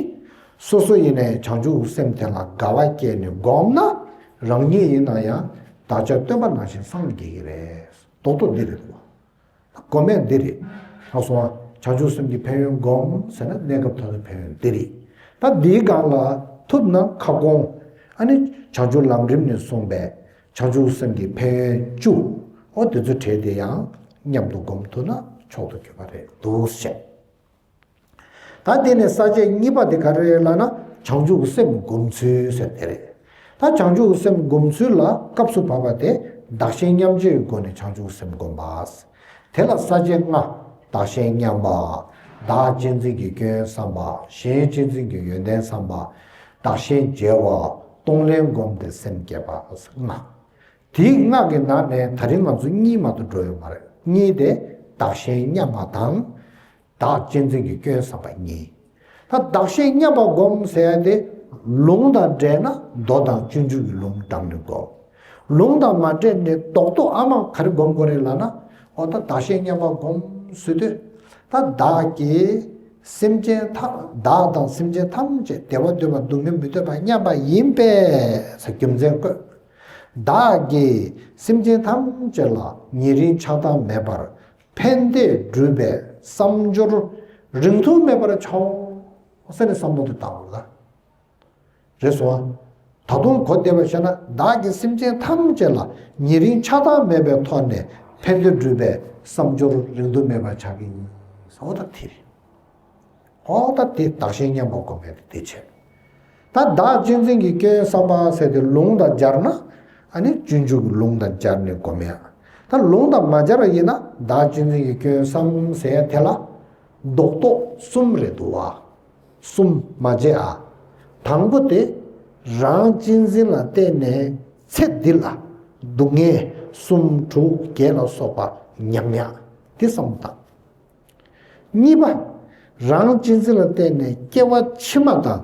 སོ་སོ་ཡིན་ནའི་བྱང་ཆུབ་སེམས་དེ་ལ་དགའ་བ་སྐྱེས་ནས་བསྒོམས་ན། རང་ཉིད་ཡིན་ན་ཡང་བདག་ཅག་སྟོན་པ་ནང་བཞིན་སངས་རྒྱས་ཀྱི་རེད། རྡོག་རྡོག་འདི་རེད་འདུག་བ། སྒོམ་ཡ་འདི་རེད། ལགས་སོ། བྱང་ཆུབ་སེམས་ཀྱི་ཕན་ཡོན་སྒོམ་ཟེར་ན་གནས་སྐབས་མཐར་ཐུག་ཕན་ཡོན་འདི་རེད། ད་འདིའི་སྒང་ལ་ཐུབ་ན་ཁ་སྐོང་། ཨ་ནི་བྱང་ཆུབ་ལམ་རིམ་ནས་གསུངས་པའི་བྱང་ཆུབ་སེམས་ཀྱི་ཕན་ཡོན་བཅུ། འོ་དེ་ཚོ་བྲལ་ཏེ་ཡང་མཉམ་དུ་སྒོམ་ཐུབ་ན་མཆོག་ཏུ་གྱུར་པ་རེད་འདུག་ཟེར། ད་དེ་ནས་ས་བཅད་གཉིས་པ་དེ་ག་རེ་རེད་ལབ་ན། བྱང་ཆུབ་སེམས་སྒོམ་ཚུལ་ཟེར་དེ་རེད། ད་བྱང་ཆུབ་སེམས་སྒོམ་ཚུལ་ལ་སྐབས་སུ་བབ་པ་དེ་བདག་གཞན་མཉམ་བརྗེའི་སྒོ་ནས་བྱང་ཆུབ་སེམས་སྒོམ་པ། དེ་ལ་ས་བཅད་ལྔ། བདག་གཞན་མཉམ་པ། བདག་གཅེས་འཛིན་གྱི་སྐྱོན་བསམ་པ། གཞན་གཅེས་འཛིན་གྱི་ཡོན་ཏན་བསམ་པ། བདག་གཞན་བརྗེ་བ། གཏོང་ལེན་བསྒོམས་ཏེ་སེམས་བསྐྱེད་པ། ལྔ། དེའི་ལྔ་གི་ནང་ནས་ད་རིང་ང་ཚོ་གཉིས་མ་གཏོགས་འགྲོ་ཡོད་མ་རེད། གཉིས་དེ་བདག་གཞན་མཉམ་པ་དང་། བདག་གཅེས་འཛིན་གྱི་སྐྱོན་བསམ་པ་གཉིས། ད་བདག་གཞན་མཉམ་པ་སྒོམ་ཟེར་ཡ་དེ་ལུང་དང་འབྲེལ་ན་མདོ་དང་སྤྱོད་འཇུག་གི་ལུང་དྲངས་ནས་སྒོམ། ལུང་དང་མ་འབྲེལ་ནས་རྡོག་རྡོག་ཨ་མ་ག་རེ་སྒོམ་དགོས་རེད་ལབ་ན། འོ་ད་བདག་གཞན་མཉམ་པ་སྒོམ་ཟེར་དུས། ད་བདག་གིས་སེམས་ཅན་ཐམས། བདག་དང་སེམས་ཅན་ཐམས་ཅད་བདེ་བ་འདོད་པ་སྡུག་བསྔལ་མི་འདོད་པ་མཉམ་པ་ཡིན་པས་ཟེར་རྒྱུ་མཚན་བཀོད། བདག་གིས་སེམས་ཅན་ཐམས་ཅད་ལ་ཉེ་རིང་ཆགས་སྡང་མེད་པར་ཕན་བདེ་སྒྲུབ་པའི་བསམ་སྦྱོར་རིང་ཐུང་མེད་པར་བྱའོ་ཟེར་ནས་བསམ་བློ་དེ་བཏང་དགོས་ལ། རེད་སོང་ཨ། ད་དུང་གོ་བདེ་བ་བཤད་ན་བདག་གིས་སེམས་ཅན་ཐམས་ཅད་ལ་ཉེ་རིང་ཆགས་སྡང་མེད་པའི་ཐོག་ནས་ཕན་བདེ་སྒྲུབ་པའི་བསམ་སྦྱོར་རིང་ཐུང་མེད་པར་བྱ་གི་ཡིན་ཟེར་བ་ད་དེ་རེད། འོ་ད་དེ་བདག་གཞན་མཉམ་པ་སྒོམ་པའི་དེ་བྱས། ད་བདག་གཅེས་འཛིན་གྱི་སྐྱོན་བསམ་པ་ཟེར་དེ་ལུང་དང་སྦྱར་ན། ཨ་ནི་སྤྱོད་འཇུག་གི་ལུང་དང་སྦྱར་ནས་སྒོམ་ཡ། ད་ལུང་དང་མ་སྦྱར་བ་ཡིན་ན་བདག་གཅེས་འཛིན་གྱི་སྐྱོན་བསམ་ཟེར་ཡ་དེ་ལ་རྡོག་རྡོག་གསུམ་རེད་འདུག་བ། གསུམ་མ་བརྗེད་ཨ། དང་པོ་དེ་རང་གཅེས་འཛིན་ལ་བརྟེན་ནས་ཚེ་འདི་ལ་སྡུག་བསྔལ་གསུམ་དྲུག་བརྒྱད་ལ་སོགས་པ་མྱངས་ཡ་དེ་བསམ་བློ་བཏང་། གཉིས་པ། རང་གཅེས་འཛིན་ལ་བརྟེན་ནས་སྐྱེ་བ་ཕྱི་མ་དང་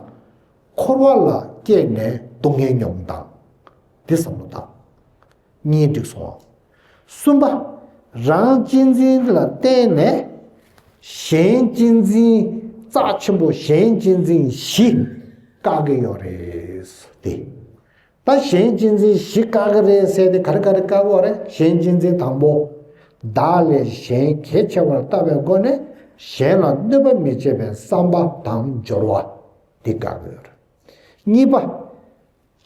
འཁོར་བ་ལ་སྐྱེས་ནས་སྡུག་བསྔལ་མྱོང་སྟངས་འདི་བསམ་བློ་བཏང་། གཉིས་འགྲིག་སོང་། གསུམ་པ། རང་གཅེས་འཛིན་ལ་བརྟེན་ནས་གཞན་གཅེས་འཛིན་རྩ་ཆེན་པོ་གཞན་གཅེས་འཛིན་བཞི་བཀག་གི་ཡོད་རེད་དེ། ད་གཞན་གཅེས་འཛིན་བཞི་བཀག་གི་རེད་ཟེར་ཏེ་ག་རེ་ག་རེ་བཀག་གི་ཡོད་རེད། གཞན་གཅེས་འཛིན་དང་པོ། བདག་ལས་གཞན་གལ་ཆེ་བར་ལྟ་བའི་སྒོ་ནས་གཞན་ལ་གནོད་པ་མི་བྱེད་པའི་བསམ་པ་དང་སྦྱོར་བ་འདི་བཀག་གི་ཡོད་རེད། གཉིས་པ།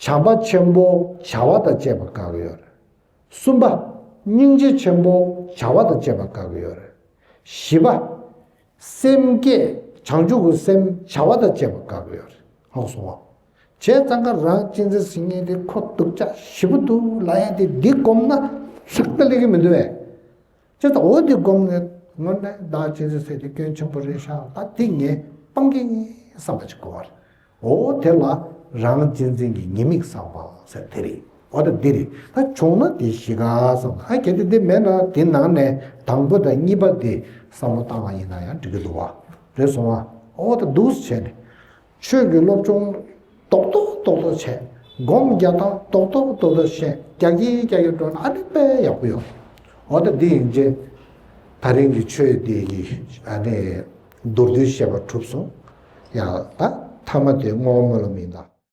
བྱམས་པ་ཆེན་པོ་བྱ་བ་དང་བཅས་པ་བཀག་གི་ཡོད་རེད། གསུམ་པ། སྙིང་རྗེ་ཆེན་པོ་བྱ་བ་དང་བཅས་པ་བཀག་གི་ཡོད་རེད། བཞི་པ། སེམས་བསྐྱེད་བྱང་ཆུབ་ཀྱི་སེམས་བྱ་བ་དང་བཅས་པ་བཀག་གི་ཡོད་རེད། ལྷག་སོང་བ། བྱས་ཙང་ཀ་རང་གཅེས་འཛིན་ཟེར་མཁན་དེ་ཁོ་སྡུག་ཅག་ཞེ་པོ་འདུག་ལབ་ཡ་དེ་འདི་སྒོམ་ན་ལྷག་ཏུ་ལེགས་ཀྱི་མི་འདུག་བས། བྱས་ཙང་འོ་འདི་སྒོམ་ནས་དངོས་གནས་བདག་གཅེས་འཛིན་ཟེར་དེ་སྐྱོན་ཆེན་པོ་རེད་ཤག་ད་འདི་ངས་སྤང་གི་ཡིན་བསམ་པ་ཅིག་དགོས་པ་རེད། འོ་དེ་ལ་རང་གཅེས་འཛིན་གྱི་ཉེས་དམིགས་བསམ་པ་ཟེར་དེ་རེད། འོ་ད་འདི་རེད། ད་བྱུང་ན་དེ་གཞི་ག་བསམ། ཨ་གལ་ཏེ་འདི་མེད་ན་དེ་ནང་ནས་དང་པོ་དང་གཉིས་པ་དེ་བསམ་བློ་བཏང་བ་ཡིན་ན་ཡང་འགྲིག་གི་འདུག་བ། རེད་སོང་བ། འོ་ད་འདུག་སེ་བྱས་ནས། ཆོས་ཀྱི་སློབ་སྦྱོང་རྡོག་རྡོག་རྡོག་རྡོག་བྱས། སྒོམ་རྒྱག་སྟངས་རྡོག་རྡོག་རྡོག་རྡོག་བྱས། རྒྱག་གིན་རྒྱག་གིན་འགྲོ་ན་ཨ་ནི་དཔེ་ཡག་པོ་ཡོང་། འོ་ད་འདི་ཡིན་ཅེ། ད་རིང་གི་ཆོས་འདི་ཡི་ཨ་ནི་མདོར་བསྡུས་བཤད་པ་གྲུབ་སོང་། ཡང་ད་ཐ་མ་དེ་བསྔོ་བ་སྨོན་ལམ་ཡིན་ད།